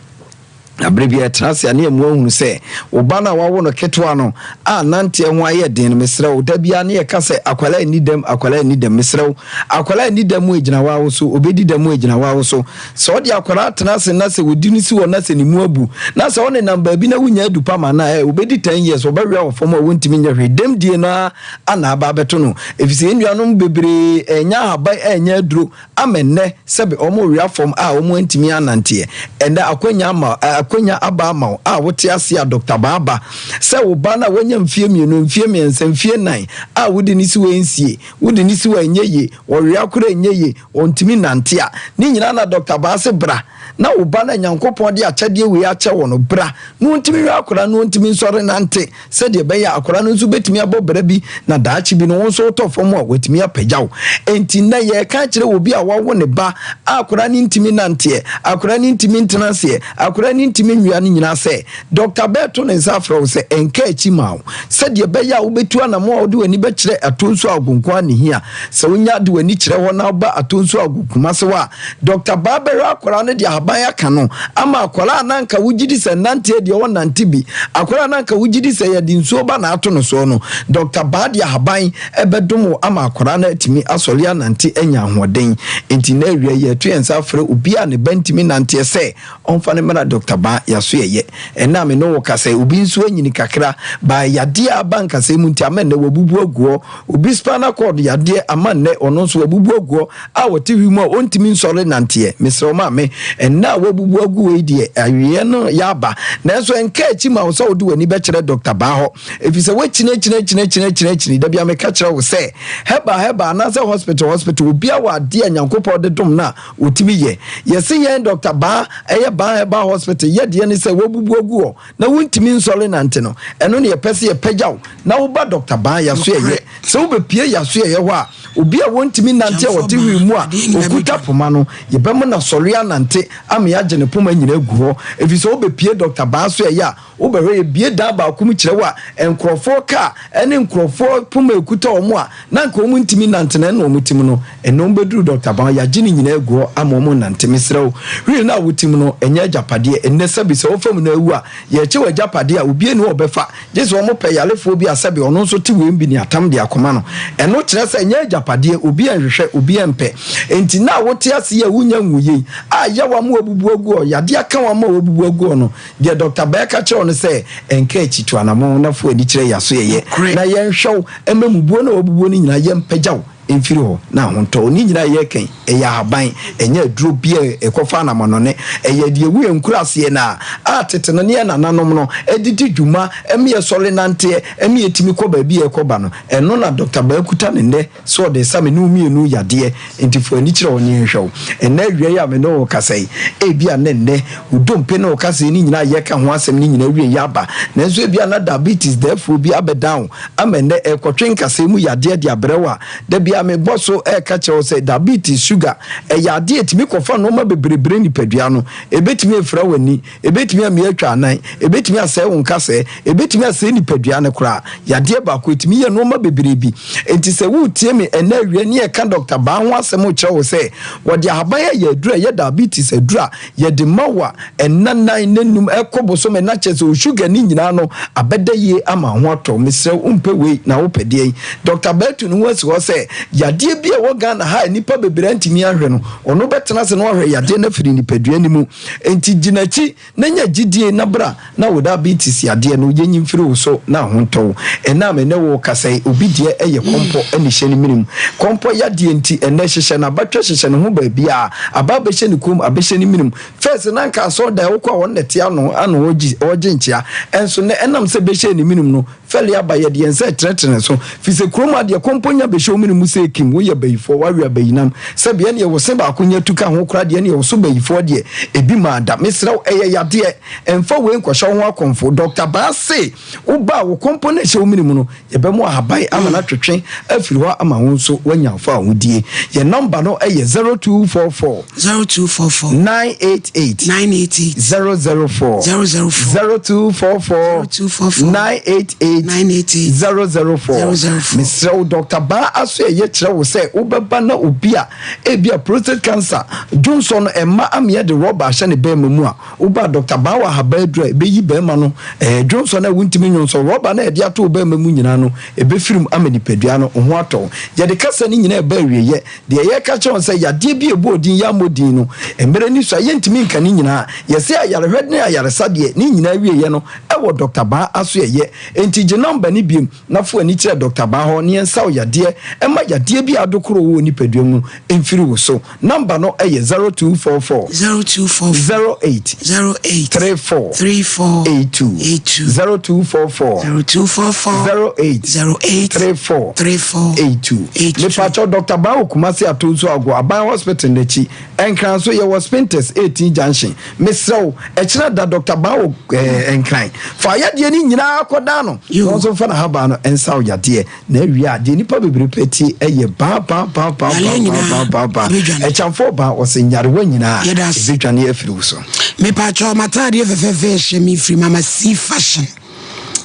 Na berɛ biara tena ase a ne ɛmu ahunu sɛ wo ba no a wawo no ketewa no a nanteɛ ho ayɛ den no, mesrɛ wo, da biara ne yɛka sɛ akwadaa nni dɛm, akwadaa nni dɛm, mesrɛ wo, akwadaa nni dɛm ɛgyina wo ara wo so, ɔbɛdi dɛm ɛgyina wo ara wo so. Sɛ ɔde akwadaa tena ase na sɛ wɔdi no si hɔ na sɛ ne mu abu na sɛ ɔnenam baabi na wonya adu pa ma no a, ɛ, ɔbɛdi 10 years, ɔbɛwea wɔ fam a wɔntumi nyɛ hwee. Dɛm die no ara na aba abɛto no, ɛfiri sɛ yɛn nuanom bebree annya ahaban annya aduro ama nnɛ sɛbe wɔrewea fam a wɔantumi ananteɛ. Ɛnnɛ akwanya ama, akwanya aba ama wo a wote ase a Dɔkta Baaba, sɛ wo ba no a wanya mfeɛ mmienu, mfeɛ mmiɛnsa, mfeɛ nnan a wode no si hɔ ɛnsie, wode no si hɔ a ɛnyɛ yie, ɔwea koraa ɛnyɛ yie, ɔntumi nnante a, ne nyinaa na Dɔkta Baa se bra na wo ba no a Nyankopɔn de akyɛdeɛ wei akyɛ wo no, bra na ɔntumi nwea akwadaa no na ɔntumi nsɔre nante. Sɛdeɛ ɛbɛyɛ a akwadaa no nso bɛtumi abɔ bra bi na daakye bi no wo nso wotɔ fam a watumi apagya wo. Enti nnɛ yɛreka akyerɛ obi a wawo ne ba a akwadaa no ntumi nnanteɛ, akwadaa no ntumi ntena aseɛ, akwadaa no ntumi nwea no nyinaa sɛ, Dɔkta bɛreto ne nsa afrɛ wo sɛ ɛnka akyi mma wo sɛdeɛ ɛbɛyɛ a wobɛtu anammɔn a wode w'ani bɛkyerɛ Atonsu Agogo nko ara na ɛhia. Sɛ wonya de w'ani kyerɛ hɔ na woba Atonsu Agogo Kumase hɔ a, Dɔkta Baa bɛhwɛ akwadaa no de ahaban aka no ama akwadaa a na anka wogye di sɛ nnanteɛ deɛ ɔnnante bi, akwadaa a na anka wogye di sɛ yɛde nsuo ba na ato no soɔ no, Dɔkta Baa de ahaban bɛdom wo ama akwadaa no atumi asɔre anante anya ahoɔden. Enti nnɛ awia yi yɛreto yɛn nsa afrɛ obiara a ne ba ntumi nnanteɛ sɛ ɔmfa no mmra Dɔkta Baa. Baa Yasoɛyɛ. Ɛnnɛ a me ne wo kasa yi, obi nso anyini kakra, by yadeɛ a aba nkasɛɛ mu nti ama nnɛ wabubu aguɔ. Obi spinal cord yadeɛ ama nnɛ ɔno nso wabubu aguɔ a ɔte hwi mu a ɔntumi nsɔre nanteɛ. Mesrɛ wo maame, ɛnnɛ a wabubu agu wei deɛ, awieɛ no yɛ aba. Nanso ɛnka akyi ma wo sɛ wode w'ani bɛkyerɛ Dɔkta Baa hɔ. Ɛfiri sɛ woakyiniakyiniakyiniakyiniakyini. Da biara meka kyerɛ wo sɛ, herbal herbal anaasɛ hospital hospital, obiara wɔ adeɛ a Nyankopɔn de dom no a ɔtumi yɛ. Yɛse yɛn Dɔkta Baa ɛyɛ Baa Herbal Hospital yɛ deɛ ne sɛ woabubu agu hɔ na wontumi nsɔre nante no, ɛno ne yɛpɛ sɛ yɛpagya wo na woba Dɔkta Baa Yasoɛyɛ. Sɛ wobɛpue Yasoɛyɛ hɔ a, obi a wɔntumi nnante a ɔte wheel mu a ɔkuta poma no, yɛbɛma no asɔre anante ama yɛagye ne poma nyina agu hɔ. Ɛfiri sɛ wobɛpue Dɔkta Baa Asoɛyɛ a, Wobɛhwɛ, yɛbue dan baako mu kyerɛ wo a, nkurɔfoɔ kaa ne nkurɔfoɔ poma a ɛkuta wɔn a na anka wɔn ntumi nnante na ɛna wɔn te mu no, ɛnnɛ wɔn bɛduru Dɔkta Brown, yɛagye ne nyinaa agu hɔ ama wɔn nnante. Mesrɛ wo, wheel no a wote mu no, ɛnyɛ agyapadeɛ. Ɛnnɛ sɛbe sɛ wofa mu na awu a, yɛrekyɛ wo agyapadeɛ a, obiara nni hɔ a ɔbɛfa, gye sɛ wɔpɛ yarefoɔ bi a sɛbe ɔno nso te wei mu bi ne atam de akɔma no. Ɛno kyerɛ sɛ ɛnyɛ agyapadeɛ, obiara nhwehwɛ, obiara mpɛ. Enti nna a wote ase yi a wonnya nwuiɛ yi, a yaw ama woabubu agu hɔ, yadeɛ aka wo ama woabubu agu hɔ no, Deɛ Dɔkta Bɛɛ ka kyerɛ wo ne sɛ, Nka akyi, tu anammɔn na fa w'ani kyerɛ yɛn asoɛeɛ, na yɛnhwɛ wo mma mmubuo no a woabubuo no nyinaa, yɛmpagya wo mfiri hɔ na ahontɔ wo. Ne nyinaa a yɛreka yi, ɛyɛ ahaban, ɛnyɛ aduro bi a ɛkɔfa anammɔnɔne. Ɛyɛ deɛ ɛwu yɛn nkuraaseɛ no ara a tete no ne yɛn nananom no de di dwuma ma yɛsɔre nanteɛ ma yɛtumi kɔ baabi a yɛrekɔba no. Ɛno na Dɔkta Bɛɛ kuta no nnɛ. Sɛ ɔde resa me ne wo mmienu yadeɛ, enti fa w'ani kyerɛ hɔ na yɛnhwɛ wo. Ɛnnɛ awia yi a me ne wo rekasa yi, ebia na ɛnnɛ wo dompe ne wo kaseɛ no nyinaa a yɛreka ho asɛm no nyinaa awieeɛ aba, nanso ebia na diabetes dɛɛfoɔ bi abɛdan wo ama ɛnnɛ ɛrekɔtwe nkasɛɛ mu yadeɛ de abrɛ wo a, da biara mebɔ so reka kyerɛ wo sɛ diabetes, sugar, ɛyɛ adeɛ a ɛtumi kɔfa nnoɔma bebree brɛ nipadua no. Ɛbɛtumi afira w'ani, Ebetumi amia atwa anan, ebetumi asɛe wo nkasɛɛ, ebetumi asɛe nipadua no koraa. Yadeɛ baako, etumi yɛ nnoɔma bebree bi. Enti sɛ woretie me ɛnnɛ awia ne yɛreka Dɔkta Baa ho asɛm rekyerɛ wo sɛ wɔde ahaban ayɛ aduru a ɛyɛ diabetes aduru a yɛde ma wo a ɛnna nan, nna nnum, ɛkɔ bosome na kyerɛ sɛ wo sugar no nyinaa no abɛda yie ama ho atɔ wo. Mesrɛ wo, wompɛ wei na wopɛ deɛn? Dɔkta Baa atu ne ho asi hɔ sɛ yadeɛ bi a ɛwɔ Ghana ha a nnipa bebree antumi anhwɛ no, ɔno bɛtena ase na wahwɛ yadeɛ no afiri nipadua no mu. Enti gyina akyi na nya gyidie na bra na wo diabetes yadeɛ no yɛnyi mfiri wo so na ho ntɔ wo. Ɛnnɛ a me ne wo rekasa yi, obi deɛ yɛ kɔmpɔ na ɛhyɛ ne mene mu. Kɔmpɔ yadeɛ nti ɛnnɛ hyehyɛ no abatwɛ hyehyɛ ne ho baabiara, aba abɛhyɛ ne kɔn mu, abɛhyɛ ne mene mu. First na anka asɔredan a wokɔ a wɔn na ɛte ano ano wɔregye nkyea, ɛnso nnɛ ɛnam sɛ ɛbɛhyɛɛ ne mene mu no, Fɛle aba, yɛde yɛn nsa retenetene ne so, firi sɛ kurom ha deɛ kɔmpɔ nya bɛhyɛ wo mene mu sɛ kim, woyɛ bayifoɔ, woawe abayinam, sɛbe ɛneɛ wo se baako nya tu ka ho koraa deɛ ɛneɛ wo so bayifoɔ deɛ, ebi maa da. Mesrɛ wo, ɛyɛ yadeɛ, mfa wei nkɔhyɛ wo ho akɔmfo. Dɔkta Baa se, wo ba a wo kɔmpɔ no ɛhyɛ wo mene mu no, yɛbɛmo ahaban ama no atwetwe afiri hɔ ama wo nso woanya wo fawohodie. Yɛn nɔmba no yɛ 0244. 0244. 988. 988. 004. 004. 0244. 0244. 988. 988. 004. 004. Mesrɛ wo Dɔkta Baa aso ɛyɛ kyerɛ wo sɛ wobɛba na obi a ebia prostate cancer dwonsɔ no ɛmma ameɛ de rɔba ahyɛ ne bɛɛma mu a woba a Dɔkta Baa wɔ ahaban aduru a ɛbɛyi bɛɛma no ɛɛ dwonsɔ no a wontumi nwonsɔ rɔba no a ɛde ato wo bɛɛma mu nyinaa no ɛbɛfiri mu ama nipadua no ho atɔ wo. Yɛde kasa no nyinaa ɛba awieɛ Deɛ yɛreka kyerɛ wɔn sɛ, yadeɛ bi a ɛbɔɔ din, yɛammɔ din no, mmerɛ no sua, yɛntumi nka ne nyinaa. Yɛse ayarehwɛ ne ayaresa deɛ, ne nyinaa awieɛ no, ɛwɔ Dɔkta Baa asoɛeɛ. Enti gye nɔmba no biom na fa w'ani kyerɛ Dɔkta Baa hɔ na yɛnsa wo yadeɛ mma yadeɛ bi a adokoro wɔ wo nipadua mu no mfiri wo so. Nɔmba no yɛ 0244 0244 08 08 34 34 82 82 0244 0244 08 08 34 34 82. 82. Mepakyɛw Doctor Baa wɔ Kumasi Atonsu Ago Aban Hospital no akyi. Nkran nso yɛwɔ Spintex 18 Junction. Mesrɛ wo, ɛkyena da Doctor Baa wɔ eh, Nkran. Fa yadeɛ no nyinaa kɔdan no na ɔnso mfa n'ahaban no nsa wo yadeɛ. Na awie a, deɛ nnipa bebree pɛ tie ɛyɛ baa baa baa baa Yareɛ baa nyinaa baa baa baa. ɛbɛdwane. Ɛkyamfoɔ baa ɔsɛ nyarewa nyinaa Yɛda ase. ɛbɛdwane afiri wo so. Mepakyɛw m'ataadeɛ fɛfɛɛfɛ ɛhyɛ me firi Mama C Fashion,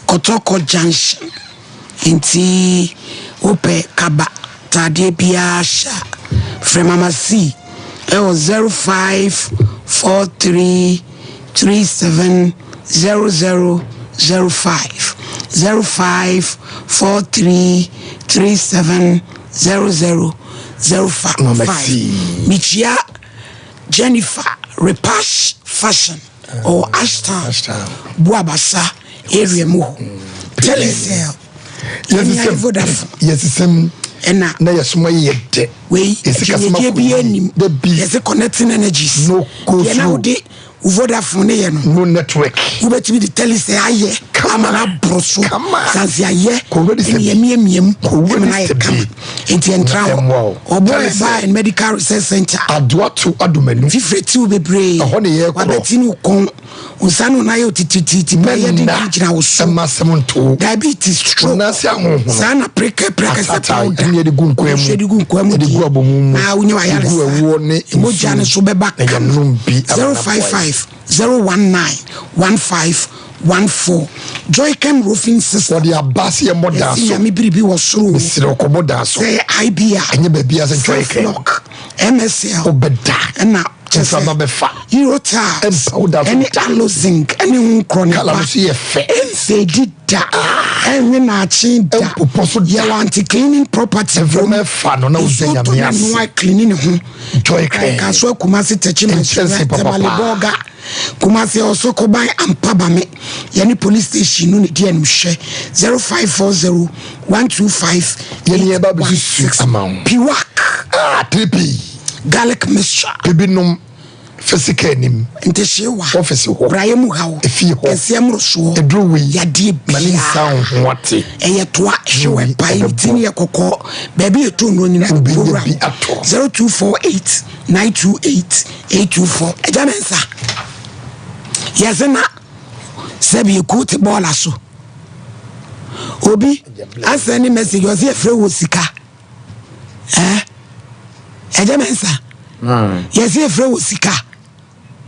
Kɔtɔkɔ Junction. Nti wopɛ kaba taadeɛ biara hyɛ a, frɛ Mama C ɛwɔ 0543 37 0005, 0543 37 0005. Mama C. Mekyia Jennifer Repash Fashion. Ɔwɔ Ashtown, Buabasa area mu hɔ. Telecel. Ɛne Vodafone. Yɛsesɛm. Ɛna. Na yɛsoma yɛ dɛ. Wei akyinnyegyeɛ biara nnim. Yɛse connecting energies. No go Deɛ na through. wode wo Vodafone no yɛ no. No network. Wobɛtumi de Telecel ayɛ ama no aboro so. Sanse ayɛ Kɔ register ɛne bi. yɛmiamia mu Kɔ ɛma no ayɛ register kama. bi. Nti ɛntra Na hɔ. ɛmmoa wo. Ɔbɔ Telecel. ɛbaa and medical research center. Adoato adomanu. Fifire tiw bebree. Ɛhɔ ne yɛkorɔ. Wabɛti ne wo kɔn. Wo nsa no na ayɛ otitititi pɛ yɛ de Mɛnna gyina wo so. ɛma asɛm nto wo. Diabetes, stroke. Wo nan ase ahonhono. Saa na preke preke sɛ Ataataa powder. ɛne yɛde gu nkwan mu. Yɛde gu nkwan mu Yɛde gu deɛ. abomu mu. Na wonya Yɛde gu wayaresa. ɛwoɔ ne nsuo Mogya no so bɛba Na kama. yɛnom bi ama no aboa yɛn. 055 019 1514 Joycam Roofing System. Wɔde aba sɛ yɛmmɔ daa Yɛsi so. Nyame biribi wɔ soro o. Mesrɛ wo kɔbɔ daa so. Sɛ ɛyɛ IB a. Ɛnyɛ baabiara sɛ Joycam. Self-lock, MSL. Wobɛda. Ɛna kyɛ sɛ Mframa bɛfa. Eurotiles Ɛmpa wo da so ɛne da. Alozinc ɛne ho nkorɔ ne Colour ba. no so yɛ fɛ. Ɛmfeedi da. Ɛnwe naakye da. Ɛmpopɔ so da. Yɛwɔ anti-cleaning property Mframa ɛfa no na woda Nsuo tɔ Nyame na ase. noa cleaning ne ho. Joy Kɛn. Kasoa Kumasi Techiman Nkyɛnse Sura Tamale papapa. Bolga Kumasi Ɔsokoban Ampabame yɛne police station no ne di animhwɛ 0540 125 Yɛne yɛba abɛsusu 816 ama wo. Piwak Ah, 3P. Garlic mixture. Ebi nom physical anim. Ntehyewa. Office hɔ. Brayɛ mu haw. Efie hɔ. Kɛseɛ mmorosoɔ. Eduru wei. Yadeɛ Ma ne nsa wo ho ate. Ɛyɛ toa hyew Wei ɛpae ɛbɛbɔ. ti ne yɛ kɔkɔɔ. Baabi yɛ to nnuro nyinaa. Wobɛnya Owura bi hɔ. atɔ. 0248 928 824. Agya me nsa. Yɛse na sɛbi ekuo te bɔɔla so. Obi asɛn ne message ɔse yɛfrɛ wɔ sika. Eh? Agya me nsa. Yɛse yɛfrɛ wɔ sika.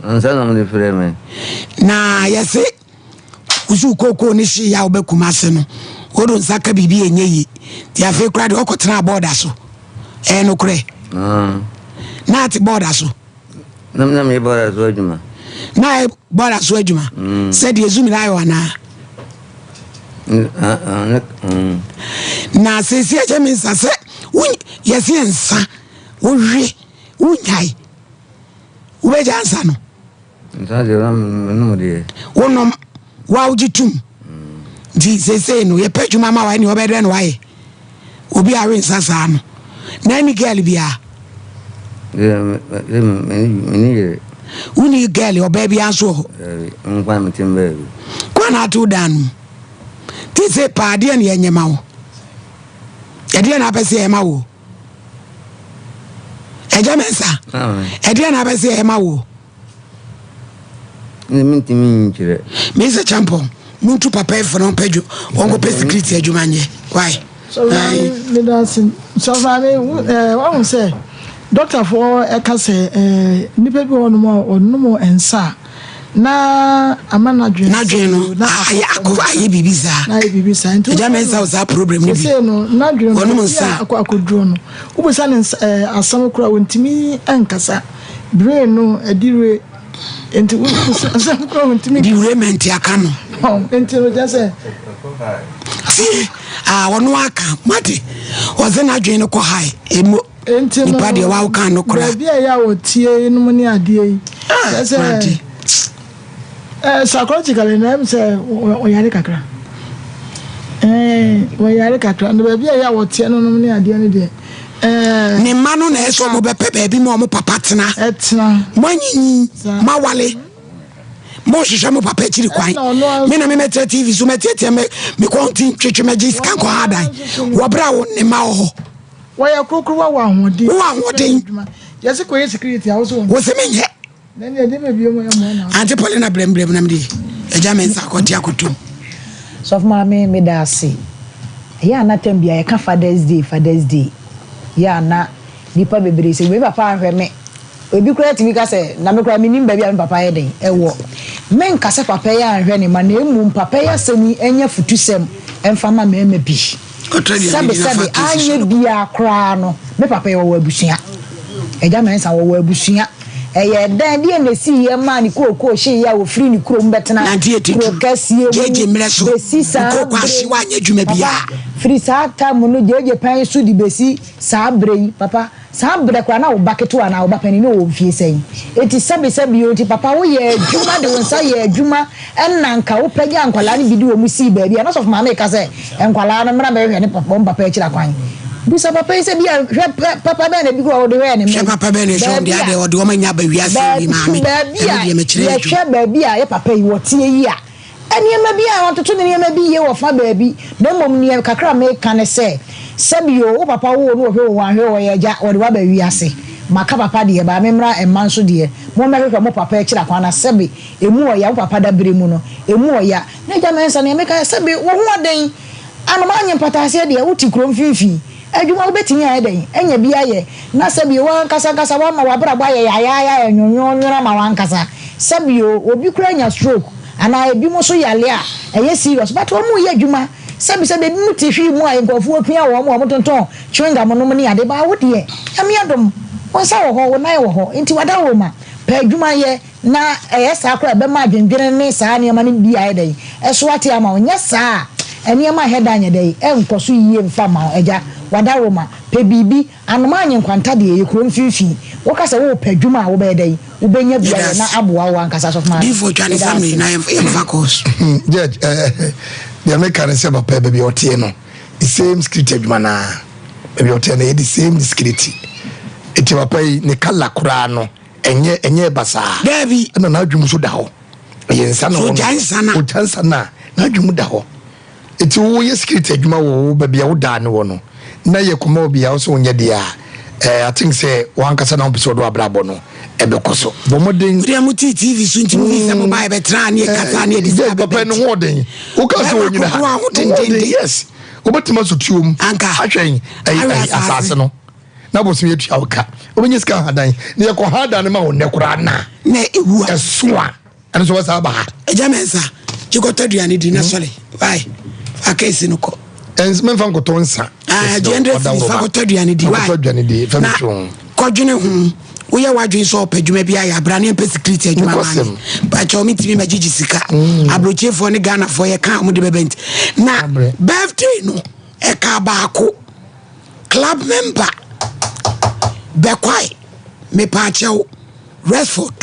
Nsa na wɔde frɛ me. Na yɛse wosu kookoo ne hye yɛ a wobɛ Kumase no wode nsa ka biribi ɛnyɛ yie nti afei koraa deɛ ɔkɔtena bɔɔda so ɛyɛ nokorɛ na ate bɔɔda so na na meyɛ bɔɔda so adwuma na ayɛ bɔɔda so adwuma mm. sɛ deɛ zumi na ayɛ anaa mm, na seesei ɛkyɛ me nsa sɛ yɛse yɛ nsa wohwe wonyae wobɛgya nsa no Nsa deɛ na menom deɛ. Wonom, wo a wogye tom. Nti seesei no yɛpɛ adwuma ma wa ɛne ɔbɛyɛ dɛn na wayɛ? Obi a awe nsa saa no na ɛne girl biara. Mene yere. Wonni girl ɔbaa biara nso wɔ hɔ? Daabi, nkwa mete baabi. Kwan na ato dan no mu. Nti sɛ paa deɛ na yɛnyɛ ma wo? Ɛdeɛ na apɛ sɛ yɛyɛ ma wo? Ɛgya Mensah, ɛdeɛ na apɛ sɛ yɛyɛ ma wo? Ne mentumi nkyerɛ. Mese Champon, muntu papa efo na ɔmpɛ ɔnkɔpɛ security adwuma nyɛ. Why? Sɔfo medase. Sɔfo maame, eh, wahu sɛ dɔktafoɔ ɛka sɛ eh, nnipa bi wɔ hɔnom a ɔnom nsa a na ama n'adwene n'adwene no na ayɛ akɔ ayɛ biribi saa na ayɛ biribi saa nti ɛgya mɛnsa wɔ saa problem no bi sese no n'adwene no ɔnom nsa akɔ akɔduro no wobisa ne asɛm koraa wɔntumi nkasa Brain no ɛdi wire nti asɛm kura wɔn ntumi. Di wire mɛnti aka no. Nti no kyɛ sɛ. Tie a ɔno aka mate ɔsɛ n'adwene no kɔ hae emu. Nti no nipa deɛ wawo kan no kora. Baabi a yɛ a wɔtie nom ne adeɛ yi. Kyɛ sɛ ɛɛ psychologically na ɛm sɛ ɔyare kakra. Ɛɛ ɔyare kakra na baabi a yɛ a wɔteɛ no nom ne adeɛ no deɛ. Ne mma no na ɛsɛ ɔmo bɛpɛ baabi ma ɔmo papa tena. Moanyinyin, moawale, monhwehwɛ mo papa akyiri kwan. Me na memɛtena TV so mɛteatea me me kɔn ti ntwetwe mɛgye sika nkɔ ha dan. Wɔ berɛ a wo ne mma wɔ hɔ. Wɔyɛ korokorowa wɔ ahoɔden. Wowɔ ahoɔden. Yɛse kɔyɛ security a wo so. Wo se menyɛ. Auntie Paulina brɛm brɛm na mede agya me nsa akɔte akotom. Sɔfo maame meda ase. Ɛyɛ a na tam biara yɛka Father's Day Father's Day yɛ a na nnipa bebree sɛ me papa anhwɛ me. Ebi koraa tumi ka sɛ na me koraa mennim baabi a me papa yɛ dɛn ɛwɔ. Menka sɛ papa yi anhwɛ ne mma na mmom papa yi asɛm yi nyɛ afutusɛm mfa ma mmarima bi. Sɛbesɛbe anyɛ biara koraa no me papa yi ɔwɔ abusua. Agya Mensah ɔwɔ abusua. Ɛyɛɛ dɛn? Deɛn na ɛsiiɛ maa ne kookoo hyeeɛ a ɔfirii ne kurom bɛtenaa kuro kɛseɛ mu bɛsi saa berɛ yi? Papa, firi saa tam no gyegye pɛn so de bɛsi saa berɛ yi, papa, Saa berɛ koraa na wo ba ketewa anaa wo ba panin no wɔ mfie sɛn? Enti sɛbe sɛbe o, nti papa woyɛɛ adwuma de wo nsa yɛɛ adwuma ɛna nka wopagyaa nkwadaa no bi de wɔn sii baabi a na sɔfo maame reka sɛ nkwadaa no mmra mmɛhwehwɛ ne papa, wɔn papa akyiri akwan. Bisa papa yi sɛ bi a hwɛ papa bɛn na bi koraa ɔde hwɛɛ ne mma yi. Hwɛ papa bɛn na ɛhwɛ wɔn deɛ adeɛ ɔde wɔn anya aba wiase yi maame. Baabi Ɛno a deɛ mekyerɛ adwuma. yɛhwɛ baabi a yɛ papa yi wɔteɛ yi a, Nneɛma bi a wɔatoto ne nneɛma bi yie wɔ fa baabi, na mmom neɛ kakra a meka ne sɛ, sɛbi o, wo papa woo no wɔhwɛ o wanhwɛ o, ɔyɛ agya, wɔde wo aba wiase. Maka papa deɛ, baa me mmra mma nso deɛ, mommɛhwehwɛ mo papa akyiri akwan na sɛbi ɛmu ɔya, wo papa dabere mu no, ɛmu ɔya. Na Agya Mensah, neɛ meka ne sɛbi wo ho ɔden, anomaa nye mpataaseɛ deɛ, wote kuro mfimfini, Adwuma wobɛtumi ayɛ dɛn anya bi ayɛ na sɛbio w'ankasa ankasa woama w'abrabɔ ayɛ yaayaaya ayɛ nwonwonwono ama w'ankasa? Sɛbio obi koraa nya stroke anaa ebinom nso yare a ɛyɛ serious but wɔn reyɛ adwuma sɛbi sɛbi ebinom te hwii mu a nkurɔfoɔ apia wɔn a wɔtontɔn chewing gum nom ne ade but wo deɛ Nyame adom wo nsa wɔ hɔ wo nan wɔ hɔ nti w'adaworoma pɛ adwuma yɛ Na ɛyɛ saa koraa a, ɛbɛma adwendwene ne saa nneɛma no bi ayɛ dɛn? Ɛso ate ama wo. Nyɛ saa a, nneɛma nhɛ da nyɛ dɛn? Ɛnkɔ so yie mfa mma wo. Agya, w'adaworoma, pɛ biribi. Anomaa nye nkwanta deɛ, ɛyɛ kuro mfimfini. Woka sɛ worepɛ adwuma a, wobɛyɛ dɛn? Wobɛnya bi ayɛ na aboa wo ankasa. Sɔfo Maame, Difoɔ twa ne meda summary ase. na yɛmfa course. Judge, eh, deɛ meka ne sɛ papa baabi a ɔteɛ no, the same security adwuma no ara. Baabi a ɔteɛ no, ɛyɛ the same security. Eti papa yi, ne kala koraa no, Ɛnyɛ ɛnyɛ basaa. Daabi. Ɛna n'adwene mu nso da hɔ. Ɛyɛ nsa na So ogyae nsa na. Ogya nsa na n'adwene mu da hɔ. Eti woyɛ security adwuma wɔ wo baabi a wodaa ne wɔ no na yɛ kɔma obi a wosɛ wonyɛ deɛ a ɛɛ I think sɛ wankasa na wopɛ sɛ ɔde w'abrabɔ no ɛbɛkɔ so. Bɔ mmɔden. Wodeɛ mo tee TV so nti mo fi sɛ mo ba yɛbɛtena ne yɛkasa ne yɛde sika bɛbɛ bɛbɛ ne ho ɔden. Woka sɛ wɔnyina ha. Ho dendenden. Yes. Wobɛtumi asɔ tuom. Anka. Ahwɛn ɛyi asase no. na bosom yɛ tua wo ka wobɛnya sika ha dan na yɛkɔ ha dan no ma wo nnɛ koraa na na ɛwu a ɛso a ɛno nso wɔsa aba ha agya mɛnsa gye kɔtɔ aduane di na hmm? sɔre wae fa kɛsi no kɔ ɛnso mɛmfa nkɔtɔ nsa ah, gye ɛndrɛ firi fa kɔtɔ aduane di wae na kɔdwene ho woyɛ w'adwene sɛ ɔpɛ adwuma bi ayɛ abra ne mpɛ security adwuma ma ne bakyɛ ɔme ntumi magyegye sika hmm. aburokyefoɔ ne ghanafoɔ yɛka ɔmo de bɛbɛ nti na birthday no ɛka baako Club member Bɛkwae mepaakyɛw Resford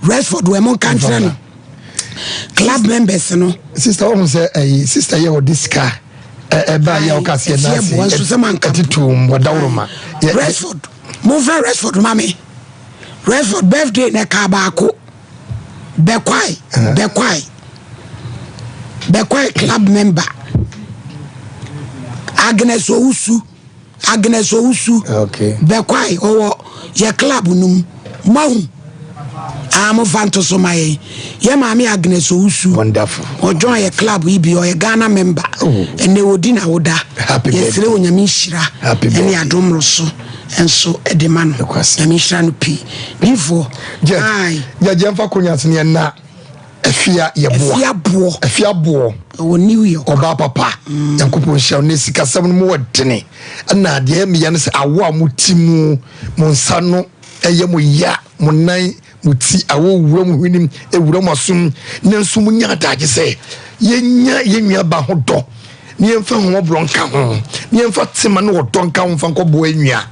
Resford wɔ mo nka nkyerɛ no club members no. Sister wɔn sɛ ɛyi sister yɛ ɔde sika ɛba yɛ ɔka seɛ n'ase ɛte tuum wɔdaworo ma. Resford mo nfrɛ Resford ma mi Resford birthday na ɛka baako. Bɛkwae, Bɛkwae, Bɛkwae club member Agnes Owusu, Agnes Owusu, okay. Bɛkwae ɔwɔ yɛ club no mu. Moahu? Ah, mofa nto so ma yɛn. Yɛ maame Agnes Owusu. Wonderful. Ɔjoin yɛ club yi bi, ɔyɛ Ghana member. Oh. Ɛnɛ ɔdi na woda. Happy birthday. Yɛsrɛ Onyame nhyira. Happy birthday. Ɛne adom mmoroso nso de ma no. Nyame nhyira no pii. Difoɔ. Judge, judge yɛmfa konya ase ne yɛnna afia yɛboa. Afia boɔ. Afia boɔ. Ɛwɔ New York. Ɔbaa papa. Mm. Nyankopɔn nhyira ne sikasɛm no mu wɔ dene. Ɛna deɛ ɛmeyɛ no sɛ awo a mo ti mu, mo nsa no ɛyɛ mo ya, mo nan, mo ti, awo wura mo hwenem, ewura mo asom. Nanso mo nya adagye sɛ yɛnya yɛn nua ba ho dɔ. Ne yɛmfa ahummɔborɔ nka ho. Ne yɛmfa tema ne ɔdɔ nka ho mfa nkɔboa yɛn nua.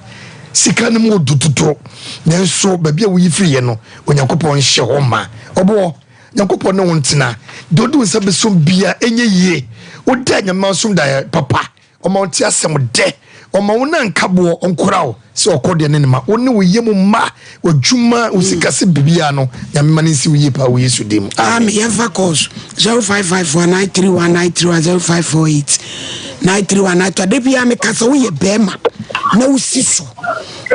Sika no mu ɔdu dodo, nanso baabi a woyi firiiɛ no, Onyankopɔn nhyɛ hɔ ma. Ɔboɔ, Nyankopɔn ne wo ntena. Deɛ wode wo nsa bɛsom biara, ɛnyɛ yie. Woda Nyame asom daeɛ papa, ɔma wo nte asɛm dɛ, ɔma wo nan nka boɔ, ɔnkora wo sɛ ɔkɔdeɛ ne ne ma. Wo ne wo yam mma, w'adwuma, wo sikasɛm, biribiara no, Nyame ma no nsi wo yie paa wɔ Yesu din mu. Amen. Yɛmfa calls 0554 931 931 0548 931 931. Da biara meka sɛ woyɛ bɛrima na wosi so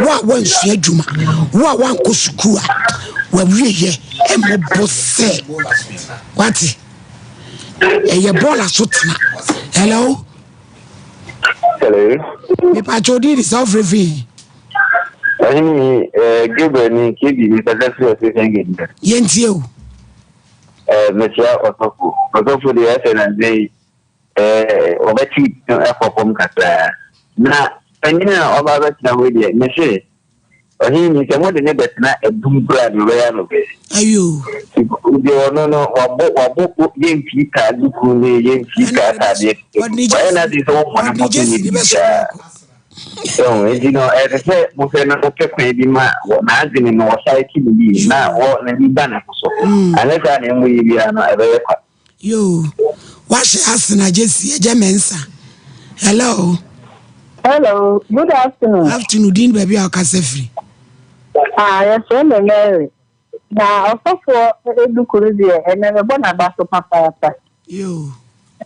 wo a woansua adwuma wo a woankɔ sukuu a wawieyɛ mmɔbɔ sɛ wate ɛyɛ bɔɔla so tena. Hello. Hello. Mepakyɛ odin de sɛ wofrɛ fi Ɔhene ni, eh, Gabriel ni, KB, mekasa firi Ɔsɛsɛn Gate. Yɛntie o. Eh, mekyia ɔsɔfo. Ɔsɔfo deɛ ɛsɛ nansa yi, eh, ɔbɛte no ɛkɔ fam kakraa. Na panyin a ɔba abɛtena hɔ yi deɛ, mese, ɔhene ni, sɛ mode ne bɛtena adum koraa deɛ ɔbɛyɛ ano bɛyɛ. Ayo. Deɛ ɔno no, wabɔ, wabɔ yɛmfii kaa duku ne yɛmfii kaa ataadeɛ. Wayɛ n'adwene sɛ wɔmmɔ ne ho so nyɛ biribiara. So nti no ɛsɛ sɛ mohwɛ na mopɛ kwan bi ma wɔ n'adwene no wɔsaeke no yie na wɔ n'ani ba ne ho so. Anyɛ saa na ɛmmɔ yie biara no ɛbɛyɛ kwa. Yoo, wahyɛ asena gyesi ɛgyɛ mɛnsa. Hello. Hello, good afternoon. Afternoon, din baabi a ɔkasa firi. Ah, yɛfrɛ me Mary. Na ɔsɔfoɔ Eduku no deɛ, ɛnɛ mebɔ n'aba so papaapa. Yoo.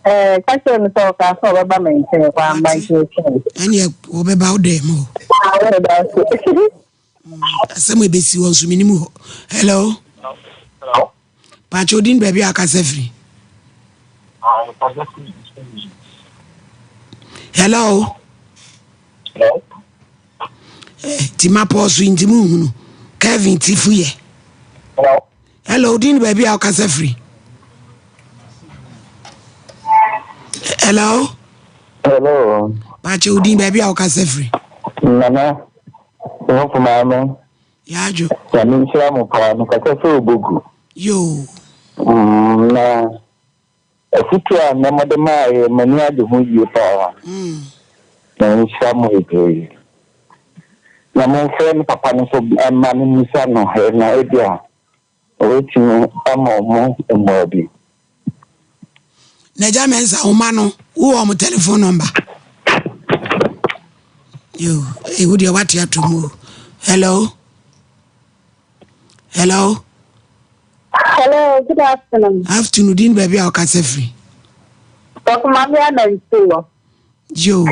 Ɛɛ, ka kyerɛ no sɛ ɔkaa sɛ ɔbɛba me nkyɛn, wamma nti metwɛn. Ɛneɛ wɔbɛba wo dɛm o. Ah, meda ase. Asɛm a ɛbɛsi hɔ nso menim hɔ. Hello. Hello. Pakyɛ odin baabi a akasa firi. Hello. Hello. Eh, ti ma pɔɔ so nti mu nhunu. Kevin ti fu yɛ. Hello. Hello, odin baabi a akasa firi. Hello. Hello. Pakyɛ odin baabi a akasa firi. Nana, Sɔfo maame. Yaadwo. Nyame nhyira mo paa, mekasa sɛ Obogu. Yoo. Mm, na afutuo a nnɛ mode maa yɛ, m'ani agye ho yie paa. Mm. Na nhyira mo bebree. Na momfrɛ me papa no nso mma no mmisa no hwɛ na ebia ɔbɛtumi ama ɔmo mmoa bi. Nagya Mensah wo ma no wo wɔ ɔmo telephone number. Yo, eh, wo deɛ wate ato mu o. Hello. Hello. Hello, good afternoon. Afternoon, din baabi a ɔkasa firi. Sɔfo Maame Anantuo. Yo.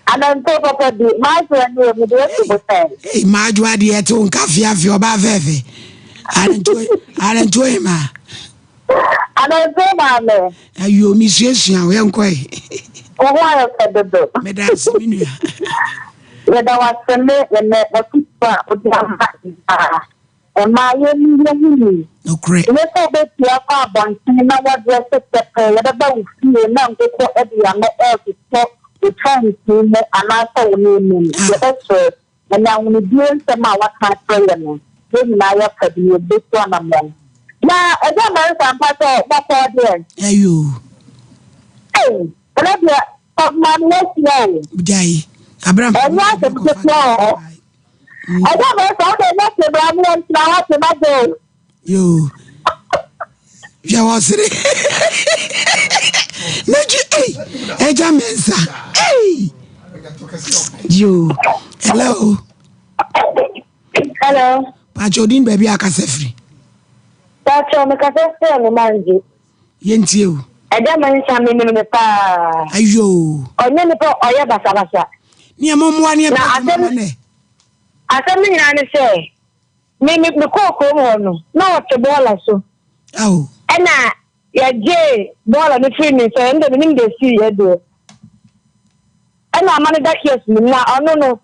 Anantuo papa bi, m'adwoa ni o, mede asi botan. Ei, m'adwoa deɛ ɛte wo nka fiafia ɔbaa fɛɛfɛ. Anantuo, anantuo hemaa. Anantuo maame. Ayo, mesuasua wo, yɛnkɔ ɛ. Wo ho ayɛ fɛ dodo. Meda ase, me nua. Yɛda wo ase ne ɛnɛ afotuo a wode ama mmaa. Mmaa yɛnni yɛn ho ni. Nokorɛ. Nyɛ sɛ wobɛpue akɔ abɔnten na woadrɛse pɛpɛɛ, yɛbɛba wo fie na nkokɔ de ano retotɔ wo kyɛnsee mu anaasɛ wo nneɛma mu. Yɛbɛsrɛ, ɛnnɛ ahonidie nsɛm a woaka akyerɛ yɛn no, yɛn nyinaa yɛafa bi na yɛbɛtu anammɔn. Na Agya Marisa mpakyɛ bɔkɔɔ deɛ? Ayoo. Ei, ɛnɛ deɛ Ɔbmaa no woahyia o. Gyae, abira mpa. Ɛnyɛ asɛm ketewa o. Ɛnyɛ bɛ sɛ wode nyɛ te bra ne yɛntena hɔ te ma gye o. Yoo. Hwɛ wɔ sere. N'adwi ei ɛgya mɛnsa ei. Yoo. Hello. Hello. Pakyɛ odin baabi a akasa firi. Pakyɛ mekasa firi no mangye. Yɛntie o. Ɛda Mensah menim no paa. Ayoo. Ɔnyɛ nipa a ɔyɛ basabasa. Neɛ mommoa ne ɛpɛ adwuma ma nɛ. Asɛm no nyinaa ne sɛ, me me mekɔɔ kurom hɔ no, na ɔte bɔɔla so. Ao. Ɛna yɛgyee bɔɔla no firii ne nsa, ɛno deɛ menim deɛ ɛsiiɛ deɛ. Ɛna ama no da kiosk no mu, na ɔno no,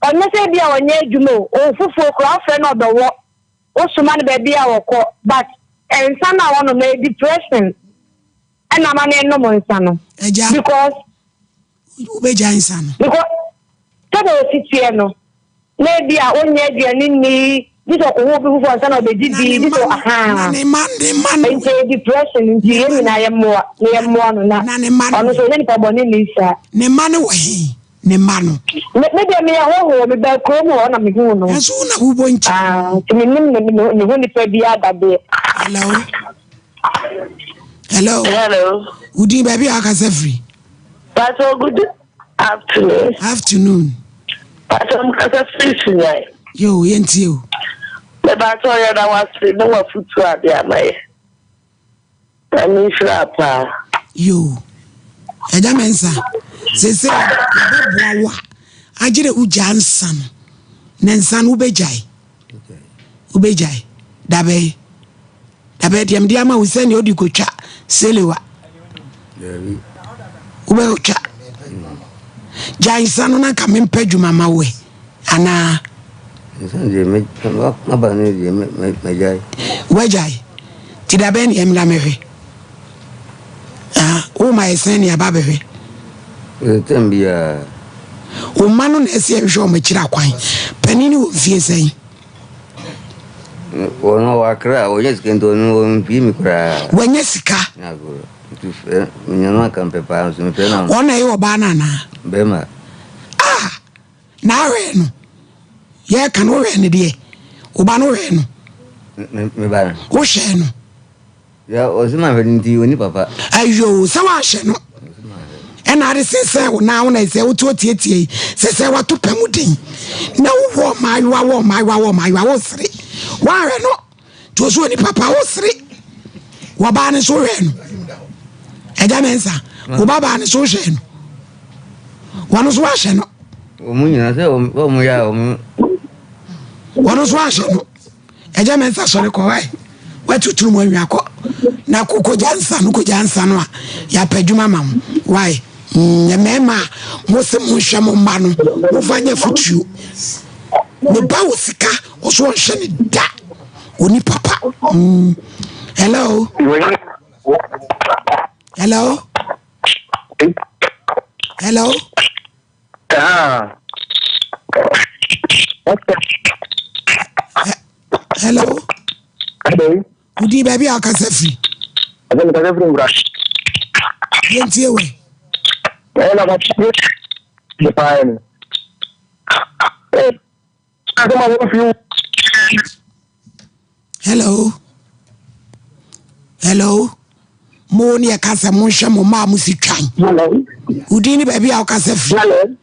ɔnyɛ sɛ ebia ɔnyɛ adwuma o, ɔwɔ fufuo koraa, wofrɛ no ɔbɛwɔ. Wo soma no baabi a ɔkɔ but nsa no a ɔnom no ɛyɛ depression ɛna ama no ɛnom nsa no. Agya because wobɛgya nsa no. Because sɛdeɛ ɔsi teɛ no na ebi a ɔnyɛ aduane nni gye sɛ ɔkɔhu obi foforɔ nsa na ɔbɛdidi gye sɛ ahaa nti ɛyɛ depression nti yɛn nyinaa yɛ mmoa na yɛ mmoa no na ɔno nso ɔnyɛ nipa bɔne nni saa. Ne mma no wɔ he? Ne mma no. Me me deɛ meyɛ hɔhoɔ, mebaa kurom hɔ na mehuu no. Nanso wo na wobɔ nkyɛn. Ah, nti menim ne ne ne ho nipa biara da deɛ. Hello. Hello. Hello. Wo din baabi a wakasa firi? Pastor, good afternoon. Afternoon. Pastor, mkasa firi Sunyani. Yo, yɛntie o. Mebakyɛ yɛda wase ne wafutu ade ama yɛ. Nyame nhyira wo paa. Yoo Agya Mensah seesei yɛbɛboa wo a agyerɛ wo gyaa nsa no na nsa no wobɛgyae wobɛgyae dabɛn dabɛn deɛ mede ama wo sɛdeɛ wode kɔtwa selewa wobɛtwa gyae nsa no na nka mempɛ adwuma ma wo ɛ anaa. Nsa deɛ mɛ maba no deɛ mɛ mɛgyae. Wagyae ti da bɛn ne ɛmla mɛhwɛ ah wo ma ɛsɛn ne aba bɛhwɛ. Tɛm biara. Wo mma no na ɛsɛ ɛhwehwɛ wɔn akyiri akwan panin ne wɔ mfie sɛn. Wɔn wɔ akra wɔnyɛ sika nti wɔn wɔn mfie mi koraa. Wɔnyɛ sika. Nti fɛ nyɛ no aka mpɛ paa nso mfɛ na. Wɔn na ɛyɛ ɔbaa no anaa. Bɛrima. Ah. Na ahwɛ no. Yɛka no wohwɛ no deɛ. Wo ba no wohwɛ no. Me ba no. Wohwɛ no. Ya ɔsi ma hwɛ no nti oni papa. Ayo sɛ woahwɛ no. Ɛna ade sensɛn wo nan wo na sɛ wotu otietie yi sɛ sɛ wato pɛ mu den na wowɔ mmaayewa wɔ mmaayewa wɔ mmaayewa wosere woahwɛ no nti ɔsɛ oni papa wosere wɔbaa no so wohwɛ no ɛgya mɛnsa wo babaa no so wohwɛ no wɔno so woahwɛ no wɔn nyinaa sɛ wɔn yɛ a wɔn wɔno so woahwɛ no Agya Mensah sɔre kɔ wae watuturu mu anwia kɔ na kɔ kɔgya nsa no kɔgya nsa no a yɛapɛ adwuma ma wo wae mm, mmarima a mo se monhwɛ mo mma no momfa nyɛ fotuo ne ba wɔ sika ɔso ɔnhwɛ ne da ɔni papa mm. Hello hello hello Hello. Hello. Wodi baabi a ɔkasa firi. Ɛsɛ mi kasa firi nwura. Yɛntie wɛ. Ɛyɛ na ma ti paa yɛ no. Hello. Hello. Mo ne yɛka sɛ monhwɛ mo mma a mo si twan. Wo din ne baabi a wokasa firi.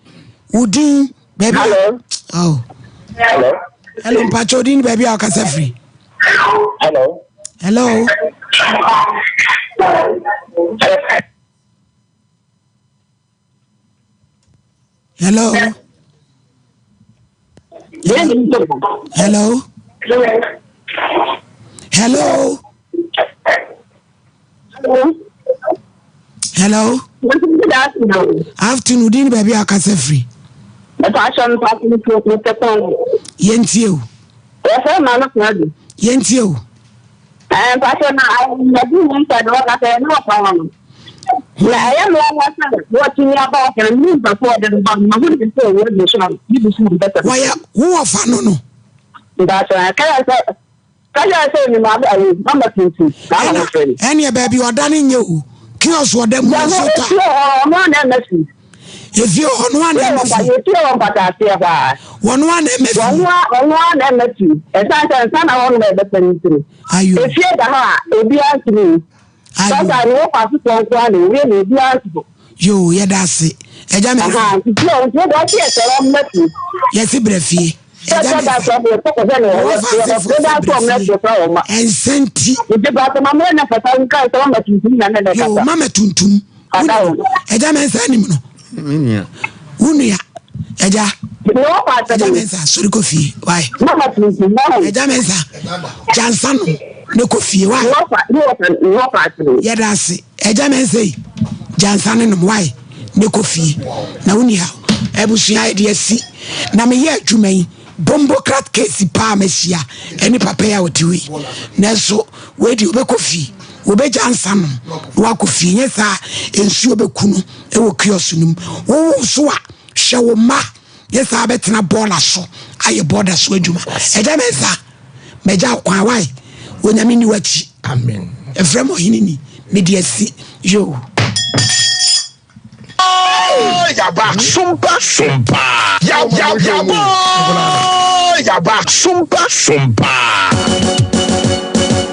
Wo din baabi a. Oh. Hello. Hello, mpakyɛ wo din ne baabi a wokasa firi. Hello. Hello. Hello. Hello. Hello. Hello. Afternoon, din baabi a ɔkasa firi. Yɛntie o. Yɛntie o. Ɛɛ mpakyɛ na ahomadi ho mpɛ de wɔka sɛ ɛne ɔfa hɔ no. Na ɛyɛ me nwanwa sɛ wɔatumi aba ɔfa no ne mpɛ sɛ ɔde no ba no mahu ne sɛ ɔwɔ adi so a bibi so mpɛ sɛ. Wɔyɛ wo wɔfa no no. Mpakyɛ kaya sɛ kaya sɛ onim abe ayi mama tuntum saa na wɔfrɛ no. Ɛneɛ baabi ɔda no nyɛ o kiosk ɔda mu nso ta. Efie hɔ ɔno ana ɛma fi. Efie hɔ ɔno ana ɛma fi. Efie hɔ mpataaseɛ hɔ a. Wɔno ana ɛma fi. Wɔno ana ɛma fi. Ɛsan sɛ nsa na wɔn na ɛbɛpɛ no ntiri. Ayo. Efie da hɔ a obiara ntumi nwu. Ayo. Sasa ne wɔfa asefoɔ nko ara na owie na obiara nto. Yo yɛda ase. Ɛgya mi. Aha nti fie nti wode ɔte ɛsɛ wɔn mma fie. Yɛsi brɛ fie. Ɛgya mi. Wɔfa asefoɔ sɛ brɛ fie. Ɛnsɛ nti. Nti baako ma mmerɛ na fata nka sɛ mama tuntum na ne na ɛkasa. Yo mama tuntum. Ɛgya mi nsa anim no. Wo nua. Ɛgya. Ɛgya mi nsa sori kɔ fie. Why? Ɛgya mi nsa. Gyansa no ne kɔ fie. Why? Yɛda ase. Ɛgya mi nsa yi. Gyansa no nom. Why? Ne kɔ fie. Na wo nua. Abusua yɛde asi. Na meyɛ adwuma yi. Bombocrat case paa mahyia ɛne papa yi a ɔte wei. Nanso wei deɛ ɔbɛkɔ fie. Wɔbɛgya nsa nom na wakɔ fie. Nyɛ saa nsuo bɛku no wɔ kiosk no mu. Wowo nso a hwɛ wo mma. Nyɛ saa bɛtena bɔɔla so ayɛ bɔɔda so adwuma. Ɛgya me nsa mɛgya wo kwan wae. Onyame ni w'akyi. Amen. Ɛfrɛ mo ɔhene ni mede asi yoo. Yaba sompa sompa yaba yaba sompa sompa.